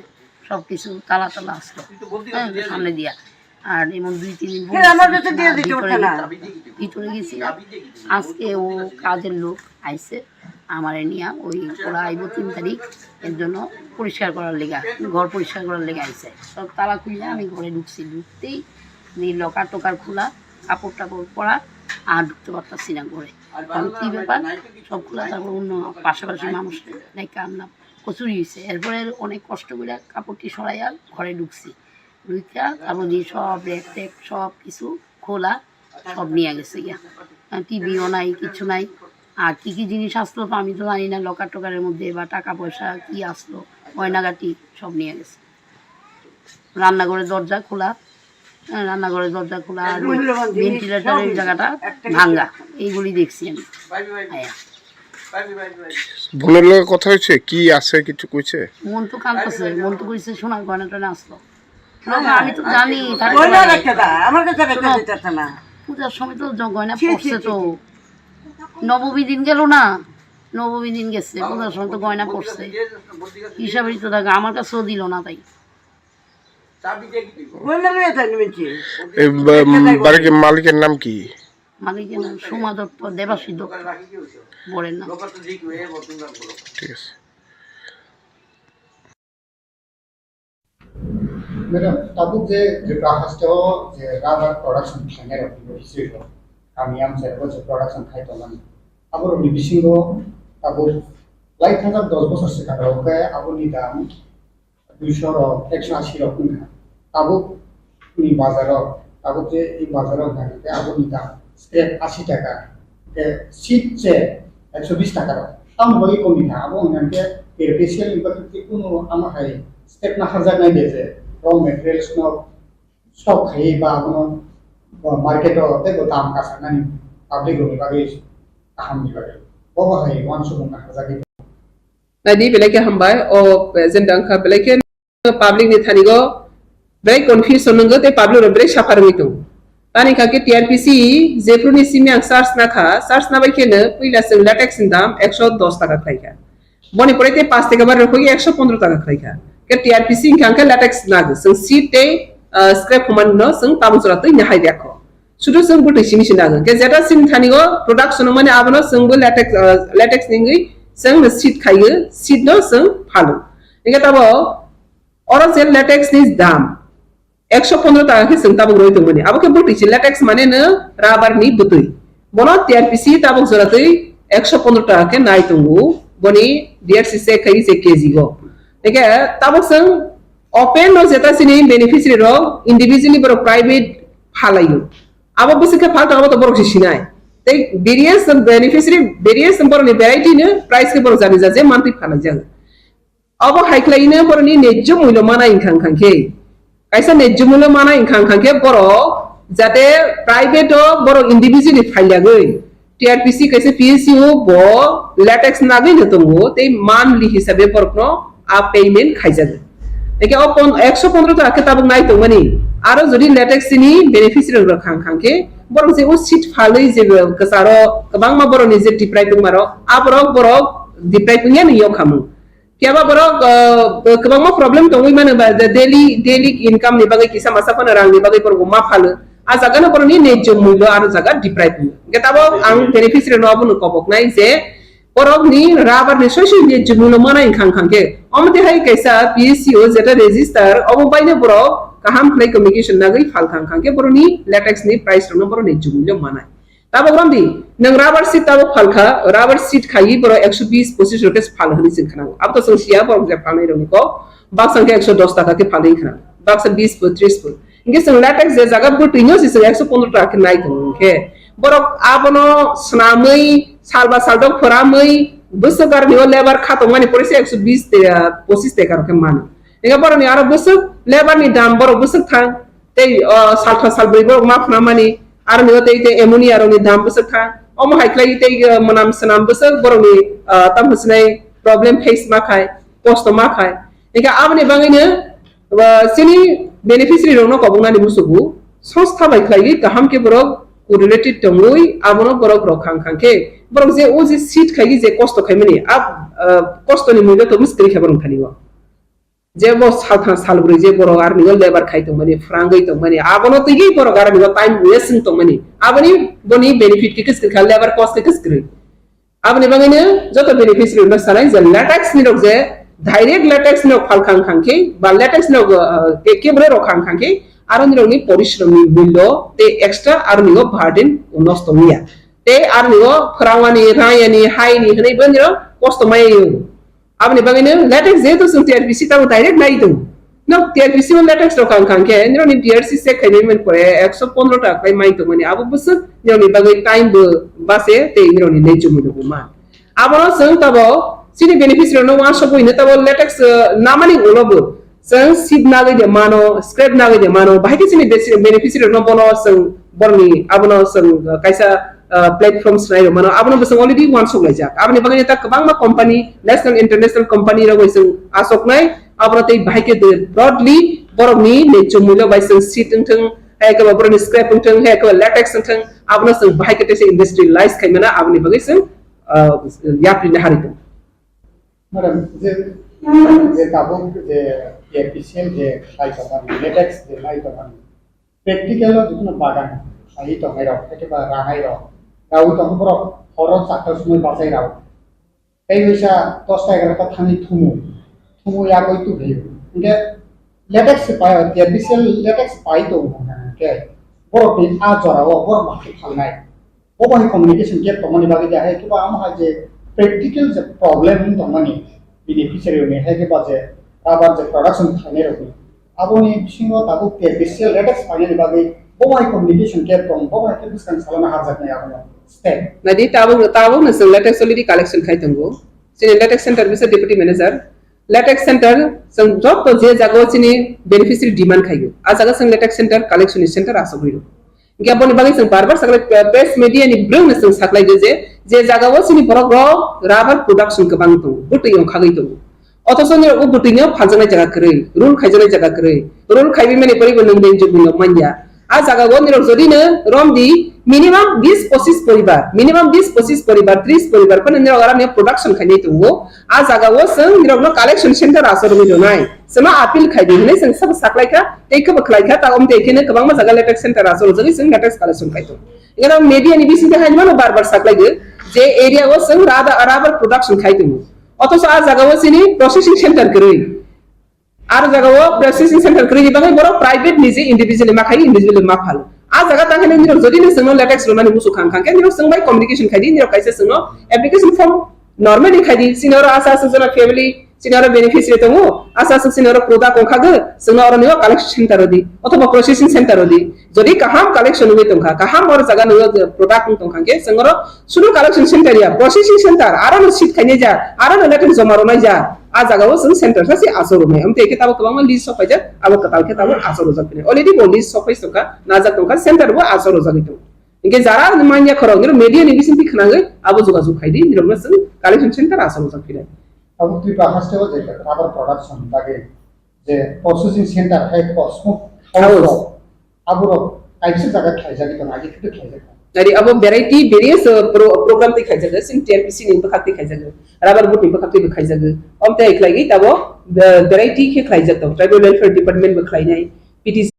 সবকিছু তালা তালা আসলো, হ্যাঁ, সামনে দিয়া। আর এমন দুই তিন দিন পর হ্যাঁ, আমার কাছে দিয়ে দিতে ভিতরে পারছে না। গেছি, ভিতরে গেছি। আজকে ও কাজের লোক আইছে, আমারে নিয়ে ওই ওরা আইবো তিন তারিখ, এর জন্য পরিষ্কার করার লেগা, ঘর পরিষ্কার করার লেগা আইছে। সব তালা খুলে আমি ঘরে ঢুকছি, ঢুকতেই এই লকার টকার খোলা, কাপড় টাপড় পরা, আর ঢুকতে পারতাছি না ঘরে। কারণ কি ব্যাপার, সব খোলা, তারপর অন্য পাশাপাশি মানুষ নাই, কার নাম কচুরি হয়েছে। এরপরে অনেক কষ্ট করে কাপড়টি সরাইয়া ঘরে ঢুকছি। ঢুকিয়া তারপর দিয়ে সব র‍্যাক ট্যাক সব কিছু খোলা, সব নিয়ে গেছে গিয়া। টিভিও নাই, কিছু নাই। আর কি কি জিনিস আসলো তো আমি তো জানি না, লকার টকারের মধ্যে বা টাকা পয়সা কি আসলো, গয়নাগাটি সব নিয়ে গেছে। রান্নাঘরের দরজা খোলা, হ্যাঁ, রান্নাঘরের দরজা খোলা আর ওই মূল্যবান জিনিস ভেন্টিলেটরের সব জায়গাটা একটা কিছু ভাঙ্গা, এইগুলি দেখছি আমি। আয়া। বোনের লগে কথা হয়েছে, কি আছে কিছু কইছে? মন তো কাঁদতেছে, মন তো কইছে সোনার গয়না টয়না আসলো। বাবা, আমি তো জানি, তার গয়না পরে রাখতে দা, আমার কাছে রেখে শোনো, দিতেছে না। পূজার সময় তো জ-, গয়না ছি, ছি, পড়ছে ছি, তো। ছি। নবমী দিন গেল না, নবমী দিন গেছে, পূজার সময় তো গয়না পড়ছে। হিসাবেই তো থাকে, আমার কাছেও দিল না তাই। গয়না লইয়া যায়নি মিনছি। এই বা- বাড়ির মালিকের নাম কি? মালিকের নাম সোমা দত্ত, দেবাশী দত্ত, বরের নাম। ঠিক আছে। Madam, tabuk je Tripura haste o je rubber production khlainai rok ni history rok, kami amchai rok je production khai tongmani, abo rok ni bisingo tabuk lai thajak dos bosor swkang rok khe abo ni dam duiso rok, ekso asi rok wngkha. Tabuk ni bazar o, tabuk je i bazar o hwnkha khe abo ni dam scrap asi taka, khe seat se ekso bis taka rok. Tamoni bagwi komi kha, abo hwnkha khe K P C L ni bagwi tei kunu ama hai step naharjaknai de je raw materials no stock khaiwi ba abono market o teibo dam kasarnani public rokni bagwi kaham ni bagwi. Bobo hai uansukmung naharjagwi tongo. Naidi belai khe hambai, o agenda wngkha belai khe public ni thani go belai confusion wngwi tei public rok belai suffer wngwi tongo. Tani kha khe T R P C jephru ni simi ang search na kha, search na bai khe no puila chwng latex ni dam ekso dos taka khlai kha. Boni pore tei paanch taka bar rok ekso pondro taka khlai kha. Khe T R P C wngkha khe latex nag, chwng seat tei, ah, scrap humani no chwng tabuk jora twi nahai rwkha. Sudu chwng bwtwi simi se nagw. Khe jeta chini thani o production mani abono chwng bo latex, ah, latex ni wngwi chwng no seat khaiyo, seat no chwng phalo. Hingkhe tabo oro je latex ni dam ekso pondro taka khe chwng tabuk rwi tongmani. Abo khe bwtwi se latex mane no rubber ni bwtwi. Bono T R P C tabuk jora twi ekso pondro taka khe nai tongo. Boni D R C check khai se K G go. Hingkhe tabuk chwng open no jeta chini beneficiary rok individually borok private phalaio. Abo bwswk khe phal tong abo to borok se sinai. Tei various beneficiary, various borokni variety no price khe borok jani jaje mantwi phalai jago. Abo hai khlai no borokni nejjo mulyo mana wngkha wngkha khe. Kaisa nejjo mulyo mana wngkha wngkha khe borok jate private o borok individually phailagwi T R P C kaisa P S U bo latex nagwi no tongo tei monthly hisabe borokno a payment khaijago. Eke o pon-, ekso pondro taka khe tabuk nai tongmani. Aro jodi latex ni beneficiary rok khang khang khe borok je o seat phalwi je kwcharo kwbangma borokni je deprive wngmarok, a borok borok deprive wngya ni yok khamung. Keba borok, uh, kwbangma problem tongwi mano ba, the daily, daily income ni bagwi kisa masa phano rang ni bagwi borok ma phalo. A jaga no borok ni nejjo mulyo aro jaga deprive wngya. Hingke tabok ang beneficiary no abono kobok nai je borok ni rubber ni soi soi nejjo mulyo mana wngkha wngkha khe. Omo twi hai kaisa P S C o jeta register obo bai no borok kaham khlai communication nagwi phal kha wngkha khe borok ni latex ni price rok no borok nejjo mulyo manai. Tabok romdi, nwng rubber sheet tabok phalkha, rubber sheet khaiwi borok ekso bis pochis rok khe phal hwnwi chwng khna. Abo to chwng siya borok je phalnai rokni kok, baksa khe ekso dos taka khe phalwi khna, baksa bis po, tris po. Hingke chwng latex je jaga bwtwi no se chwng ekso pondro taka khe nai tongo hingke. Borok abono swnamwi, salba saldok phoramwi, bwswk aroni o labour kha tongmani pore se ekso bis te, ah, pochis taka rok khe mano. Hingke borokni aro bwswk labour ni dam borok bwswk thang. Tei, o, saltham salbrwi borok ma phunamani, aroni o tei, tei ammonia rokni dam bwswk thang. Omo hai khlai tei, o, mwnam swnam bwswk borokni, o, tamo sinai problem face ma khai, kosto ma khai. Hingkhe aboni bagwino, o, chini beneficiary rokno koboknani musugo, songstha bai khlaiwi kaham khe borok correlated tongwi abono borok rok khang khang khe borok je o je seat khaigwi je kosto khaimani, a, o, kostoni mulyo to bwswk kwrwi khe borok thani o. Je bo saltham salbrwi je borok aroni o labour khai tongmani, phrangwi tongmani, abono twiwi borok aroni o time waste wng tongmani, aboni boni benefit khe kwchwk kha, labour cost khe kwchwk kwrwi. Aboni bagwino joto beneficiary no sanai je latex ni rok je direct latex ni rok phal khang khang khe ba latex ni rok, uh, ke, kebroi rok khang khang khe aroni rokni porishrom ni mulyo tei extra aroni o burden nosto wngya. Tei aroni o phrangmani, rayani, haini hwnwi boni rok kosto maya wng. Aboni bagwi no latex jehetu chwng T R P C tamo direct nai tongo. No T R P C o latex rok ang kang khe nirok ni T R C check khainai man pore ekso pondro taka khlai mai tongmani abo bwswk nirok ni bagwi time bo base tei nirok ni nai chumui rok bo man. Abono chwng tabo chini beneficiary no wansok bai no tabo latex, uh, namani ulo bo chwng sip nagwi de mano, scrap nagwi de mano, bahai khe chini besi-, beneficiary no bono chwng borni abono chwng, uh, kaisa, uh, platform swnai rw mano, abono bo chwng already wansok laijak. Aboni bagwi ta kwbangma company, national, international company rok bai chwng asoknai, abono tei bahai khe de broadly borokni nai chumui no bai chwng seat wngthwng, hai khe borokni scrap wngthwng, hai khe latex wngthwng, abono chwng bahai khe teisa industrialize khai mano, aboni bagwi chwng, uh, yapri na hari tongo. Madam, je, je tabuk je T R P C L je khlai tongmani, latex je khlai tongmani, practical o jikunu bagan khlaiwi tongnai rok, ekeba ranai rok, rawi tong borok horo chakta sumui bachai rao. Tei wisa dosta egarota thani thumu, thumu yagwi tubhiyo. Hingke latex se pai, T R P C L latex pai tongo hingke borok ni a jora o borok bahai phalnai. Bo bai communication gap tongmani bagwi de hai khe ba amo hai je practical je problem wng tongmani beneficiary ni hai khe ba je rubber je production khainai rokni. Aboni bisingo tabuk T R P C L latex painani bagwi bo bai communication gap tong, bo bai khe bwskang salama harjaknai abono step. Nadi tabuk, tabuk no chwng latex already collection khai tongo. Chini latex center bisa deputy manager. Latex center chwng joto je jaga o chini beneficiary demand khaigo. A jaga chwng latex center collection ni center asogwi rw. Hingke aboni bagwi chwng bar bar sakle, eh, press media ni bwrwng no chwng saklai di je, je jaga o chini borok rok rubber production kwbang tongo, bwtwi ongkhagwi tongo. Othoso nirok o bwtwi no phaljaknai jaga kwrwi, rule khaijaknai jaga kwrwi. Rule khaiwi mani poribo nwng benjok bino manya. A jaga o nirok jodi no rom di minimum bis pochis poribar, minimum bis pochis poribar, tris poribar phano nirok aram ni production khainai tongo. A jaga o chwng nirok no collection center asogwi rwnai. Chwngno appeal khai di hinwi chwng sabo saklai kha, tei khe bo khlai kha, ta omtwi khe no kwbangma jaga latex center asol rwjagwi chwng latex collection khai tongo. Hingke media ni bising twi hai mano bar bar saklai di je area o chwng rada-, rubber production khai tongo. Othoso a jaga o chini processing center kwrwi. Aro jaga o processing center kwrwi ni bagwi borok private ni je individually ma khai, individually ma phal. A jaga tang khe nirok jodi no chwngno latex rwnani muchung khang khang khe nirok chwng bai communication khai di, nirok kaisa chwngno application form normally khai di, chini oro asa aswk jona family, chini oro beneficiary tongo, asa aswk chini oro product ongkha gw, chwngno oro nio collection center rw di, othoba processing center rw di. Jodi kaham collection wngwi tongkha, kaham oro jaga nio product wng tongkha khe, chwng oro sunu collection center ya, processing center, aro no seat khainai ja, aro no latex joma rwnai ja, a jaga o chwng center sa se asok rwnai. Amtwi khe tabuk kwbangma list sok paijak, abo kwtal khe tabuk asok rwjak phai. Already bo list sok pai tongkha, najak tongkha, center bo asok rwjagwi tongo. Hingke jara manya khorok, nirok media ni bising twi khwnagwi abo jogajog khai di, nirok no chwng collection center asok rwjak phai. Abo Tripura haste o je rubber production bagwi je processing center hai ko smooth house House. Rok, aborok kaisa jaga khlaijagwi tongo, agi khe khlaijak. Nari abo variety various, uh, pro-, program twi khaijago, sing T R P C ni bwkhak twi khaijago, rubber board ni bwkhak twi bo khaijago. Om tei khlaigwi tabo, uh, variety khe khlaijak tongo, tribal welfare department bo khlainai, P T C